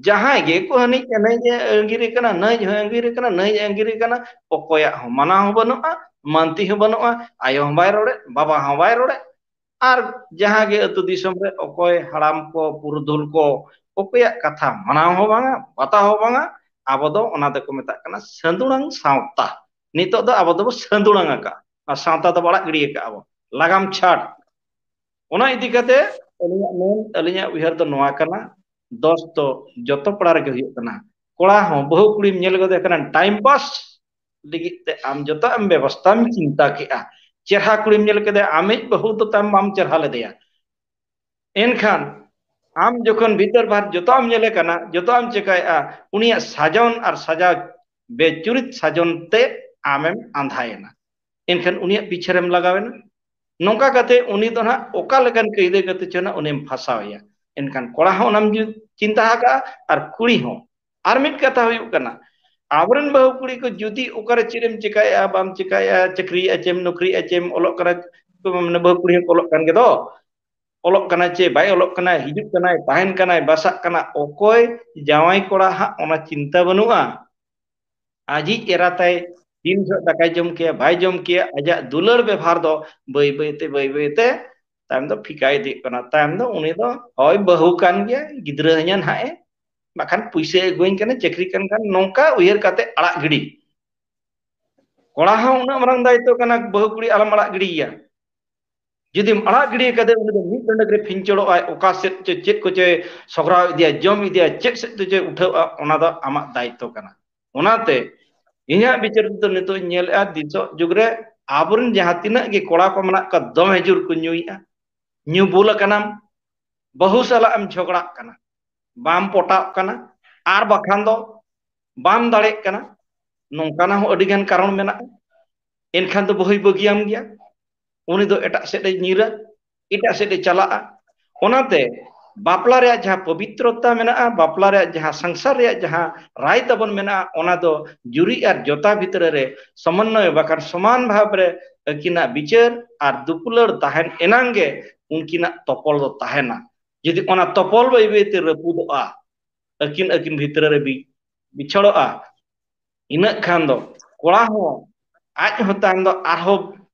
ᱡᱟᱦᱟᱸᱭ ᱜᱮ ᱠᱚ ᱦᱟᱹᱱᱤᱡ ᱱᱟᱹᱭ ᱟᱸᱜᱤᱨᱮ ᱠᱟᱱᱟ, ᱱᱟᱹᱭ ᱦᱚᱸ ᱟᱸᱜᱤᱨᱮ ᱠᱟᱱᱟ, ᱱᱟᱹᱭ ᱟᱸᱜᱤᱨᱮ ᱠᱟᱱᱟ, ᱚᱠᱚᱭᱟᱜ ᱦᱚᱸ ᱢᱟᱱᱟ ᱦᱚᱸ ᱵᱟᱹᱱᱩᱜᱼᱟ, ᱢᱟᱱᱛᱤ ᱦᱚᱸ ᱵᱟᱹᱱᱩᱜᱼᱟ, ᱟᱭᱳ ᱦᱚᱸ ᱵᱟᱭ ᱨᱚᱲᱮᱫ, ᱵᱟᱵᱟ ᱦᱚᱸ ᱵᱟᱭ ᱨᱚᱲᱮᱫ᱾ ᱟᱨ ᱡᱟᱦᱟᱸ ᱜᱮ ᱟᱹᱛᱩ ᱫᱤᱥᱚᱢ ᱨᱮ ᱚᱠᱚᱭ ᱦᱟᱲᱟᱢ ᱠᱚ, ᱯᱩᱨᱩᱫᱷᱩᱞ ᱠᱚ, ᱚᱠᱚᱭᱟᱜ ᱠᱟᱛᱷᱟ ᱢᱟᱱᱟᱣ ᱦᱚᱸ ᱵᱟᱝᱟ, ᱵᱟᱛᱟᱣ ᱦᱚᱸ ᱵᱟᱝᱟ, ᱟᱵᱚ ᱫᱚ ᱚᱱᱟ ᱫᱚᱠᱚ ᱢᱮᱛᱟᱜ ᱠᱟᱱᱟ ᱥᱟᱹᱫᱩᱲᱟᱝ ᱥᱟᱶᱛᱟ᱾ ᱱᱤᱛᱚᱜ ᱫᱚ ᱟᱵᱚ ᱫᱚᱵᱚ ᱥᱟᱹᱫᱩᱲᱟᱝ ᱟᱠᱟᱫᱼᱟ, ᱟᱨ ᱥᱟᱶᱛᱟ ᱫᱚᱵᱚ ᱟᱲᱟᱜ ᱜᱤᱰᱤ ᱟᱠᱟᱫᱼᱟ ᱵᱚ, ᱞᱟᱜᱟᱢ ᱪᱷᱟᱴ᱾ ᱚᱱᱟ ᱤᱫᱤ ᱠᱟᱛᱮ ᱟᱹᱞᱤᱧᱟᱜ ᱢᱮᱱ, ᱟᱹᱞᱤᱧᱟᱜ ᱩᱭᱦᱟᱹᱨ ᱫᱚ ᱱᱚᱣᱟ ᱠᱟᱱᱟ, ᱫᱚᱥ ᱫᱚ ᱡᱚᱛᱚ ᱯᱟᱲᱟ ᱨᱮᱜᱮ ᱦᱩᱭᱩᱜ ᱠᱟᱱᱟ᱾ ᱠᱚᱲᱟ ᱦᱚᱸ ᱵᱟᱹᱦᱩ ᱠᱩᱲᱤᱢ ᱧᱮᱞ ᱜᱚᱫᱮ ᱠᱟᱱᱟ, time pass ᱞᱟᱹᱜᱤᱫ ᱛᱮ ᱟᱢ ᱡᱚᱛᱚ ᱮᱢ ᱵᱮᱵᱚᱥᱛᱷᱟᱢ ᱪᱤᱱᱛᱟ ᱠᱮᱜᱼᱟ᱾ ᱪᱮᱨᱦᱟ ᱠᱩᱲᱤᱢ ᱧᱮᱞ ᱠᱮᱫᱮᱭᱟ, ᱟᱢᱤᱡ ᱵᱟᱹᱦᱩ ᱫᱚ ᱛᱟᱢ ᱵᱟᱢ ᱪᱮᱨᱦᱟ ᱞᱮᱫᱮᱭᱟ᱾ ᱮᱱᱠᱷᱟᱱ ᱟᱢ ᱡᱚᱠᱷᱚᱱ ᱵᱷᱤᱛᱟᱹᱨ ᱵᱟᱦᱨᱮ ᱡᱚᱛᱚ ᱮᱢ ᱧᱮᱞᱮ ᱠᱟᱱᱟ, ᱡᱚᱛᱚ ᱮᱢ ᱪᱮᱠᱟᱭᱮᱜᱼᱟ, ᱩᱱᱤᱭᱟᱜ ᱥᱟᱡᱚᱱ ᱟᱨ ᱥᱟᱡᱟᱣ, ᱵᱮᱪᱩᱨᱤᱛ ᱥᱟᱡᱚᱱ ᱛᱮ ᱟᱢᱮᱢ ᱟᱸᱫᱷᱟᱭᱮᱱᱟ᱾ ᱮᱱᱠᱷᱟᱱ ᱩᱱᱤᱭᱟᱜ ᱯᱤᱪᱷᱮ ᱨᱮᱢ ᱞᱟᱜᱟᱣᱮᱱᱟ᱾ ᱱᱚᱝᱠᱟ ᱠᱟᱛᱮ ᱩᱱᱤ ᱫᱚ ᱱᱟᱦᱟᱜ ᱚᱠᱟ ᱞᱮᱠᱟᱱ ᱠᱟᱹᱭᱫᱟᱹ ᱠᱟᱛᱮ ᱪᱚ ᱱᱟᱜ ᱩᱱᱤᱢ ᱯᱷᱟᱸᱥᱟᱣᱮᱭᱟ᱾ ᱮᱱᱠᱷᱟᱱ ᱠᱚᱲᱟ ᱦᱚᱸ ᱚᱱᱟᱢ ᱡᱩ-, ᱪᱤᱱᱛᱟ ᱟᱠᱟᱜᱼᱟ, ᱟᱨ ᱠᱩᱲᱤ ᱦᱚᱸ᱾ ᱟᱨ ᱢᱤᱫ ᱠᱟᱛᱷᱟ ᱦᱩᱭᱩᱜ ᱠᱟᱱᱟ, ᱟᱵᱚᱨᱮᱱ ᱵᱟᱹᱦᱩ ᱠᱩᱲᱤ ᱠᱚ ᱡᱩᱫᱤ ᱚᱠᱟᱨᱮ ᱪᱮᱫ ᱮᱢ ᱪᱮᱠᱟᱭᱮᱜᱼᱟ, ᱵᱟᱢ ᱪᱮᱠᱟᱭᱮᱜᱼᱟ, ᱪᱟᱹᱠᱨᱤᱭᱮᱜᱼᱟ ᱪᱮᱢ, ᱱᱚᱠᱨᱤᱭᱮᱜᱼᱟ ᱪᱮᱢ, ᱚᱞᱚᱜ ᱠᱟᱱᱟ, ᱢᱟᱱᱮ ᱵᱟᱹᱦᱩ ᱠᱩᱲᱤ ᱦᱚᱸᱠᱚ ᱚᱞᱚᱜ ᱠᱟᱱ ᱜᱮᱫᱚ, ᱚᱞᱚᱜ ᱠᱟᱱᱟᱭ ᱪᱮ ᱵᱟᱭ ᱚᱞᱚᱜ ᱠᱟᱱᱟᱭ, ᱦᱤᱡᱩᱜ ᱠᱟᱱᱟᱭ, ᱛᱟᱦᱮᱱ ᱠᱟᱱᱟᱭ, ᱵᱟᱥᱟᱜ ᱠᱟᱱᱟ, ᱚᱠᱚᱭ ᱡᱟᱶᱟᱭ ᱠᱚᱲᱟ ᱦᱟᱸᱜ ᱚᱱᱟ ᱪᱤᱱᱛᱟᱹ ᱵᱟᱹᱱᱩᱜᱼᱟ᱾ ᱟᱡᱤᱡ ᱮᱨᱟ ᱛᱟᱭ ᱛᱤᱱ ᱡᱚᱦᱚᱜ ᱫᱟᱠᱟᱭ ᱡᱚᱢ ᱠᱮᱭᱟ, ᱵᱟᱭ ᱡᱚᱢ ᱠᱮᱭᱟ, ᱟᱡᱟᱜ ᱫᱩᱞᱟᱹᱲ ᱵᱮᱵᱷᱟᱨ ᱫᱚ ᱵᱟᱹᱭ ᱵᱟᱹᱭ ᱛᱮ, ᱵᱟᱹᱭ ᱵᱟᱹᱭ ᱛᱮ ᱛᱟᱭᱚᱢ ᱫᱚ ᱯᱷᱤᱠᱟ ᱤᱫᱤᱜ ᱠᱟᱱᱟ᱾ ᱛᱟᱭᱚᱢ ᱫᱚ ᱩᱱᱤ ᱫᱚ ᱦᱳᱭ ᱵᱟᱹᱦᱩ ᱠᱟᱱ ᱜᱮᱭᱟ, ᱜᱤᱫᱽᱨᱟᱹ ᱦᱚᱧᱟ ᱱᱟᱦᱟᱜ ᱮ, ᱵᱟᱠᱷᱟᱱ ᱯᱩᱭᱥᱟᱹ ᱟᱹᱜᱩᱣᱟᱹᱧ ᱠᱟᱱᱟ, ᱪᱟᱹᱠᱨᱤ ᱠᱟᱱ ᱠᱷᱟᱱ, ᱱᱚᱝᱠᱟ ᱩᱭᱦᱟᱹᱨ ᱠᱟᱛᱮ ᱟᱲᱟᱜ ᱜᱤᱰᱤ᱾ ᱠᱚᱲᱟ ᱦᱚᱸ ᱩᱱᱟᱹᱜ ᱢᱟᱨᱟᱝ ᱫᱟᱭᱤᱛᱛᱚ ᱠᱟᱱᱟ, ᱵᱟᱹᱦᱩ ᱠᱩᱲᱤ ᱟᱞᱚᱢ ᱟᱲᱟᱜ ᱜᱤᱰᱤᱭᱮᱭᱟ᱾ ᱡᱩᱫᱤᱢ ᱟᱲᱟᱜ ᱜᱤᱰᱤ ᱠᱟᱫᱮ, ᱩᱱᱤ ᱫᱚ ᱢᱤᱫ ᱰᱚᱸᱰᱮᱠ ᱨᱮ ᱯᱷᱤᱧᱪᱚᱲᱚᱜ ᱟᱭ, ᱚᱠᱟ ᱥᱮᱫ ᱪᱚ ᱪᱮᱫ ᱠᱚᱪᱚᱭ ᱥᱚᱜᱨᱟᱣ ᱤᱫᱤᱭᱟ, ᱡᱚᱢ ᱤᱫᱤᱭᱟ, ᱪᱮᱫ ᱥᱮᱫ ᱛᱮᱪᱚᱭ ᱩᱴᱷᱟᱹᱣᱼᱟ, ᱚᱱᱟ ᱫᱚ ᱟᱢᱟᱜ ᱫᱟᱭᱤᱛᱛᱚ ᱠᱟᱱᱟ᱾ ᱚᱱᱟᱛᱮ ᱤᱧᱟᱹᱜ ᱵᱤᱪᱟᱹᱨ ᱛᱮᱫᱚ ᱱᱤᱛᱚᱜ ᱤᱧ ᱧᱮᱞᱮᱫᱼᱟ, ᱱᱤᱛᱚᱜ ᱡᱩᱜᱽ ᱨᱮ ᱟᱵᱚᱨᱮᱱ ᱡᱟᱦᱟᱸ ᱛᱤᱱᱟᱹᱜ ᱜᱮ ᱠᱚᱲᱟ ᱠᱚ ᱢᱮᱱᱟᱜ ᱠᱚᱣᱟ, ᱫᱚᱢᱮ ᱡᱳᱨ ᱠᱚ ᱧᱩᱭᱮᱫᱼᱟ, ᱧᱩ ᱵᱩᱞ ᱟᱠᱟᱱᱟᱢ, ᱵᱟᱹᱦᱩ ᱥᱟᱞᱟᱜ ᱮᱢ ᱡᱷᱚᱜᱽᱲᱟᱜ ᱠᱟᱱᱟ, ᱵᱟᱢ ᱯᱚᱴᱟᱜ ᱠᱟᱱᱟ, ᱟᱨ ᱵᱟᱠᱷᱟᱱ ᱫᱚ ᱵᱟᱢ ᱫᱟᱲᱮᱜ ᱠᱟᱱᱟ, ᱱᱚᱝᱠᱟᱱᱟᱜ ᱦᱚᱸ ᱟᱹᱰᱤ ᱜᱟᱱ ᱠᱟᱨᱚᱱ ᱢᱮᱱᱟᱜᱼᱟ᱾ ᱮᱱᱠᱷᱟᱱ ᱫᱚ ᱵᱟᱹᱦᱩᱭ ᱵᱟᱹᱜᱤᱭᱟᱢ ᱜᱮᱭᱟ, ᱩᱱᱤ ᱫᱚ ᱮᱴᱟᱜ ᱥᱮᱫ ᱮ ᱧᱤᱨᱟ, ᱮᱴᱟᱜ ᱥᱮᱫ ᱮ ᱪᱟᱞᱟᱜᱼᱟ᱾ ᱚᱱᱟᱛᱮ ᱵᱟᱯᱞᱟ ᱨᱮᱭᱟᱜ ᱡᱟᱦᱟᱸ ᱯᱚᱵᱤᱛᱨᱚᱛᱟ ᱢᱮᱱᱟᱜᱼᱟ, ᱵᱟᱯᱞᱟ ᱨᱮᱭᱟᱜ ᱡᱟᱦᱟᱸ ᱥᱚᱝᱥᱟᱨ ᱨᱮᱭᱟᱜ ᱡᱟᱦᱟᱸ ᱨᱟᱭ ᱛᱟᱵᱚᱱ ᱢᱮᱱᱟᱜᱼᱟ, ᱚᱱᱟ ᱫᱚ ᱡᱩᱨᱤ ᱟᱨ ᱡᱚᱛᱟ ᱵᱷᱤᱛᱨᱤ ᱨᱮ ᱥᱚᱢᱚᱱᱱᱚᱭ, ᱵᱟᱠᱷᱟᱱ ᱥᱚᱢᱟᱱ ᱵᱷᱟᱵᱽ ᱨᱮ ᱟᱹᱠᱤᱱᱟᱜ ᱵᱤᱪᱟᱹᱨ ᱟᱨ ᱫᱩᱯᱩᱞᱟᱹᱲ ᱛᱟᱦᱮᱱ ᱮᱱᱟᱝ ᱜᱮ ᱩᱱᱠᱤᱱᱟᱜ ᱛᱚᱯᱚᱞ ᱫᱚ ᱛᱟᱦᱮᱱᱟ᱾ ᱡᱩᱫᱤ ᱚᱱᱟ ᱛᱚᱯᱚᱞ ᱵᱟᱹᱭ ᱵᱟᱹᱭ ᱛᱮ ᱨᱟᱹᱯᱩᱫᱚᱜᱼᱟ, ᱟᱹᱠᱤᱱ ᱟᱹᱠᱤᱱ ᱵᱷᱤᱛᱨᱤ ᱨᱮ ᱵᱤ-, ᱵᱤᱪᱷᱚᱲᱚᱜᱼᱟ, ᱤᱱᱟᱹᱜ ᱠᱷᱟᱱ ᱫᱚ ᱠᱚᱲᱟ ᱦᱚᱸ ᱟᱡ ᱦᱚᱸ ᱛᱟᱭᱚᱢ ᱫᱚ ᱟᱨᱦᱚᱸ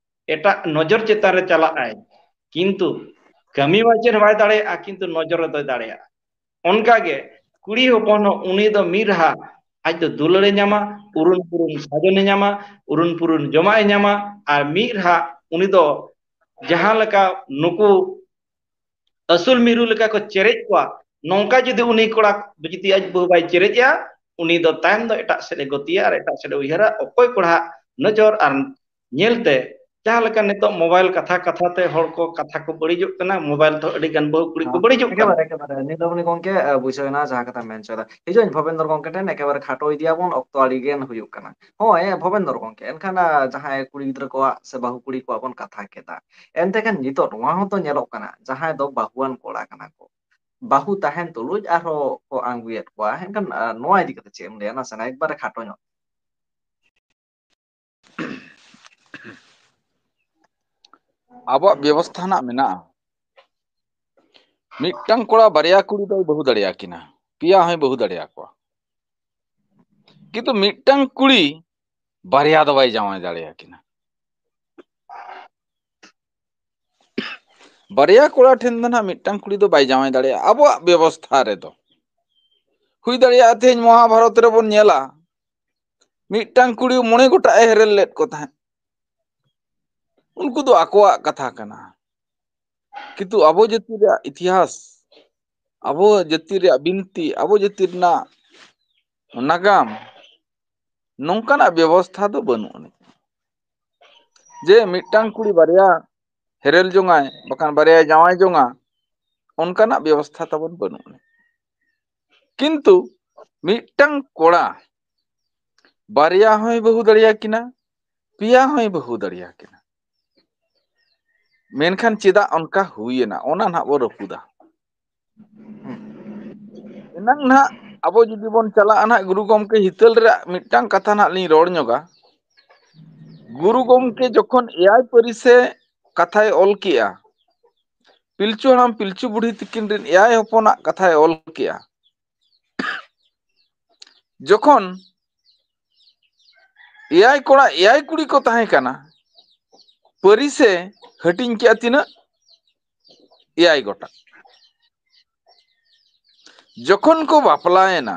ᱮᱴᱟᱜ ᱱᱚᱡᱚᱨ ᱪᱮᱛᱟᱱ ᱨᱮ ᱪᱟᱞᱟᱜ ᱟᱭ, ᱠᱤᱱᱛᱩ ᱠᱟᱹᱢᱤ ᱢᱟ ᱪᱮᱫ ᱦᱚᱸ ᱵᱟᱭ ᱫᱟᱲᱮᱭᱟᱜᱼᱟ, ᱠᱤᱱᱛᱩ ᱱᱚᱡᱚᱨ ᱨᱮᱫᱚᱭ ᱫᱟᱲᱮᱭᱟᱜᱼᱟ᱾ ᱚᱱᱠᱟᱜᱮ ᱠᱩᱲᱤ ᱦᱚᱯᱚᱱ ᱦᱚᱸ ᱩᱱᱤ ᱫᱚ ᱢᱤᱫ ᱨᱟᱦᱟ ᱟᱡ ᱫᱚ ᱫᱩᱞᱟᱹᱲᱮ ᱧᱟᱢᱟ, ᱩᱨᱩᱱ ᱯᱩᱨᱩᱱ ᱥᱟᱡᱚᱱᱮ ᱧᱟᱢᱟ, ᱩᱨᱩᱱ ᱯᱩᱨᱩᱱ ᱡᱚᱢᱟᱜ ᱮ ᱧᱟᱢᱟ, ᱟᱨ ᱢᱤᱫ ᱨᱟᱦᱟ ᱩᱱᱤ ᱫᱚ ᱡᱟᱦᱟᱸ ᱞᱮᱠᱟ ᱱᱩᱠᱩ ᱟᱹᱥᱩᱞ ᱢᱤᱨᱩ ᱞᱮᱠᱟ ᱠᱚ ᱪᱮᱨᱮᱡ ᱠᱚᱣᱟ, ᱱᱚᱝᱠᱟ ᱡᱩᱫᱤ ᱩᱱᱤ ᱠᱚᱲᱟ ᱡᱩᱫᱤ ᱟᱡ ᱵᱟᱹᱦᱩ ᱵᱟᱭ ᱪᱮᱨᱮᱡ ᱮᱭᱟ, ᱩᱱᱤ ᱫᱚ ᱛᱟᱭᱚᱢ ᱫᱚ ᱮᱴᱟᱜ ᱥᱮᱫ ᱮ ᱜᱚᱛᱤᱭᱟ ᱟᱨ ᱮᱴᱟᱜ ᱥᱮᱫ ᱮ ᱩᱭᱦᱟᱹᱨᱟ᱾ ᱚᱠᱚᱭ ᱠᱚᱲᱟ ᱱᱚᱡᱚᱨ ᱟᱨ ᱧᱮᱞᱛᱮ ᱡᱟᱦᱟᱸ ᱞᱮᱠᱟ ᱱᱤᱛᱚᱜ ᱢᱳᱵᱟᱭᱤᱞ ᱠᱟᱛᱷᱟ ᱠᱟᱛᱷᱟ ᱛᱮ ᱦᱚᱲ ᱠᱚ ᱠᱟᱛᱷᱟ ᱠᱚ ᱵᱟᱹᱲᱤᱡᱚᱜ ᱠᱟᱱᱟ, ᱢᱳᱵᱟᱭᱤᱞ ᱛᱮᱦᱚᱸ ᱟᱹᱰᱤ ᱜᱟᱱ ᱵᱟᱹᱦᱩ ᱠᱩᱲᱤ ᱠᱚ ᱦᱮᱸ, ᱵᱟᱹᱲᱤᱡᱚᱜ ᱠᱟᱱᱟ᱾ ᱮᱠᱮᱵᱟᱨᱮ, ᱮᱠᱮᱵᱟᱨᱮ᱾ ᱱᱤᱞᱚᱢᱚᱱᱤ ᱜᱚᱝᱠᱮ, ᱟᱸ, ᱵᱩᱡᱷᱟᱹᱣ ᱮᱱᱟ ᱡᱟᱦᱟᱸ ᱠᱟᱛᱷᱟᱢ ᱢᱮᱱ ᱦᱚᱪᱚᱭᱮᱫᱟ᱾ ᱦᱤᱡᱩᱜ ᱟᱹᱧ ᱵᱷᱚᱵᱮᱱᱫᱚᱨ ᱜᱚᱝᱠᱮ ᱴᱷᱮᱱ, ᱮᱠᱮᱵᱟᱨᱮ ᱠᱷᱟᱴᱚ ᱤᱫᱤᱭᱟᱵᱚᱱ, ᱚᱠᱛᱚ ᱟᱹᱰᱤ ᱜᱟᱱ ᱦᱩᱭᱩᱜ ᱠᱟᱱᱟ᱾ ᱦᱳᱭ, ᱵᱷᱚᱵᱮᱱᱫᱚᱨ ᱜᱚᱝᱠᱮ, ᱮᱱᱠᱷᱟᱱ, ᱟᱸ, ᱡᱟᱦᱟᱸᱭ ᱠᱩᱲᱤ ᱜᱤᱫᱽᱨᱟᱹ ᱠᱚᱣᱟᱜ ᱥᱮ ᱵᱟᱹᱦᱩ ᱠᱩᱲᱤ ᱠᱚᱣᱟᱜ ᱵᱚᱱ ᱠᱟᱛᱷᱟ ᱠᱮᱫᱟ, ᱮᱱᱛᱮ ᱠᱷᱟᱱ ᱱᱤᱛᱚᱜ ᱱᱚᱣᱟ ᱦᱚᱸᱛᱚ ᱧᱮᱞᱚᱜ ᱠᱟᱱᱟ, ᱡᱟᱦᱟᱸᱭ ᱫᱚ ᱵᱟᱹᱦᱩᱣᱟᱱ ᱠᱚᱲᱟ ᱠᱟᱱᱟ ᱠᱚ, ᱵᱟᱹᱦᱩ ᱛᱟᱦᱮᱱ ᱛᱩᱞᱩᱡ ᱟᱨᱦᱚᱸ ᱠᱚ ᱟᱬᱜᱩᱭᱮᱫ ᱠᱚᱣᱟ᱾ ᱮᱱᱠᱷᱟᱱ, ᱟᱸ, ᱱᱚᱣᱟ ᱤᱫᱤ ᱠᱟᱛᱮ ᱪᱮᱫ ᱮᱢ ᱞᱟᱹᱭᱟ? ᱱᱟᱥᱮᱱᱟᱜ ᱮᱠᱵᱟᱨᱮ ᱠᱷᱟᱴᱚ ᱧᱚᱜ᱾ ᱟᱵᱚᱣᱟᱜ ᱵᱮᱵᱚᱥᱛᱷᱟ ᱨᱮᱱᱟᱜ ᱢᱮᱱᱟᱜᱼᱟ, ᱢᱤᱫᱴᱟᱝ ᱠᱚᱲᱟ ᱵᱟᱨᱭᱟ ᱠᱩᱲᱤ ᱫᱚᱭ ᱵᱟᱹᱦᱩ ᱫᱟᱲᱮᱭᱟᱠᱤᱱᱟ, ᱯᱮᱭᱟ ᱦᱚᱸᱭ ᱵᱟᱹᱦᱩ ᱫᱟᱲᱮᱭᱟᱠᱚᱣᱟ, ᱠᱤᱱᱛᱩ ᱢᱤᱫᱴᱟᱝ ᱠᱩᱲᱤ ᱵᱟᱨᱭᱟ ᱫᱚ ᱵᱟᱭ ᱡᱟᱶᱟᱭ ᱫᱟᱲᱮᱭᱟᱠᱤᱱᱟ᱾ ᱵᱟᱨᱭᱟ ᱠᱚᱲᱟ ᱴᱷᱮᱱ ᱫᱚ ᱱᱟᱦᱟᱜ ᱢᱤᱫᱴᱟᱝ ᱠᱩᱲᱤ ᱫᱚ ᱵᱟᱭ ᱡᱟᱶᱟᱭ ᱫᱟᱲᱮᱭᱟᱜᱼᱟ ᱟᱵᱚᱣᱟᱜ ᱵᱮᱵᱚᱥᱛᱷᱟ ᱨᱮᱫᱚ᱾ ᱦᱩᱭ ᱫᱟᱲᱮᱭᱟᱜᱼᱟ ᱛᱮᱦᱮᱧ ᱢᱚᱦᱟᱵᱷᱟᱨᱚᱛ ᱨᱮᱵᱚᱱ ᱧᱮᱞᱟ, ᱢᱤᱫᱴᱟᱝ ᱠᱩᱲᱤ ᱢᱚᱬᱮ ᱜᱚᱴᱟᱜ ᱮ ᱦᱮᱨᱮᱞ ᱞᱮᱫ ᱠᱚ ᱛᱟᱦᱮᱸᱫ᱾ ᱩᱱᱠᱩ ᱫᱚ ᱟᱠᱚᱣᱟᱜ ᱠᱟᱛᱷᱟ ᱠᱟᱱᱟ, ᱠᱤᱱᱛᱩ ᱟᱵᱚ ᱡᱟᱹᱛᱤ ᱨᱮᱭᱟᱜ ᱤᱛᱤᱦᱟᱥ, ᱟᱵᱚ ᱡᱟᱹᱛᱤ ᱨᱮᱭᱟᱜ ᱵᱤᱱᱛᱤ, ᱟᱵᱚ ᱡᱟᱹᱛᱤ ᱨᱮᱱᱟᱜ ᱱᱟᱜᱟᱢ, ᱱᱚᱝᱠᱟᱱᱟᱜ ᱵᱮᱵᱚᱥᱛᱷᱟ ᱫᱚ ᱵᱟᱹᱱᱩᱜ ᱟᱹᱱᱤᱡ᱾ ᱡᱮ ᱢᱤᱫᱴᱟᱝ ᱠᱩᱲᱤ ᱵᱟᱨᱭᱟ ᱦᱮᱨᱮᱞ ᱡᱚᱝᱟᱭ, ᱵᱟᱠᱷᱟᱱ ᱵᱟᱨᱭᱟ ᱡᱟᱶᱟᱭ ᱡᱚᱝᱟ, ᱚᱱᱠᱟᱱᱟᱜ ᱵᱮᱵᱚᱥᱛᱷᱟ ᱛᱟᱵᱚᱱ ᱵᱟᱹᱱᱩᱜ ᱟᱹᱱᱤᱡ᱾ ᱠᱤᱱᱛᱩ ᱢᱤᱫᱴᱟᱝ ᱠᱚᱲᱟ ᱵᱟᱨᱭᱟ ᱦᱚᱸᱭ ᱵᱟᱹᱦᱩ ᱫᱟᱲᱮᱭᱟᱠᱤᱱᱟ, ᱯᱮᱭᱟ ᱦᱚᱸᱭ ᱵᱟᱹᱦᱩ ᱫᱟᱲᱮᱭᱟᱠᱤᱱᱟ᱾ ᱢᱮᱱᱠᱷᱟᱱ ᱪᱮᱫᱟᱜ ᱚᱱᱠᱟ ᱦᱩᱭᱮᱱᱟ, ᱚᱱᱟ ᱱᱟᱦᱟᱜ ᱵᱚ ᱨᱟᱹᱯᱩᱫᱟ᱾ ᱮᱱᱟᱝ ᱱᱟᱦᱟᱜ ᱟᱵᱚ ᱡᱩᱫᱤ ᱵᱚᱱ ᱪᱟᱞᱟᱜᱼᱟ ᱱᱟᱦᱟᱜ ᱜᱩᱨᱩ ᱜᱚᱢᱠᱮ ᱦᱤᱛᱟᱹᱞ ᱨᱮᱭᱟᱜ ᱢᱤᱫᱴᱟᱝ ᱠᱟᱛᱷᱟ ᱱᱟᱦᱟᱜ ᱞᱤᱧ ᱨᱚᱲ ᱧᱚᱜᱟ᱾ ᱜᱩᱨᱩ ᱜᱚᱢᱠᱮ ᱡᱚᱠᱷᱚᱱ ᱮᱭᱟᱭ ᱯᱟᱹᱨᱤᱥᱮ ᱠᱟᱛᱷᱟᱭ ᱚᱞ ᱠᱮᱜᱼᱟ, ᱯᱤᱞᱪᱩ ᱦᱟᱲᱟᱢ ᱯᱤᱞᱪᱩ ᱵᱩᱲᱦᱤ ᱛᱤᱠᱤᱱ ᱨᱮᱱ ᱮᱭᱟᱭ ᱦᱚᱯᱚᱱᱟᱜ ᱠᱟᱛᱷᱟᱭ ᱚᱞ ᱠᱮᱜᱼᱟ, ᱡᱚᱠᱷᱚᱱ ᱮᱭᱟᱭ ᱠᱚᱲᱟ ᱮᱭᱟᱭ ᱠᱩᱲᱤ ᱠᱚ ᱛᱟᱦᱮᱸ ᱠᱟᱱᱟ, ᱯᱟᱹᱨᱤᱥᱮ ᱦᱟᱹᱴᱤᱧ ᱠᱮᱜᱼᱟ ᱛᱤᱱᱟᱹᱜ? ᱮᱭᱟᱭ ᱜᱚᱴᱟᱝ᱾ ᱡᱚᱠᱷᱚᱱ ᱠᱚ ᱵᱟᱯᱞᱟᱭᱮᱱᱟ,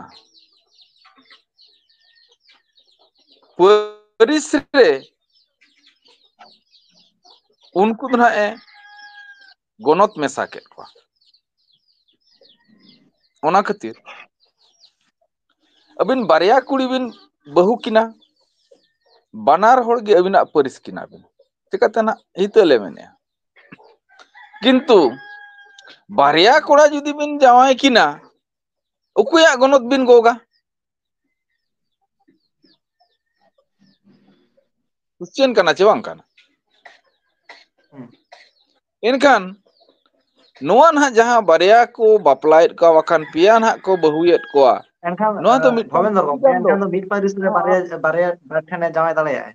ᱯᱟᱹᱨᱤᱥ ᱨᱮ ᱩᱱᱠᱩ ᱫᱚ ᱱᱟᱦᱟᱜ ᱮ ᱜᱚᱱᱚᱛ ᱢᱮᱥᱟ ᱠᱮᱫ ᱠᱚᱣᱟ᱾ ᱚᱱᱟ ᱠᱷᱟᱹᱛᱤᱨ ᱟᱹᱵᱤᱱ ᱵᱟᱨᱭᱟ ᱠᱩᱲᱤ ᱵᱤᱱ ᱵᱟᱹᱦᱩ ᱠᱤᱱᱟ, ᱵᱟᱱᱟᱨ ᱦᱚᱲ ᱜᱮ ᱟᱹᱵᱤᱱᱟᱜ ᱯᱟᱹᱨᱤᱥ ᱠᱤᱱᱟ ᱵᱤᱱ, ᱪᱤᱠᱟᱹᱛᱮ ᱱᱟᱜ ᱦᱤᱛᱟᱹᱞᱮ ᱢᱮᱱᱮᱜᱼᱟ? ᱠᱤᱱᱛᱩ ᱵᱟᱨᱭᱟ ᱠᱚᱲᱟ ᱡᱩᱫᱤ ᱵᱤᱱ ᱡᱟᱶᱟᱭ ᱠᱤᱱᱟ, ᱚᱠᱚᱭᱟᱜ ᱜᱚᱱᱚᱛ ᱵᱤᱱ ᱜᱚᱜᱟ? ᱠᱚᱥᱪᱮᱱ ᱠᱟᱱᱟ ᱪᱮ ᱵᱟᱝ ᱠᱟᱱᱟ? ᱦᱩᱸ᱾ ᱮᱱᱠᱷᱟᱱ ᱱᱚᱣᱟ ᱱᱟᱦᱟᱜ ᱡᱟᱦᱟᱸ ᱵᱟᱨᱭᱟ ᱠᱚ ᱵᱟᱯᱞᱟᱭᱮᱫ ᱠᱚᱣᱟ, ᱵᱟᱠᱷᱟᱱ ᱯᱮᱭᱟ ᱱᱟᱦᱟᱜ ᱠᱚ ᱵᱟᱹᱦᱩᱭᱮᱫ ᱠᱚᱣᱟ, ᱮᱱᱠᱷᱟᱱ, ᱱᱚᱣᱟ ᱫᱚ ᱮ, ᱢᱤᱫᱴᱟᱝ ᱵᱷᱚᱵᱮᱱᱫᱨᱚ ᱜᱚᱢᱠᱮ, ᱥᱚᱝᱵᱤᱫᱷᱟᱱ ᱫᱚ ᱮᱱᱠᱷᱟᱱ ᱫᱚ ᱢᱤᱫ ᱯᱟᱹᱨᱤᱥ ᱨᱮ ᱵᱟᱨᱭᱟ, ᱵᱟᱨᱭᱟ, ᱵᱟᱨ ᱴᱷᱮᱱᱮ ᱡᱟᱶᱟᱭ ᱫᱟᱲᱮᱭᱟᱜᱼᱟᱭ?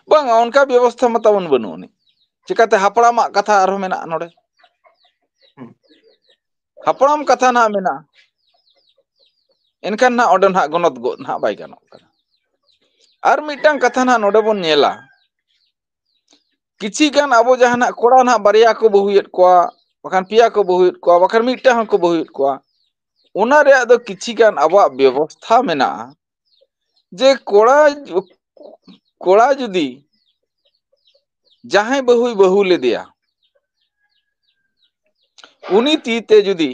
ᱵᱟᱝᱟ, ᱚᱱᱠᱟ ᱵᱮᱵᱚᱥᱛᱷᱟ ᱢᱟ ᱛᱟᱵᱚᱱ ᱵᱟᱹᱱᱩᱜ ᱟᱹᱱᱤᱡ᱾ ᱪᱤᱠᱟᱹᱛᱮ ᱦᱟᱯᱲᱟᱢᱟᱜ ᱠᱟᱛᱷᱟ ᱟᱨᱦᱚᱸ ᱢᱮᱱᱟᱜᱼᱟ ᱱᱚᱰᱮ? ᱦᱩᱸ᱾ ᱦᱟᱯᱲᱟᱢ ᱠᱟᱛᱷᱟ ᱱᱟᱦᱟᱜ ᱢᱮᱱᱟᱜᱼᱟ, ᱮᱱᱠᱷᱟᱱ ᱱᱟᱦᱟᱜ ᱚᱸᱰᱮ ᱱᱟᱦᱟᱜ ᱜᱚᱱᱚᱛ ᱜᱚᱫ ᱱᱟᱦᱟᱜ ᱵᱟᱭ ᱜᱟᱱᱚᱜ ᱠᱟᱱᱟ᱾ ᱟᱨ ᱢᱤᱫᱴᱟᱝ ᱠᱟᱛᱷᱟ ᱱᱟᱦᱟᱜ ᱱᱚᱰᱮ ᱵᱚᱱ ᱧᱮᱞᱟ, ᱠᱤᱪᱷᱤ ᱜᱟᱱ ᱟᱵᱚ ᱡᱟᱦᱟᱱᱟᱜ ᱠᱚᱲᱟ ᱱᱟᱦᱟᱜ ᱵᱟᱨᱭᱟ ᱠᱚ ᱵᱟᱹᱦᱩᱭᱮᱫ ᱠᱚᱣᱟ, ᱵᱟᱠᱷᱟᱱ ᱯᱮᱭᱟ ᱠᱚ ᱵᱟᱹᱦᱩᱭᱮᱫ ᱠᱚᱣᱟ, ᱵᱟᱠᱷᱟᱱ ᱢᱤᱫᱴᱟᱝ ᱦᱚᱸᱠᱚ ᱵᱟᱹᱦᱩᱭᱮᱫ ᱠᱚᱣᱟ, ᱚᱱᱟ ᱨᱮᱭᱟᱜ ᱫᱚ ᱠᱤᱪᱷᱤ ᱜᱟᱱ ᱟᱵᱚᱣᱟᱜ ᱵᱮᱵᱚᱥᱛᱷᱟ ᱢᱮᱱᱟᱜᱼᱟ᱾ ᱡᱮ ᱠᱚᱲᱟ, ᱠᱚᱲᱟ ᱡᱩᱫᱤ ᱡᱟᱦᱟᱸᱭ ᱵᱟᱹᱦᱩᱭ ᱵᱟᱹᱦᱩ ᱞᱮᱫᱮᱭᱟ, ᱩᱱᱤ ᱛᱤ ᱛᱮ ᱡᱩᱫᱤ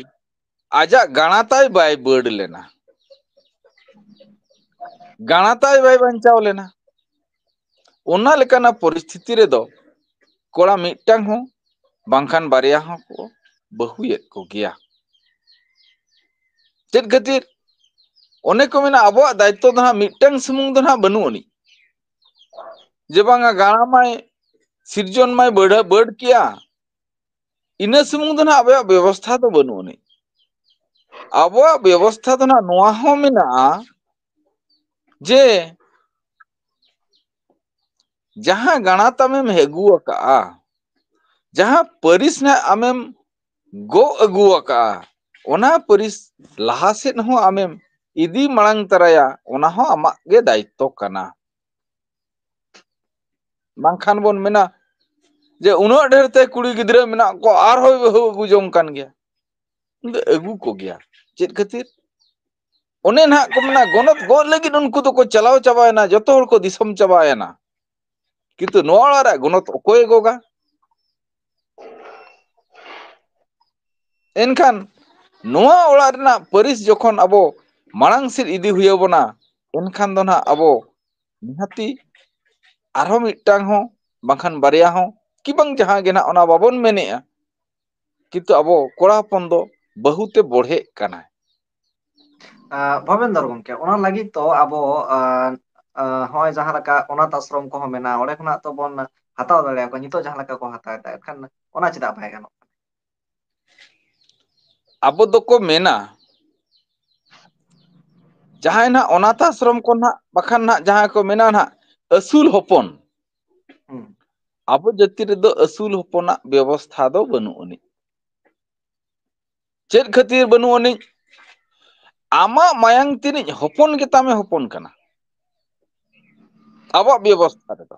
ᱟᱡᱟᱜ ᱜᱟᱬᱟ ᱛᱟᱭ ᱵᱟᱭ ᱵᱟᱹᱰ ᱞᱮᱱᱟ, ᱜᱟᱬᱟ ᱛᱟᱭ ᱵᱟᱭ ᱵᱟᱧᱪᱟᱣ ᱞᱮᱱᱟ, ᱚᱱᱟ ᱞᱮᱠᱟᱱᱟᱜ ᱯᱚᱨᱤᱥᱛᱷᱤᱛᱤ ᱨᱮᱫᱚ ᱠᱚᱲᱟ ᱢᱤᱫᱴᱟᱝ ᱦᱚᱸ ᱵᱟᱝᱠᱷᱟᱱ ᱵᱟᱨᱭᱟ ᱦᱚᱸᱠᱚ ᱵᱟᱹᱦᱩᱭᱮᱫ ᱠᱚᱜᱮᱭᱟ᱾ ᱪᱮᱫ ᱠᱷᱟᱹᱛᱤᱨ? ᱚᱱᱮ ᱠᱚ ᱢᱮᱱᱟ, ᱟᱵᱚᱣᱟᱜ ᱫᱟᱭᱤᱛᱛᱚ ᱫᱚ ᱦᱟᱸᱜ ᱢᱤᱫᱴᱟᱝ ᱥᱩᱢᱩᱝ ᱫᱚ ᱦᱟᱸᱜ ᱵᱟᱹᱱᱩᱜ ᱟᱹᱱᱤᱡ᱾ ᱡᱮ ᱵᱟᱝᱟ, ᱜᱟᱬᱟ ᱢᱟᱭ ᱥᱤᱨᱡᱚᱱ ᱢᱟᱭ ᱵᱟᱹᱲ-, ᱵᱟᱹᱲ ᱠᱮᱭᱟ, ᱤᱱᱟᱹ ᱥᱩᱢᱩᱝ ᱫᱚ ᱦᱟᱸᱜ ᱟᱵᱚᱣᱟᱜ ᱵᱮᱵᱚᱥᱛᱷᱟ ᱫᱚ ᱵᱟᱹᱱᱩᱜ ᱟᱹᱱᱤᱡ᱾ ᱟᱵᱚᱣᱟᱜ ᱵᱮᱵᱚᱥᱛᱷᱟ ᱫᱚ ᱦᱟᱸᱜ ᱱᱚᱣᱟ ᱦᱚᱸ ᱢᱮᱱᱟᱜᱼᱟ ᱡᱮ ᱡᱟᱦᱟᱸ ᱜᱟᱬᱟ ᱛᱟᱢᱮᱢ ᱟᱹᱜᱩ ᱟᱠᱟᱜᱼᱟ, ᱡᱟᱦᱟᱸ ᱯᱟᱹᱨᱤᱥ ᱱᱟᱜ ᱟᱢᱮᱢ ᱜᱚᱜ ᱟᱹᱜᱩ ᱟᱠᱟᱜᱼᱟ, ᱚᱱᱟ ᱯᱟᱹᱨᱤᱥ ᱞᱟᱦᱟ ᱥᱮᱫ ᱦᱚᱸ ᱟᱢᱮᱢ ᱤᱫᱤ ᱢᱟᱲᱟᱝ ᱛᱟᱨᱟᱭᱟ, ᱚᱱᱟ ᱦᱚᱸ ᱟᱢᱟᱜ ᱜᱮ ᱫᱟᱭᱤᱛᱛᱚ ᱠᱟᱱᱟ᱾ ᱵᱟᱝᱠᱷᱟᱱ ᱵᱚᱱ ᱢᱮᱱᱟ ᱡᱮ ᱩᱱᱟᱹᱜ ᱰᱷᱮᱨ ᱛᱮ ᱠᱩᱲᱤ ᱜᱤᱫᱽᱨᱟᱹ ᱢᱮᱱᱟᱜ ᱠᱚᱣᱟ, ᱟᱨᱦᱚᱸᱭ ᱵᱟᱹᱦᱩ ᱟᱹᱜᱩ ᱡᱚᱝ ᱠᱟᱱ ᱜᱮᱭᱟ᱾ ᱩᱱᱤ ᱫᱚ ᱟᱹᱜᱩ ᱠᱚᱜᱮᱭᱟ᱾ ᱪᱮᱫ ᱠᱷᱟᱹᱛᱤᱨ? ᱚᱱᱮ ᱱᱟᱦᱟᱜ ᱠᱚ ᱢᱮᱱᱟ, ᱜᱚᱱᱚᱛ ᱜᱚᱜ ᱞᱟᱹᱜᱤᱫ ᱩᱱᱠᱩ ᱫᱚᱠᱚ ᱪᱟᱞᱟᱣ ᱪᱟᱵᱟᱭᱮᱱᱟ, ᱡᱚᱛᱚ ᱦᱚᱲ ᱠᱚ ᱫᱤᱥᱚᱢ ᱪᱟᱵᱟᱭᱮᱱᱟ, ᱠᱤᱱᱛᱩ ᱱᱚᱣᱟ ᱚᱲᱟᱜ ᱨᱮᱭᱟᱜ ᱜᱚᱱᱚᱛ ᱚᱠᱚᱭᱮ ᱜᱚᱜᱟ? ᱮᱱᱠᱷᱟᱱ ᱱᱚᱣᱟ ᱚᱲᱟᱜ ᱨᱮᱱᱟᱜ ᱯᱟᱹᱨᱤᱥ ᱡᱚᱠᱷᱚᱱ ᱟᱵᱚ ᱢᱟᱲᱟᱝ ᱥᱮᱫ ᱤᱫᱤ ᱦᱩᱭ ᱟᱵᱚᱱᱟ, ᱮᱱᱠᱷᱟᱱ ᱫᱚ ᱱᱟᱦᱟᱜ ᱟᱵᱚ ᱱᱤᱦᱟᱹᱛᱤ ᱟᱨᱦᱚᱸ ᱢᱤᱫᱴᱟᱝ ᱦᱚᱸ ᱵᱟᱝᱠᱷᱟᱱ ᱵᱟᱨᱭᱟ ᱦᱚᱸ, ᱠᱤ ᱵᱟᱝ ᱡᱟᱦᱟᱸ ᱜᱮ ᱱᱟᱦᱟᱜ ᱚᱱᱟ ᱵᱟᱵᱚᱱ ᱢᱮᱱᱮᱜᱼᱟ, ᱠᱤᱱᱛᱩ ᱟᱵᱚ ᱠᱚᱲᱟ ᱦᱚᱯᱚᱱ ᱫᱚ ᱵᱟᱹᱦᱩ ᱛᱮ ᱵᱚᱲᱦᱮᱜ ᱠᱟᱱᱟᱭ᱾ ᱟᱸ, ᱵᱷᱚᱵᱮᱱᱫᱚᱨ ᱜᱚᱢᱠᱮ, ᱚᱱᱟ ᱞᱟᱹᱜᱤᱫ ᱛᱚ ᱟᱵᱚ, ᱟᱸ, ᱟᱸ, ᱦᱚᱸᱜᱼᱚᱭ ᱡᱟᱦᱟᱸ ᱞᱮᱠᱟ ᱚᱱᱟᱛᱷ ᱟᱥᱨᱚᱢ ᱠᱚᱦᱚᱸ ᱢᱮᱱᱟᱜᱼᱟ, ᱚᱸᱰᱮ ᱠᱷᱚᱱᱟᱜ ᱛᱚ ᱵᱚᱱ ᱦᱟᱛᱟᱣ ᱫᱟᱲᱮᱭᱟᱠᱚᱣᱟ, ᱱᱤᱛᱚᱜ ᱡᱟᱦᱟᱸ ᱞᱮᱠᱟ ᱠᱚ ᱦᱟᱛᱟᱣ ᱮᱫᱟ, ᱮᱱᱠᱷᱟᱱ ᱚᱱᱟ ᱪᱮᱫᱟᱜ ᱵᱟᱭ ᱜᱟᱱᱚᱜ ᱠᱟᱱᱟ? ᱟᱵᱚ ᱫᱚᱠᱚ ᱢᱮᱱᱟ, ᱡᱟᱦᱟᱸᱭ ᱱᱟᱦᱟᱜ ᱚᱱᱟᱛᱷ ᱟᱥᱨᱚᱢ ᱠᱚ ᱱᱟᱦᱟᱜ, ᱵᱟᱠᱷᱟᱱ ᱱᱟᱦᱟᱜ ᱡᱟᱦᱟᱸᱭ ᱠᱚ ᱢᱮᱱᱟ ᱱᱟᱦᱟᱜ ᱟᱹᱥᱩᱞ ᱦᱚᱯᱚᱱ, ᱦᱩᱸ᱾ ᱟᱵᱚ ᱡᱟᱹᱛᱤ ᱨᱮᱫᱚ ᱟᱹᱥᱩᱞ ᱦᱚᱯᱚᱱᱟᱜ ᱵᱮᱵᱚᱥᱛᱷᱟ ᱫᱚ ᱵᱟᱹᱱᱩᱜ ᱟᱹᱱᱤᱡ᱾ ᱪᱮᱫ ᱠᱷᱟᱹᱛᱤᱨ ᱵᱟᱹᱱᱩᱜ ᱟᱹᱱᱤᱡ? ᱟᱢᱟᱜ ᱢᱟᱭᱟᱝ ᱛᱤᱱᱤᱡ ᱦᱚᱯᱚᱱ ᱜᱮᱛᱟᱢᱮ ᱦᱚᱯᱚᱱ ᱠᱟᱱᱟ, ᱟᱵᱚᱣᱟᱜ ᱵᱮᱵᱚᱥᱛᱷᱟ ᱨᱮᱫᱚ᱾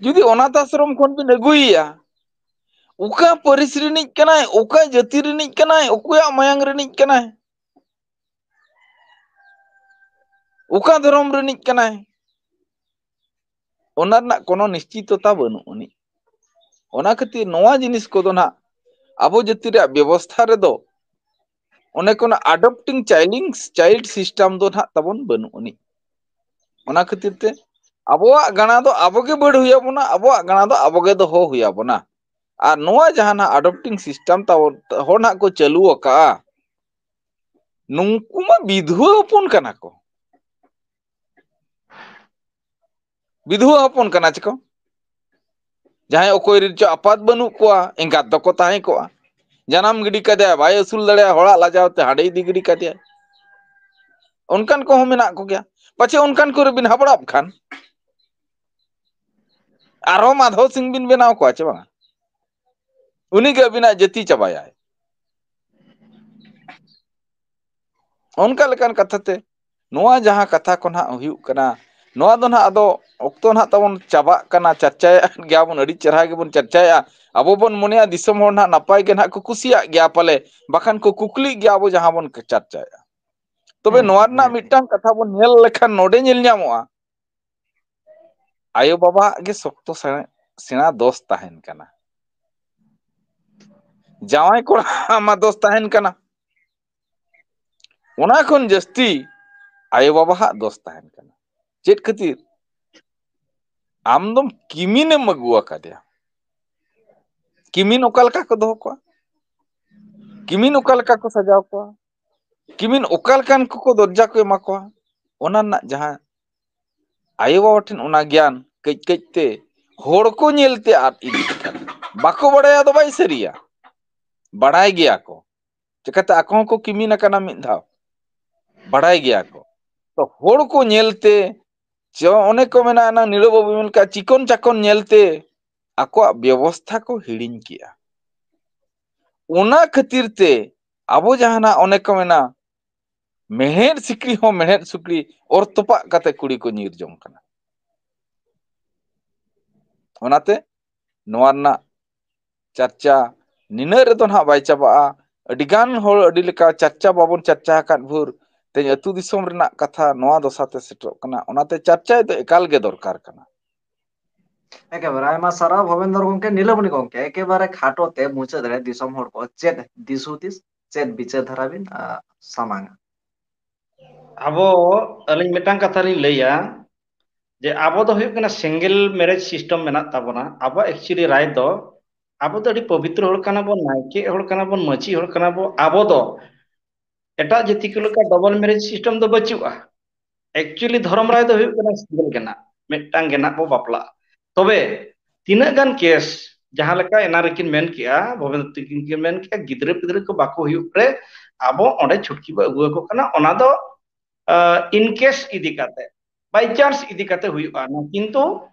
ᱡᱩᱫᱤ ᱚᱱᱟᱛᱷ ᱟᱥᱨᱚᱢ ᱠᱷᱚᱱ ᱵᱤᱱ ᱟᱹᱜᱩᱭᱮᱭᱟ, ᱚᱠᱟ ᱯᱟᱹᱨᱤᱥ ᱨᱤᱱᱤᱡ ᱠᱟᱱᱟᱭ, ᱚᱠᱟ ᱡᱟᱹᱛᱤ ᱨᱤᱱᱤᱡ ᱠᱟᱱᱟᱭ, ᱚᱠᱚᱭᱟᱜ ᱢᱟᱭᱟᱝ ᱨᱤᱱᱤᱡ ᱠᱟᱱᱟᱭ, ᱚᱠᱟ ᱫᱷᱚᱨᱚᱢ ᱨᱤᱱᱤᱡ ᱠᱟᱱᱟᱭ, ᱚᱱᱟ ᱨᱮᱱᱟᱜ ᱠᱳᱱᱳ ᱱᱤᱥᱪᱤᱛᱚᱛᱟ ᱵᱟᱹᱱᱩᱜ ᱟᱹᱱᱤᱡ᱾ ᱚᱱᱟ ᱠᱷᱟᱹᱛᱤᱨ ᱱᱚᱣᱟ ᱡᱤᱱᱤᱥ ᱠᱚᱫᱚ ᱱᱟᱦᱟᱜ ᱟᱵᱚ ᱡᱟᱹᱛᱤ ᱨᱮᱭᱟᱜ ᱵᱮᱵᱚᱥᱛᱷᱟ ᱨᱮᱫᱚ ᱚᱱᱮ ᱠᱚ adopting child, child system ᱫᱚ ᱱᱟᱦᱟᱜ ᱛᱟᱵᱚᱱ ᱵᱟᱹᱱᱩᱜ ᱟᱹᱱᱤᱡ᱾ ᱚᱱᱟ ᱠᱷᱟᱹᱛᱤᱨ ᱛᱮ ᱟᱵᱚᱣᱟᱜ ᱜᱟᱬᱟ ᱫᱚ ᱟᱵᱚ ᱜᱮ ᱵᱟᱹᱲ ᱦᱩᱭ ᱟᱵᱚᱱᱟ, ᱟᱵᱚᱣᱟᱜ ᱜᱟᱬᱟ ᱫᱚ ᱟᱵᱚ ᱜᱮ ᱫᱚᱦᱚ ᱦᱩᱭ ᱟᱵᱚᱱᱟ᱾ ᱟᱨ ᱱᱚᱣᱟ ᱡᱟᱦᱟᱸ ᱱᱟᱦᱟᱜ adopting system ᱛᱟᱵᱚᱱ ᱦᱚᱲ ᱱᱟᱦᱟᱜ ᱠᱚ ᱪᱟᱹᱞᱩ ᱟᱠᱟᱜᱼᱟ, ᱱᱩᱝᱠᱩ ᱢᱟ ᱵᱤᱫᱷᱩᱣᱟᱹ ᱦᱚᱯᱚᱱ ᱠᱟᱱᱟ ᱠᱚ᱾ ᱵᱤᱫᱷᱩᱣᱟᱹ ᱦᱚᱯᱚᱱ ᱠᱟᱱᱟ ᱪᱮᱠᱚ? ᱡᱟᱦᱟᱸᱭ ᱚᱠᱚᱭ ᱨᱮᱱ ᱪᱚ ᱟᱯᱟᱛ ᱵᱟᱹᱱᱩᱜ ᱠᱚᱣᱟ, ᱮᱸᱜᱟᱛ ᱫᱚᱠᱚ ᱛᱟᱦᱮᱸ ᱠᱚᱜᱼᱟ᱾ ᱡᱟᱱᱟᱢ ᱜᱤᱰᱤ ᱠᱟᱫᱮᱭᱟ, ᱵᱟᱭ ᱟᱹᱥᱩᱞ ᱫᱟᱲᱮᱭᱟᱜᱼᱟ, ᱦᱚᱲᱟᱜ ᱞᱟᱡᱟᱣ ᱛᱮ ᱦᱟᱸᱰᱮ ᱤᱫᱤ ᱜᱤᱰᱤ ᱠᱟᱫᱮᱭᱟ᱾ ᱚᱱᱠᱟᱱ ᱠᱚᱦᱚᱸ ᱢᱮᱱᱟᱜ ᱠᱚᱜᱮᱭᱟ᱾ ᱯᱟᱪᱷᱮ ᱚᱱᱠᱟᱱ ᱠᱚᱨᱮ ᱵᱤᱱ ᱦᱟᱵᱲᱟᱜ ᱠᱷᱟᱱ ᱟᱨᱦᱚᱸ ᱢᱟᱫᱷᱚ ᱥᱤᱝ ᱵᱤᱱ ᱵᱮᱱᱟᱣ ᱠᱚᱣᱟ ᱪᱮ ᱵᱟᱝᱟ? ᱩᱱᱤ ᱜᱮ ᱟᱹᱵᱤᱱᱟᱜ ᱡᱟᱹᱛᱤ ᱪᱟᱵᱟᱭᱟᱭ᱾ ᱚᱱᱠᱟ ᱞᱮᱠᱟᱱ ᱠᱟᱛᱷᱟ ᱛᱮ ᱱᱚᱣᱟ ᱡᱟᱦᱟᱸ ᱠᱟᱛᱷᱟ ᱠᱚ ᱱᱟᱦᱟᱜ ᱦᱩᱭᱩᱜ ᱠᱟᱱᱟ, ᱱᱚᱣᱟ ᱫᱚ ᱱᱟᱦᱟᱜ ᱟᱫᱚ ᱚᱠᱛᱚ ᱱᱟᱦᱟᱜ ᱛᱟᱵᱚᱱ ᱪᱟᱵᱟᱜ ᱠᱟᱱᱟ᱾ ᱪᱟᱨᱪᱟᱭᱮᱫ ᱜᱮᱭᱟ ᱵᱚᱱ, ᱟᱹᱰᱤ ᱪᱮᱦᱨᱟ ᱜᱮᱵᱚᱱ ᱪᱟᱨᱪᱟᱭᱮᱫᱼᱟ᱾ ᱟᱵᱚ ᱵᱚᱱ ᱢᱚᱱᱮᱭᱟ ᱫᱤᱥᱚᱢ ᱦᱚᱲ ᱱᱟᱦᱟᱜ ᱱᱟᱯᱟᱭ ᱜᱮ ᱱᱟᱦᱟᱜ ᱠᱚ ᱠᱩᱥᱤᱭᱟᱜ ᱜᱮᱭᱟ ᱯᱟᱞᱮ, ᱵᱟᱠᱷᱟᱱ ᱠᱚ ᱠᱩᱠᱞᱤᱜ ᱜᱮᱭᱟ ᱟᱵᱚ ᱡᱟᱦᱟᱸ ᱵᱚᱱ ᱪᱟᱨᱪᱟᱭᱮᱫᱼᱟ᱾ ᱛᱚᱵᱮ ᱦᱮᱸ, ᱱᱚᱣᱟ ᱨᱮᱱᱟᱜ ᱦᱮᱸ᱾ ᱢᱤᱫᱴᱟᱝ ᱠᱟᱛᱷᱟ ᱵᱚᱱ ᱧᱮᱞ ᱞᱮᱠᱷᱟᱱ ᱱᱚᱰᱮ ᱧᱮᱞ ᱧᱟᱢᱚᱜᱼᱟ, ᱟᱭᱳ ᱵᱟᱵᱟᱣᱟᱜ ᱜᱮ ᱥᱚᱠᱛᱚ ᱥᱮᱬᱟ, ᱥᱮᱬᱟ ᱫᱚᱥ ᱛᱟᱦᱮᱱ ᱠᱟᱱᱟ᱾ ᱡᱟᱶᱟᱭ ᱠᱚᱲᱟ ᱢᱟ ᱫᱚᱥ ᱛᱟᱦᱮᱱ ᱠᱟᱱᱟ, ᱚᱱᱟ ᱠᱷᱚᱱ ᱡᱟᱹᱥᱛᱤ ᱟᱭᱳ ᱵᱟᱵᱟᱣᱟᱜ ᱫᱚᱥ ᱛᱟᱦᱮᱱ ᱠᱟᱱᱟ᱾ ᱪᱮᱫ ᱠᱷᱟᱹᱛᱤᱨ? ᱟᱢ ᱫᱚᱢ ᱠᱤᱢᱤᱱᱮᱢ ᱟᱹᱜᱩ ᱟᱠᱟᱫᱮᱭᱟ, ᱠᱤᱢᱤᱱ ᱚᱠᱟ ᱞᱮᱠᱟ ᱠᱚ ᱫᱚᱦᱚ ᱠᱚᱣᱟ, ᱠᱤᱢᱤᱱ ᱚᱠᱟ ᱞᱮᱠᱟ ᱠᱚ ᱥᱟᱡᱟᱣ ᱠᱚᱣᱟ, ᱠᱤᱢᱤᱱ ᱚᱠᱟ ᱞᱮᱠᱟᱱ ᱠᱚᱠᱚ ᱫᱚᱨᱡᱟ ᱠᱚ ᱮᱢᱟ ᱠᱚᱣᱟ, ᱚᱱᱟ ᱨᱮᱱᱟᱜ ᱡᱟᱦᱟᱸ ᱟᱭᱳ ᱵᱟᱵᱟ ᱴᱷᱮᱱ ᱚᱱᱟ ᱜᱮᱭᱟᱱ ᱠᱟᱹᱡ ᱠᱟᱹᱡ ᱛᱮ ᱦᱚᱲ ᱠᱚ ᱧᱮᱞ ᱛᱮ ᱟᱫ ᱤᱫᱤᱜ ᱠᱟᱱᱟ᱾ ᱵᱟᱠᱚ ᱵᱟᱲᱟᱭᱟ ᱫᱚ ᱵᱟᱭ ᱥᱟᱹᱨᱤᱭᱟ, ᱵᱟᱲᱟᱭ ᱜᱮᱭᱟ ᱠᱚ᱾ ᱪᱤᱠᱟᱹᱛᱮ ᱟᱠᱚ ᱦᱚᱸᱠᱚ ᱠᱤᱢᱤᱱ ᱟᱠᱟᱱᱟ ᱢᱤᱫ ᱫᱷᱟᱣ, ᱵᱟᱲᱟᱭ ᱜᱮᱭᱟ ᱠᱚ᱾ ᱛᱚ ᱦᱚᱲ ᱠᱚ ᱧᱮᱞ ᱛᱮ, ᱪᱮ ᱚᱱᱮ ᱠᱚ ᱢᱮᱱᱟ, ᱮᱱᱟᱝ ᱱᱤᱲᱟᱹ ᱵᱟᱹᱵᱩ ᱢᱮᱱ ᱠᱟᱜ, ᱪᱤᱠᱚᱱ ᱪᱟᱠᱚᱱ ᱧᱮᱞ ᱛᱮ ᱟᱠᱚᱣᱟᱜ ᱵᱮᱵᱚᱥᱛᱷᱟ ᱠᱚ ᱦᱤᱲᱤᱧ ᱠᱮᱜᱼᱟ᱾ ᱚᱱᱟ ᱠᱷᱟᱹᱛᱤᱨ ᱛᱮ ᱟᱵᱚ ᱡᱟᱦᱟᱱᱟᱜ ᱚᱱᱮ ᱠᱚ ᱢᱮᱱᱟ, ᱢᱮᱲᱦᱮᱫ ᱥᱤᱠᱲᱤ ᱦᱚᱸ ᱢᱮᱲᱦᱮᱫ ᱥᱤᱠᱲᱤ ᱚᱨ ᱛᱚᱯᱟᱜ ᱠᱟᱛᱮ ᱠᱩᱲᱤ ᱠᱚ ᱧᱤᱨ ᱡᱚᱝ ᱠᱟᱱᱟ᱾ ᱚᱱᱟᱛᱮ ᱱᱚᱣᱟ ᱨᱮᱱᱟᱜ ᱪᱟᱨᱪᱟ ᱱᱤᱱᱟᱹᱜ ᱨᱮᱫᱚ ᱱᱟᱦᱟᱜ ᱵᱟᱭ ᱪᱟᱵᱟᱜᱼᱟ᱾ ᱟᱹᱰᱤᱜᱟᱱ ᱦᱚᱲ ᱟᱹᱰᱤ ᱞᱮᱠᱟ ᱪᱟᱨᱪᱟ ᱵᱟᱵᱚᱱ ᱪᱟᱨᱪᱟ ᱟᱠᱟᱫ ᱵᱷᱳᱨ ᱛᱮᱦᱮᱧ ᱟᱹᱛᱩ ᱫᱤᱥᱚᱢ ᱨᱮᱱᱟᱜ ᱠᱟᱛᱷᱟ ᱱᱚᱣᱟ ᱫᱚᱥᱟ ᱛᱮ ᱥᱮᱴᱮᱨᱚᱜ ᱠᱟᱱᱟ᱾ ᱚᱱᱟᱛᱮ ᱪᱟᱨᱪᱟᱭ ᱫᱚ ᱮᱠᱟᱞ ᱜᱮ ᱫᱚᱨᱠᱟᱨ ᱠᱟᱱᱟ᱾ ᱮᱠᱮᱵᱟᱨᱮ ᱟᱭᱢᱟ ᱥᱟᱨᱦᱟᱣ ᱵᱷᱚᱵᱮᱱᱫᱚᱨ ᱜᱚᱢᱠᱮ, ᱱᱤᱞᱟᱢᱚᱱᱤ ᱜᱚᱢᱠᱮ, ᱮᱠᱮᱵᱟᱨᱮ ᱠᱷᱟᱴᱚ ᱛᱮ ᱢᱩᱪᱟᱹᱫ ᱨᱮ ᱫᱤᱥᱚᱢ ᱦᱚᱲ ᱠᱚ ᱪᱮᱫ ᱫᱤᱥ ᱦᱩᱫᱤᱥ, ᱪᱮᱫ ᱵᱤᱪᱟᱹᱨ ᱫᱷᱟᱨᱟ ᱵᱤᱱ, ᱟ, ᱥᱟᱢᱟᱝᱟ? ᱟᱵᱚ, ᱟᱹᱞᱤᱧ ᱢᱤᱫᱴᱟᱝ ᱠᱟᱛᱷᱟ ᱞᱤᱧ ᱞᱟᱹᱭᱟ ᱡᱮ ᱟᱵᱚ ᱫᱚ ᱦᱩᱭᱩᱜ ᱠᱟᱱᱟ single marriage system ᱢᱮᱱᱟᱜ ᱛᱟᱵᱚᱱᱟ᱾ ᱟᱵᱚᱣᱟᱜ actually right ᱫᱚ, ᱟᱵᱚ ᱫᱚ ᱟᱹᱰᱤ ᱯᱚᱵᱤᱛᱨᱚ ᱦᱚᱲ ᱠᱟᱱᱟ ᱵᱚᱱ, ᱱᱟᱭᱠᱮ ᱦᱚᱲ ᱠᱟᱱᱟ ᱵᱚᱱ, ᱢᱟᱹᱡᱷᱤ ᱦᱚᱲ ᱠᱟᱱᱟ ᱵᱚᱱ᱾ ᱟᱵᱚ ᱫᱚ ᱮᱴᱟᱜ ᱡᱟᱹᱛᱤ ᱠᱚ ᱞᱮᱠᱟ ᱰᱚᱵᱚᱞ ᱢᱮᱨᱮᱡᱽ ᱥᱤᱥᱴᱮᱢ ᱫᱚ ᱵᱟᱹᱪᱩᱜᱼᱟ᱾ ᱮᱠᱪᱩᱭᱮᱞᱤ ᱫᱷᱚᱨᱚᱢ ᱨᱟᱭ ᱫᱚ ᱦᱩᱭᱩᱜ ᱠᱟᱱᱟ ᱥᱤᱝᱜᱮᱞ ᱜᱮ ᱱᱟᱜ, ᱢᱤᱫᱴᱟᱝ ᱜᱮ ᱱᱟᱜ ᱵᱚ ᱵᱟᱯᱞᱟᱜᱼᱟ᱾ ᱛᱚᱵᱮ ᱛᱤᱱᱟᱹᱜ ᱜᱟᱱ ᱠᱮᱥ, ᱡᱟᱦᱟᱸ ᱞᱮᱠᱟ ᱮᱱᱟ ᱨᱮᱠᱤᱱ ᱢᱮᱱ ᱠᱮᱜᱼᱟ, ᱵᱷᱚᱵᱮᱱ ᱛᱤᱠᱤᱱ ᱠᱤᱱ ᱢᱮᱱ ᱠᱮᱜᱼᱟ, ᱜᱤᱫᱽᱨᱟᱹ ᱯᱤᱫᱽᱨᱟᱹ ᱠᱚ ᱵᱟᱠᱚ ᱦᱩᱭᱩᱜ ᱨᱮ ᱟᱵᱚ ᱚᱸᱰᱮ ᱪᱷᱩᱴᱠᱤ ᱵᱚ ᱟᱹᱜᱩ ᱟᱠᱚ ᱠᱟᱱᱟ, ᱚᱱᱟ ᱫᱚ ᱤᱱ ᱠᱮᱥ ᱤᱫᱤ ᱠᱟᱛᱮ, ᱵᱟᱭ ᱪᱟᱱᱥ ᱤᱫᱤ ᱠᱟᱛᱮ ᱦᱩᱭᱩᱜᱼᱟ, ᱚᱱᱟ ᱠᱤᱱᱛᱩ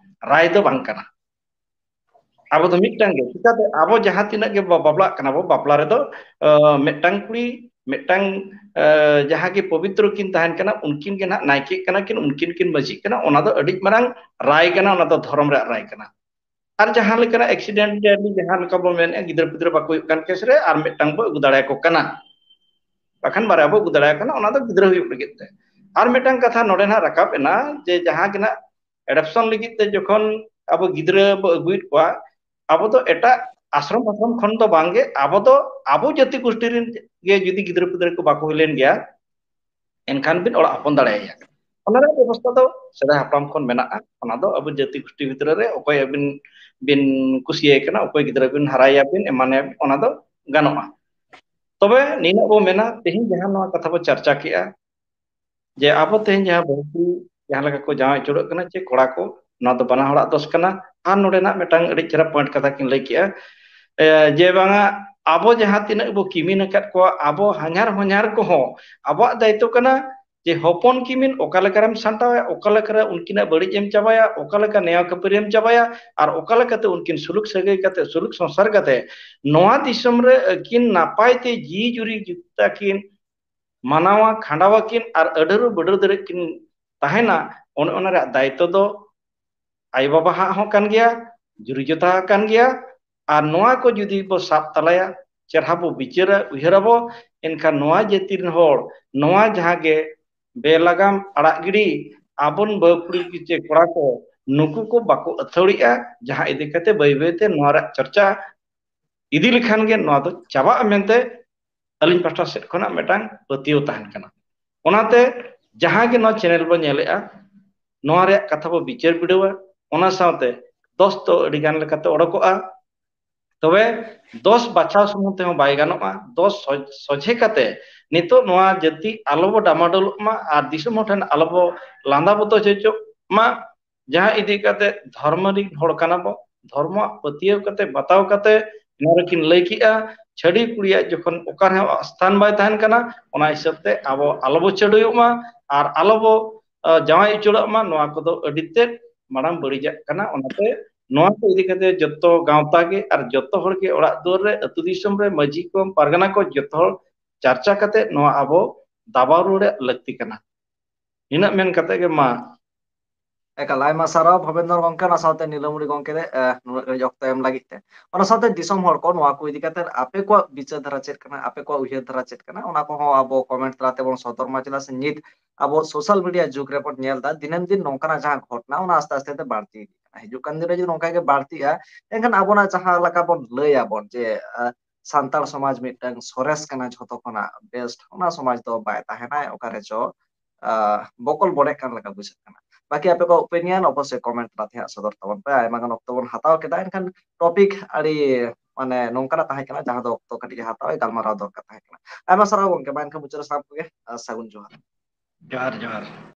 ᱨᱟᱭ ᱫᱚ ᱵᱟᱝ ᱠᱟᱱᱟ᱾ ᱟᱵᱚ ᱫᱚ ᱢᱤᱫᱴᱟᱝ ᱜᱮ, ᱪᱤᱠᱟᱹᱛᱮ ᱟᱵᱚ ᱡᱟᱦᱟᱸ ᱛᱤᱱᱟᱹᱜ ᱜᱮ ᱵᱚ ᱵᱟᱯᱞᱟᱜ ᱠᱟᱱᱟ ᱵᱚ, ᱵᱟᱯᱞᱟ ᱨᱮᱫᱚ ᱟᱸ, ᱢᱤᱫᱴᱟᱝ ᱠᱩᱲᱤ, ᱢᱤᱫᱴᱟᱝ ᱟᱸ, ᱡᱟᱦᱟᱸ ᱜᱮ ᱯᱚᱵᱤᱛᱨᱚ ᱠᱤᱱ ᱛᱟᱦᱮᱱ ᱠᱟᱱᱟ, ᱩᱱᱠᱤᱱ ᱜᱮ ᱱᱟᱦᱟᱜ ᱱᱟᱭᱠᱮᱜ ᱠᱟᱱᱟ ᱠᱤᱱ, ᱩᱱᱠᱤᱱ ᱠᱤᱱ ᱢᱟᱹᱡᱷᱤᱜ ᱠᱟᱱᱟ, ᱚᱱᱟ ᱫᱚ ᱟᱹᱰᱤ ᱢᱟᱨᱟᱝ ᱨᱟᱭ ᱠᱟᱱᱟ, ᱚᱱᱟ ᱫᱚ ᱫᱷᱚᱨᱚᱢ ᱨᱮᱭᱟᱜ ᱨᱟᱭ ᱠᱟᱱᱟ᱾ ᱟᱨ ᱡᱟᱦᱟᱸ ᱞᱮᱠᱟᱱᱟᱜ ᱮᱠᱥᱤᱰᱮᱱᱴᱟᱞᱤ ᱡᱟᱦᱟᱸ ᱞᱮᱠᱟ ᱵᱚ ᱢᱮᱱᱮᱫᱼᱟ, ᱜᱤᱫᱽᱨᱟᱹ ᱯᱤᱫᱽᱨᱟᱹ ᱵᱟᱠᱚ ᱦᱩᱭᱩᱜ ᱠᱟᱱ ᱠᱮᱥ ᱨᱮ ᱟᱨ ᱢᱤᱫᱴᱟᱝ ᱵᱚ ᱟᱹᱜᱩ ᱫᱟᱲᱮᱭᱟᱠᱚ ᱠᱟᱱᱟ, ᱵᱟᱠᱷᱟᱱ ᱵᱟᱨᱭᱟ ᱵᱚ ᱟᱹᱜᱩ ᱫᱟᱲᱮᱭᱟᱠᱚ ᱠᱟᱱᱟ, ᱚᱱᱟ ᱫᱚ ᱜᱤᱫᱽᱨᱟᱹ ᱦᱩᱭᱩᱜ ᱞᱟᱹᱜᱤᱫ ᱛᱮ᱾ ᱟᱨ ᱢᱤᱫᱴᱟᱝ ᱠᱟᱛᱷᱟ ᱱᱚᱰᱮ ᱱᱟᱦᱟᱜ ᱨᱟᱠᱟᱵ ᱮᱱᱟ ᱡᱮ ᱡᱟᱦᱟᱸ ᱜᱮ ᱱᱟᱦᱟᱜ ᱮᱰᱚᱯᱥᱚᱱ ᱞᱟᱹᱜᱤᱫ ᱛᱮ ᱡᱚᱠᱷᱚᱱ ᱟᱵᱚ ᱜᱤᱫᱽᱨᱟᱹ ᱵᱚ ᱟᱹᱜᱩᱭᱮᱫ ᱠᱚᱣᱟ, ᱟᱵᱚ ᱫᱚ ᱮᱴᱟᱜ ᱟᱥᱨᱚᱢ ᱟᱥᱨᱚᱢ ᱠᱷᱚᱱ ᱫᱚ ᱵᱟᱝᱜᱮ, ᱟᱵᱚ ᱫᱚ ᱟᱵᱚ ᱡᱟᱹᱛᱤ ᱜᱳᱥᱴᱤ ᱨᱮᱱ ᱜᱮ ᱡᱩᱫᱤ ᱜᱤᱫᱽᱨᱟᱹ ᱯᱤᱫᱽᱨᱟᱹ ᱠᱚ ᱵᱟᱠᱚ ᱦᱩᱭ ᱞᱮᱱ ᱜᱮᱭᱟ, ᱮᱱᱠᱷᱟᱱ ᱵᱤᱱ ᱚᱲᱟᱜ ᱦᱚᱯᱚᱱ ᱫᱟᱲᱮᱭᱟᱭᱟ᱾ ᱚᱱᱟ ᱨᱮᱭᱟᱜ ᱵᱮᱵᱚᱥᱛᱷᱟ ᱫᱚ ᱥᱮᱫᱟᱭ ᱦᱟᱯᱲᱟᱢ ᱠᱷᱚᱱ ᱢᱮᱱᱟᱜᱼᱟ᱾ ᱚᱱᱟ ᱫᱚ ᱟᱵᱚ ᱡᱟᱹᱛᱤ ᱜᱳᱥᱴᱤ ᱵᱷᱤᱛᱨᱤ ᱨᱮ ᱚᱠᱚᱭ ᱟᱹᱵᱤᱱ ᱵᱤᱱ ᱠᱩᱥᱤᱭᱟᱭ ᱠᱟᱱᱟ, ᱚᱠᱚᱭ ᱜᱤᱫᱽᱨᱟᱹ ᱵᱤᱱ ᱦᱟᱨᱟᱭᱟᱵᱤᱱ, ᱮᱢᱟᱱᱮᱭᱟᱵᱤᱱ, ᱚᱱᱟ ᱫᱚ ᱜᱟᱱᱚᱜᱼᱟ᱾ ᱛᱚᱵᱮ ᱱᱤᱱᱟᱹᱜ ᱵᱚ ᱢᱮᱱᱟ, ᱛᱮᱦᱮᱧ ᱡᱟᱦᱟᱸ ᱱᱚᱣᱟ ᱠᱟᱛᱷᱟ ᱵᱚ ᱪᱟᱨᱪᱟ ᱠᱮᱜᱼᱟ, ᱡᱮ ᱟᱵᱚ ᱛᱮᱦᱮᱧ ᱡᱟᱦᱟᱸ ᱵᱟᱹᱦᱩ ᱠᱩᱲᱤ ᱡᱟᱦᱟᱸ ᱞᱮᱠᱟ ᱠᱚ ᱡᱟᱶᱟᱭ ᱟᱹᱪᱩᱨᱚᱜ ᱠᱟᱱᱟ ᱪᱮ ᱠᱚᱲᱟ ᱠᱚ, ᱱᱚᱣᱟ ᱫᱚ ᱵᱟᱱᱟ ᱦᱚᱲᱟᱜ ᱫᱳᱥ ᱠᱟᱱᱟ᱾ ᱟᱨ ᱱᱚᱰᱮᱱᱟᱜ ᱢᱤᱫᱴᱟᱝ ᱟᱹᱰᱤ ᱪᱮᱦᱨᱟ ᱯᱚᱭᱮᱱᱴ ᱠᱟᱛᱷᱟ ᱠᱤᱱ ᱞᱟᱹᱭ ᱠᱮᱜᱼᱟ, ᱮ, ᱡᱮ ᱵᱟᱝᱟ ᱟᱵᱚ ᱡᱟᱦᱟᱸ ᱛᱤᱱᱟᱹᱜ ᱵᱚ ᱠᱤᱢᱤᱱ ᱟᱠᱟᱫ ᱠᱚᱣᱟ, ᱟᱵᱚ ᱦᱟᱧᱦᱟᱨ ᱦᱚᱧᱦᱟᱨ ᱠᱚᱦᱚᱸ ᱟᱵᱚᱣᱟᱜ ᱫᱟᱭᱤᱛᱛᱚ ᱠᱟᱱᱟ ᱡᱮ ᱦᱚᱯᱚᱱ ᱠᱤᱢᱤᱱ ᱚᱠᱟ ᱞᱮᱠᱟᱨᱮᱢ ᱥᱟᱢᱴᱟᱣᱟ, ᱚᱠᱟ ᱞᱮᱠᱟᱨᱮ ᱩᱱᱠᱤᱱᱟᱜ ᱵᱟᱹᱲᱤᱡ ᱮᱢ ᱪᱟᱵᱟᱭᱟ, ᱚᱠᱟ ᱞᱮᱠᱟ ᱱᱮᱭᱟᱣ ᱠᱷᱟᱹᱯᱟᱹᱨᱤ ᱮᱢ ᱪᱟᱵᱟᱭᱟ, ᱟᱨ ᱚᱠᱟ ᱞᱮᱠᱟᱛᱮ ᱩᱱᱠᱤᱱ ᱥᱩᱞᱩᱠ ᱥᱟᱹᱜᱟᱹᱭ ᱠᱟᱛᱮ ᱥᱩᱞᱩᱠ ᱥᱚᱝᱥᱟᱨ ᱠᱟᱛᱮ ᱱᱚᱣᱟ ᱫᱤᱥᱚᱢ ᱨᱮ ᱟᱹᱠᱤᱱ ᱱᱟᱯᱟᱭ ᱛᱮ ᱡᱤᱣᱤ ᱡᱩᱨᱤ ᱡᱩᱛᱟ ᱠᱤᱱ ᱢᱟᱱᱟᱣᱟ, ᱠᱷᱟᱸᱰᱟᱣᱟ ᱠᱤᱱ ᱟᱨ ᱟᱹᱰᱷᱟᱹᱨᱩ ᱵᱟᱹᱰᱷᱟᱹᱨ ᱫᱷᱟᱹᱨᱤᱡ ᱠᱤᱱ ᱛᱟᱦᱮᱱᱟ, ᱚᱱᱮ ᱚᱱᱟ ᱨᱮᱭᱟᱜ ᱫᱟᱭᱤᱛᱛᱚ ᱫᱚ ᱟᱭᱳ ᱵᱟᱵᱟ ᱦᱟᱜ ᱦᱚᱸ ᱠᱟᱱ ᱜᱮᱭᱟ, ᱡᱩᱨᱤ ᱡᱚᱛᱟ ᱦᱟᱜ ᱠᱟᱱ ᱜᱮᱭᱟ᱾ ᱟᱨ ᱱᱚᱣᱟ ᱠᱚ ᱡᱩᱫᱤ ᱵᱚ ᱥᱟᱵ ᱛᱟᱞᱟᱭᱟ, ᱪᱮᱨᱦᱟ ᱵᱚ ᱵᱤᱪᱟᱹᱨᱟ, ᱩᱭᱦᱟᱹᱨᱟᱵᱚ, ᱮᱱᱠᱷᱟᱱ ᱱᱚᱣᱟ ᱡᱟᱹᱛᱤ ᱨᱮᱱ ᱦᱚᱲ ᱱᱚᱣᱟ ᱡᱟᱦᱟᱸ ᱜᱮ ᱵᱮᱞᱟᱜᱟᱢ ᱟᱲᱟᱜ ᱜᱤᱰᱤ, ᱟᱵᱚᱱ ᱵᱟᱹᱦᱩ ᱠᱩᱲᱤ ᱪᱮ ᱠᱚᱲᱟ ᱠᱚ, ᱱᱩᱠᱩ ᱠᱚ ᱵᱟᱠᱚ ᱟᱹᱛᱷᱟᱹᱣᱲᱤᱜᱼᱟ, ᱡᱟᱦᱟᱸ ᱤᱫᱤ ᱠᱟᱛᱮ ᱵᱟᱹᱭ ᱵᱟᱹᱭ ᱛᱮ ᱱᱚᱣᱟ ᱨᱮᱭᱟᱜ ᱪᱚᱨᱪᱟ ᱤᱫᱤ ᱞᱮᱠᱷᱟᱱ ᱜᱮ ᱱᱚᱣᱟ ᱫᱚ ᱪᱟᱵᱟᱜᱼᱟ ᱢᱮᱱᱛᱮ ᱟᱹᱞᱤᱧ ᱯᱟᱥᱴᱟ ᱥᱮᱫ ᱠᱷᱚᱱᱟᱜ ᱢᱤᱫᱴᱟᱝ ᱯᱟᱹᱛᱭᱟᱹᱣ ᱛᱟᱦᱮᱱ ᱠᱟᱱᱟ᱾ ᱚᱱᱟᱛᱮ ᱡᱟᱦᱟᱸ ᱜᱮ ᱱᱚᱣᱟ ᱪᱮᱱᱮᱞ ᱵᱚᱱ ᱧᱮᱞᱮᱜᱼᱟ, ᱱᱚᱣᱟ ᱨᱮᱭᱟᱜ ᱠᱟᱛᱷᱟ ᱵᱚ ᱵᱤᱪᱟᱹᱨ ᱵᱤᱰᱟᱹᱣᱟ, ᱚᱱᱟ ᱥᱟᱶᱛᱮ ᱫᱳᱥ ᱫᱚ ᱟᱹᱰᱤ ᱜᱟᱱ ᱞᱮᱠᱟᱛᱮ ᱚᱰᱚᱠᱚᱜᱼᱟ᱾ ᱛᱚᱵᱮ ᱫᱳᱥ ᱵᱟᱪᱷᱟᱣ ᱥᱩᱢᱩᱝ ᱛᱮᱦᱚᱸ ᱵᱟᱭ ᱜᱟᱱᱚᱜᱼᱟ᱾ ᱫᱳᱥ ᱥᱚᱡ-, ᱥᱚᱡᱷᱮ ᱠᱟᱛᱮ ᱱᱤᱛᱚᱜ ᱱᱚᱣᱟ ᱡᱟᱹᱛᱤ ᱟᱞᱚ ᱵᱚ ᱰᱟᱢᱟᱰᱳᱞᱚᱜ ᱢᱟ ᱟᱨ ᱫᱤᱥᱚᱢ ᱦᱚᱲ ᱴᱷᱮᱱ ᱟᱞᱚ ᱵᱚ ᱞᱟᱸᱫᱟ ᱵᱚᱛᱚᱨ ᱦᱚᱪᱚᱜ ᱢᱟ, ᱡᱟᱦᱟᱸ ᱤᱫᱤ ᱠᱟᱛᱮ ᱫᱷᱚᱨᱢᱚ ᱨᱤᱱ ᱦᱚᱲ ᱠᱟᱱᱟ ᱵᱚ, ᱫᱷᱚᱨᱢᱚᱣᱟᱜ ᱯᱟᱹᱛᱭᱟᱹᱣ ᱠᱟᱛᱮ ᱵᱟᱛᱟᱣ ᱠᱟᱛᱮ ᱱᱚᱣᱟ ᱨᱮᱠᱤᱱ ᱞᱟᱹᱭ ᱠᱮᱜᱼᱟ, ᱪᱷᱟᱹᱰᱣᱤ ᱠᱩᱲᱤᱭᱟᱜ ᱡᱚᱠᱷᱚᱱ ᱚᱠᱟ ᱨᱮᱦᱚᱸ ᱥᱛᱷᱟᱱ ᱵᱟᱭ ᱛᱟᱦᱮᱱ ᱠᱟᱱᱟ, ᱚᱱᱟ ᱦᱤᱥᱟᱹᱵ ᱛᱮ ᱟᱵᱚ ᱟᱞᱚ ᱵᱚ ᱪᱷᱟᱹᱰᱣᱤᱭᱚᱜ ᱢᱟ ᱟᱨ ᱟᱞᱚ ᱵᱚ ᱡᱟᱶᱟᱭ ᱩᱪᱟᱹᱲᱚᱜ ᱢᱟ, ᱱᱚᱣᱟ ᱠᱚᱫᱚ ᱟᱹᱰᱤ ᱛᱮᱫ ᱢᱟᱲᱟᱝ ᱵᱟᱹᱲᱤᱡᱟᱜ ᱠᱟᱱᱟ᱾ ᱚᱱᱟᱛᱮ ᱱᱚᱣᱟ ᱠᱚ ᱤᱫᱤ ᱠᱟᱛᱮ ᱡᱚᱛᱚ ᱜᱟᱶᱛᱟ ᱜᱮ ᱟᱨ ᱡᱚᱛᱚ ᱦᱚᱲ ᱜᱮ ᱚᱲᱟᱜ ᱫᱩᱣᱟᱹᱨ ᱨᱮ, ᱟᱹᱛᱩ ᱫᱤᱥᱚᱢ ᱨᱮ, ᱢᱟᱹᱡᱷᱤ ᱠᱚ, ᱯᱟᱨᱜᱟᱱᱟ ᱠᱚ, ᱡᱚᱛᱚ ᱦᱚᱲ ᱪᱟᱨᱪᱟ ᱠᱟᱛᱮ ᱱᱚᱣᱟ ᱟᱵᱚ ᱫᱟᱵᱟᱣ ᱨᱩᱣᱟᱹᱲ ᱞᱟᱹᱠᱛᱤ ᱠᱟᱱᱟ᱾ ᱱᱤᱱᱟᱹᱜ ᱢᱮᱱ ᱠᱟᱛᱮ ᱜᱮ ᱢᱟ᱾ ᱮᱠᱟᱞ, ᱟᱭᱢᱟ ᱥᱟᱨᱦᱟᱣ ᱵᱷᱚᱵᱮᱱᱫᱚᱨ ᱜᱚᱝᱠᱮ, ᱚᱱᱟ ᱥᱟᱶᱛᱮ ᱱᱤᱞᱟᱢᱩᱲᱤ ᱜᱚᱝᱠᱮ, ᱮ, ᱱᱩᱱᱟᱹᱜ ᱜᱷᱟᱹᱲᱤᱡ ᱚᱠᱛᱚ ᱮᱢ ᱞᱟᱹᱜᱤᱫ ᱛᱮ᱾ ᱚᱱᱟ ᱥᱟᱶᱛᱮ ᱫᱤᱥᱚᱢ ᱦᱚᱲ ᱠᱚ ᱱᱚᱣᱟ ᱠᱚ ᱤᱫᱤ ᱠᱟᱛᱮ ᱟᱯᱮ ᱠᱚᱣᱟᱜ ᱵᱤᱪᱟᱹᱨ ᱫᱷᱟᱨᱟ ᱪᱮᱫ ᱠᱟᱱᱟ, ᱟᱯᱮ ᱠᱚᱣᱟᱜ ᱩᱭᱦᱟᱹᱨ ᱫᱷᱟᱨᱟ ᱪᱮᱫ ᱠᱟᱱᱟ, ᱚᱱᱟ ᱠᱚᱦᱚᱸ ᱟᱵᱚ ᱠᱚᱢᱮᱱᱴ ᱛᱟᱞᱟ ᱛᱮᱵᱚᱱ ᱥᱚᱫᱚᱨ ᱢᱟ᱾ ᱪᱮᱫᱟᱜ ᱥᱮ ᱱᱤᱛ ᱟᱵᱚ ᱥᱳᱥᱟᱞ ᱢᱤᱰᱤᱭᱟ ᱡᱩᱜᱽ ᱨᱮᱵᱚᱱ ᱧᱮᱞ ᱮᱫᱟ, ᱫᱤᱱᱟᱹᱢ ᱫᱤᱱ ᱱᱚᱝᱠᱟᱱᱟᱜ ᱡᱟᱦᱟᱸ ᱜᱷᱚᱴᱱᱟ, ᱚᱱᱟ ᱟᱥᱛᱮ ᱟᱥᱛᱮ ᱛᱮ ᱵᱟᱹᱲᱛᱤ ᱤᱫᱤᱜ ᱠᱟᱱᱟ᱾ ᱦᱤᱡᱩᱜ ᱠᱟᱱ ᱫᱤᱱ ᱨᱮ ᱡᱩᱫᱤ ᱱᱚᱝᱠᱟ ᱜᱮ ᱵᱟᱹᱲᱛᱤᱜᱼᱟ, ᱮᱱᱠᱷᱟᱱ ᱟᱵᱚᱱᱟᱜ ᱡᱟᱦᱟᱸ ᱞᱮᱠᱟ ᱵᱚᱱ ᱞᱟᱹᱭ ᱟᱵᱚᱱ ᱡᱮ, ᱟ, ᱥᱟᱱᱛᱟᱲ ᱥᱚᱢᱟᱡᱽ ᱢᱤᱫᱴᱟᱝ ᱥᱚᱨᱮᱥ ᱠᱟᱱᱟ, ᱡᱷᱚᱛᱚ ᱠᱷᱚᱱᱟᱜ ᱵᱮᱥᱴ, ᱚᱱᱟ ᱥᱚᱢᱟᱡᱽ ᱫᱚ ᱵᱟᱭ ᱛᱟᱦᱮᱱᱟ, ᱚᱠᱟᱨᱮ ᱪᱚ, ᱟ, ᱵᱚᱠᱚᱞ ᱵᱚᱰᱮᱜ ᱠᱟᱱ ᱞᱮᱠᱟ ᱵᱩᱡᱷᱟᱹᱜ ᱠᱟᱱᱟ᱾ ᱵᱟᱹᱠᱤ ᱟᱯᱮ ᱠᱚᱣᱟᱜ ᱚᱯᱤᱱᱤᱭᱚᱱ ᱚᱵᱚᱥᱥᱳᱭ ᱠᱚᱢᱮᱱᱴ ᱛᱟᱞᱟ ᱛᱮ ᱦᱟᱸᱜ ᱥᱚᱫᱚᱨ ᱛᱟᱵᱚᱱ ᱯᱮ᱾ ᱟᱭᱢᱟ ᱜᱟᱱ ᱚᱠᱛᱚ ᱵᱚᱱ ᱦᱟᱛᱟᱣ ᱠᱮᱫᱟ, ᱮᱱᱠᱷᱟᱱ ᱴᱚᱯᱤᱠ ᱟᱹᱰᱤ, ᱢᱟᱱᱮ, ᱱᱚᱝᱠᱟᱱᱟᱜ ᱛᱟᱦᱮᱸ ᱠᱟᱱᱟ ᱡᱟᱦᱟᱸ ᱫᱚ ᱚᱠᱛᱚ ᱠᱟᱹᱴᱤᱡ ᱦᱟᱛᱟᱣ ᱜᱟᱞᱢᱟᱨᱟᱣ ᱫᱚᱨᱠᱟᱨ ᱛᱟᱦᱮᱸ ᱠᱟᱱᱟ᱾ ᱟᱭᱢᱟ ᱥᱟᱨᱦᱟᱣ ᱜᱚᱝᱠᱮ, ᱢᱟ ᱮᱱᱠᱷᱟᱱ ᱢᱩᱪᱟᱹᱫ ᱨᱮ ᱥᱟᱱᱟᱢ ᱠᱚᱜᱮ, ᱟ, ᱥᱟᱹᱜᱩᱱ ᱡᱚᱦᱟᱨ᱾ ᱡᱚᱦᱟᱨ, ᱡᱚᱦᱟᱨ᱾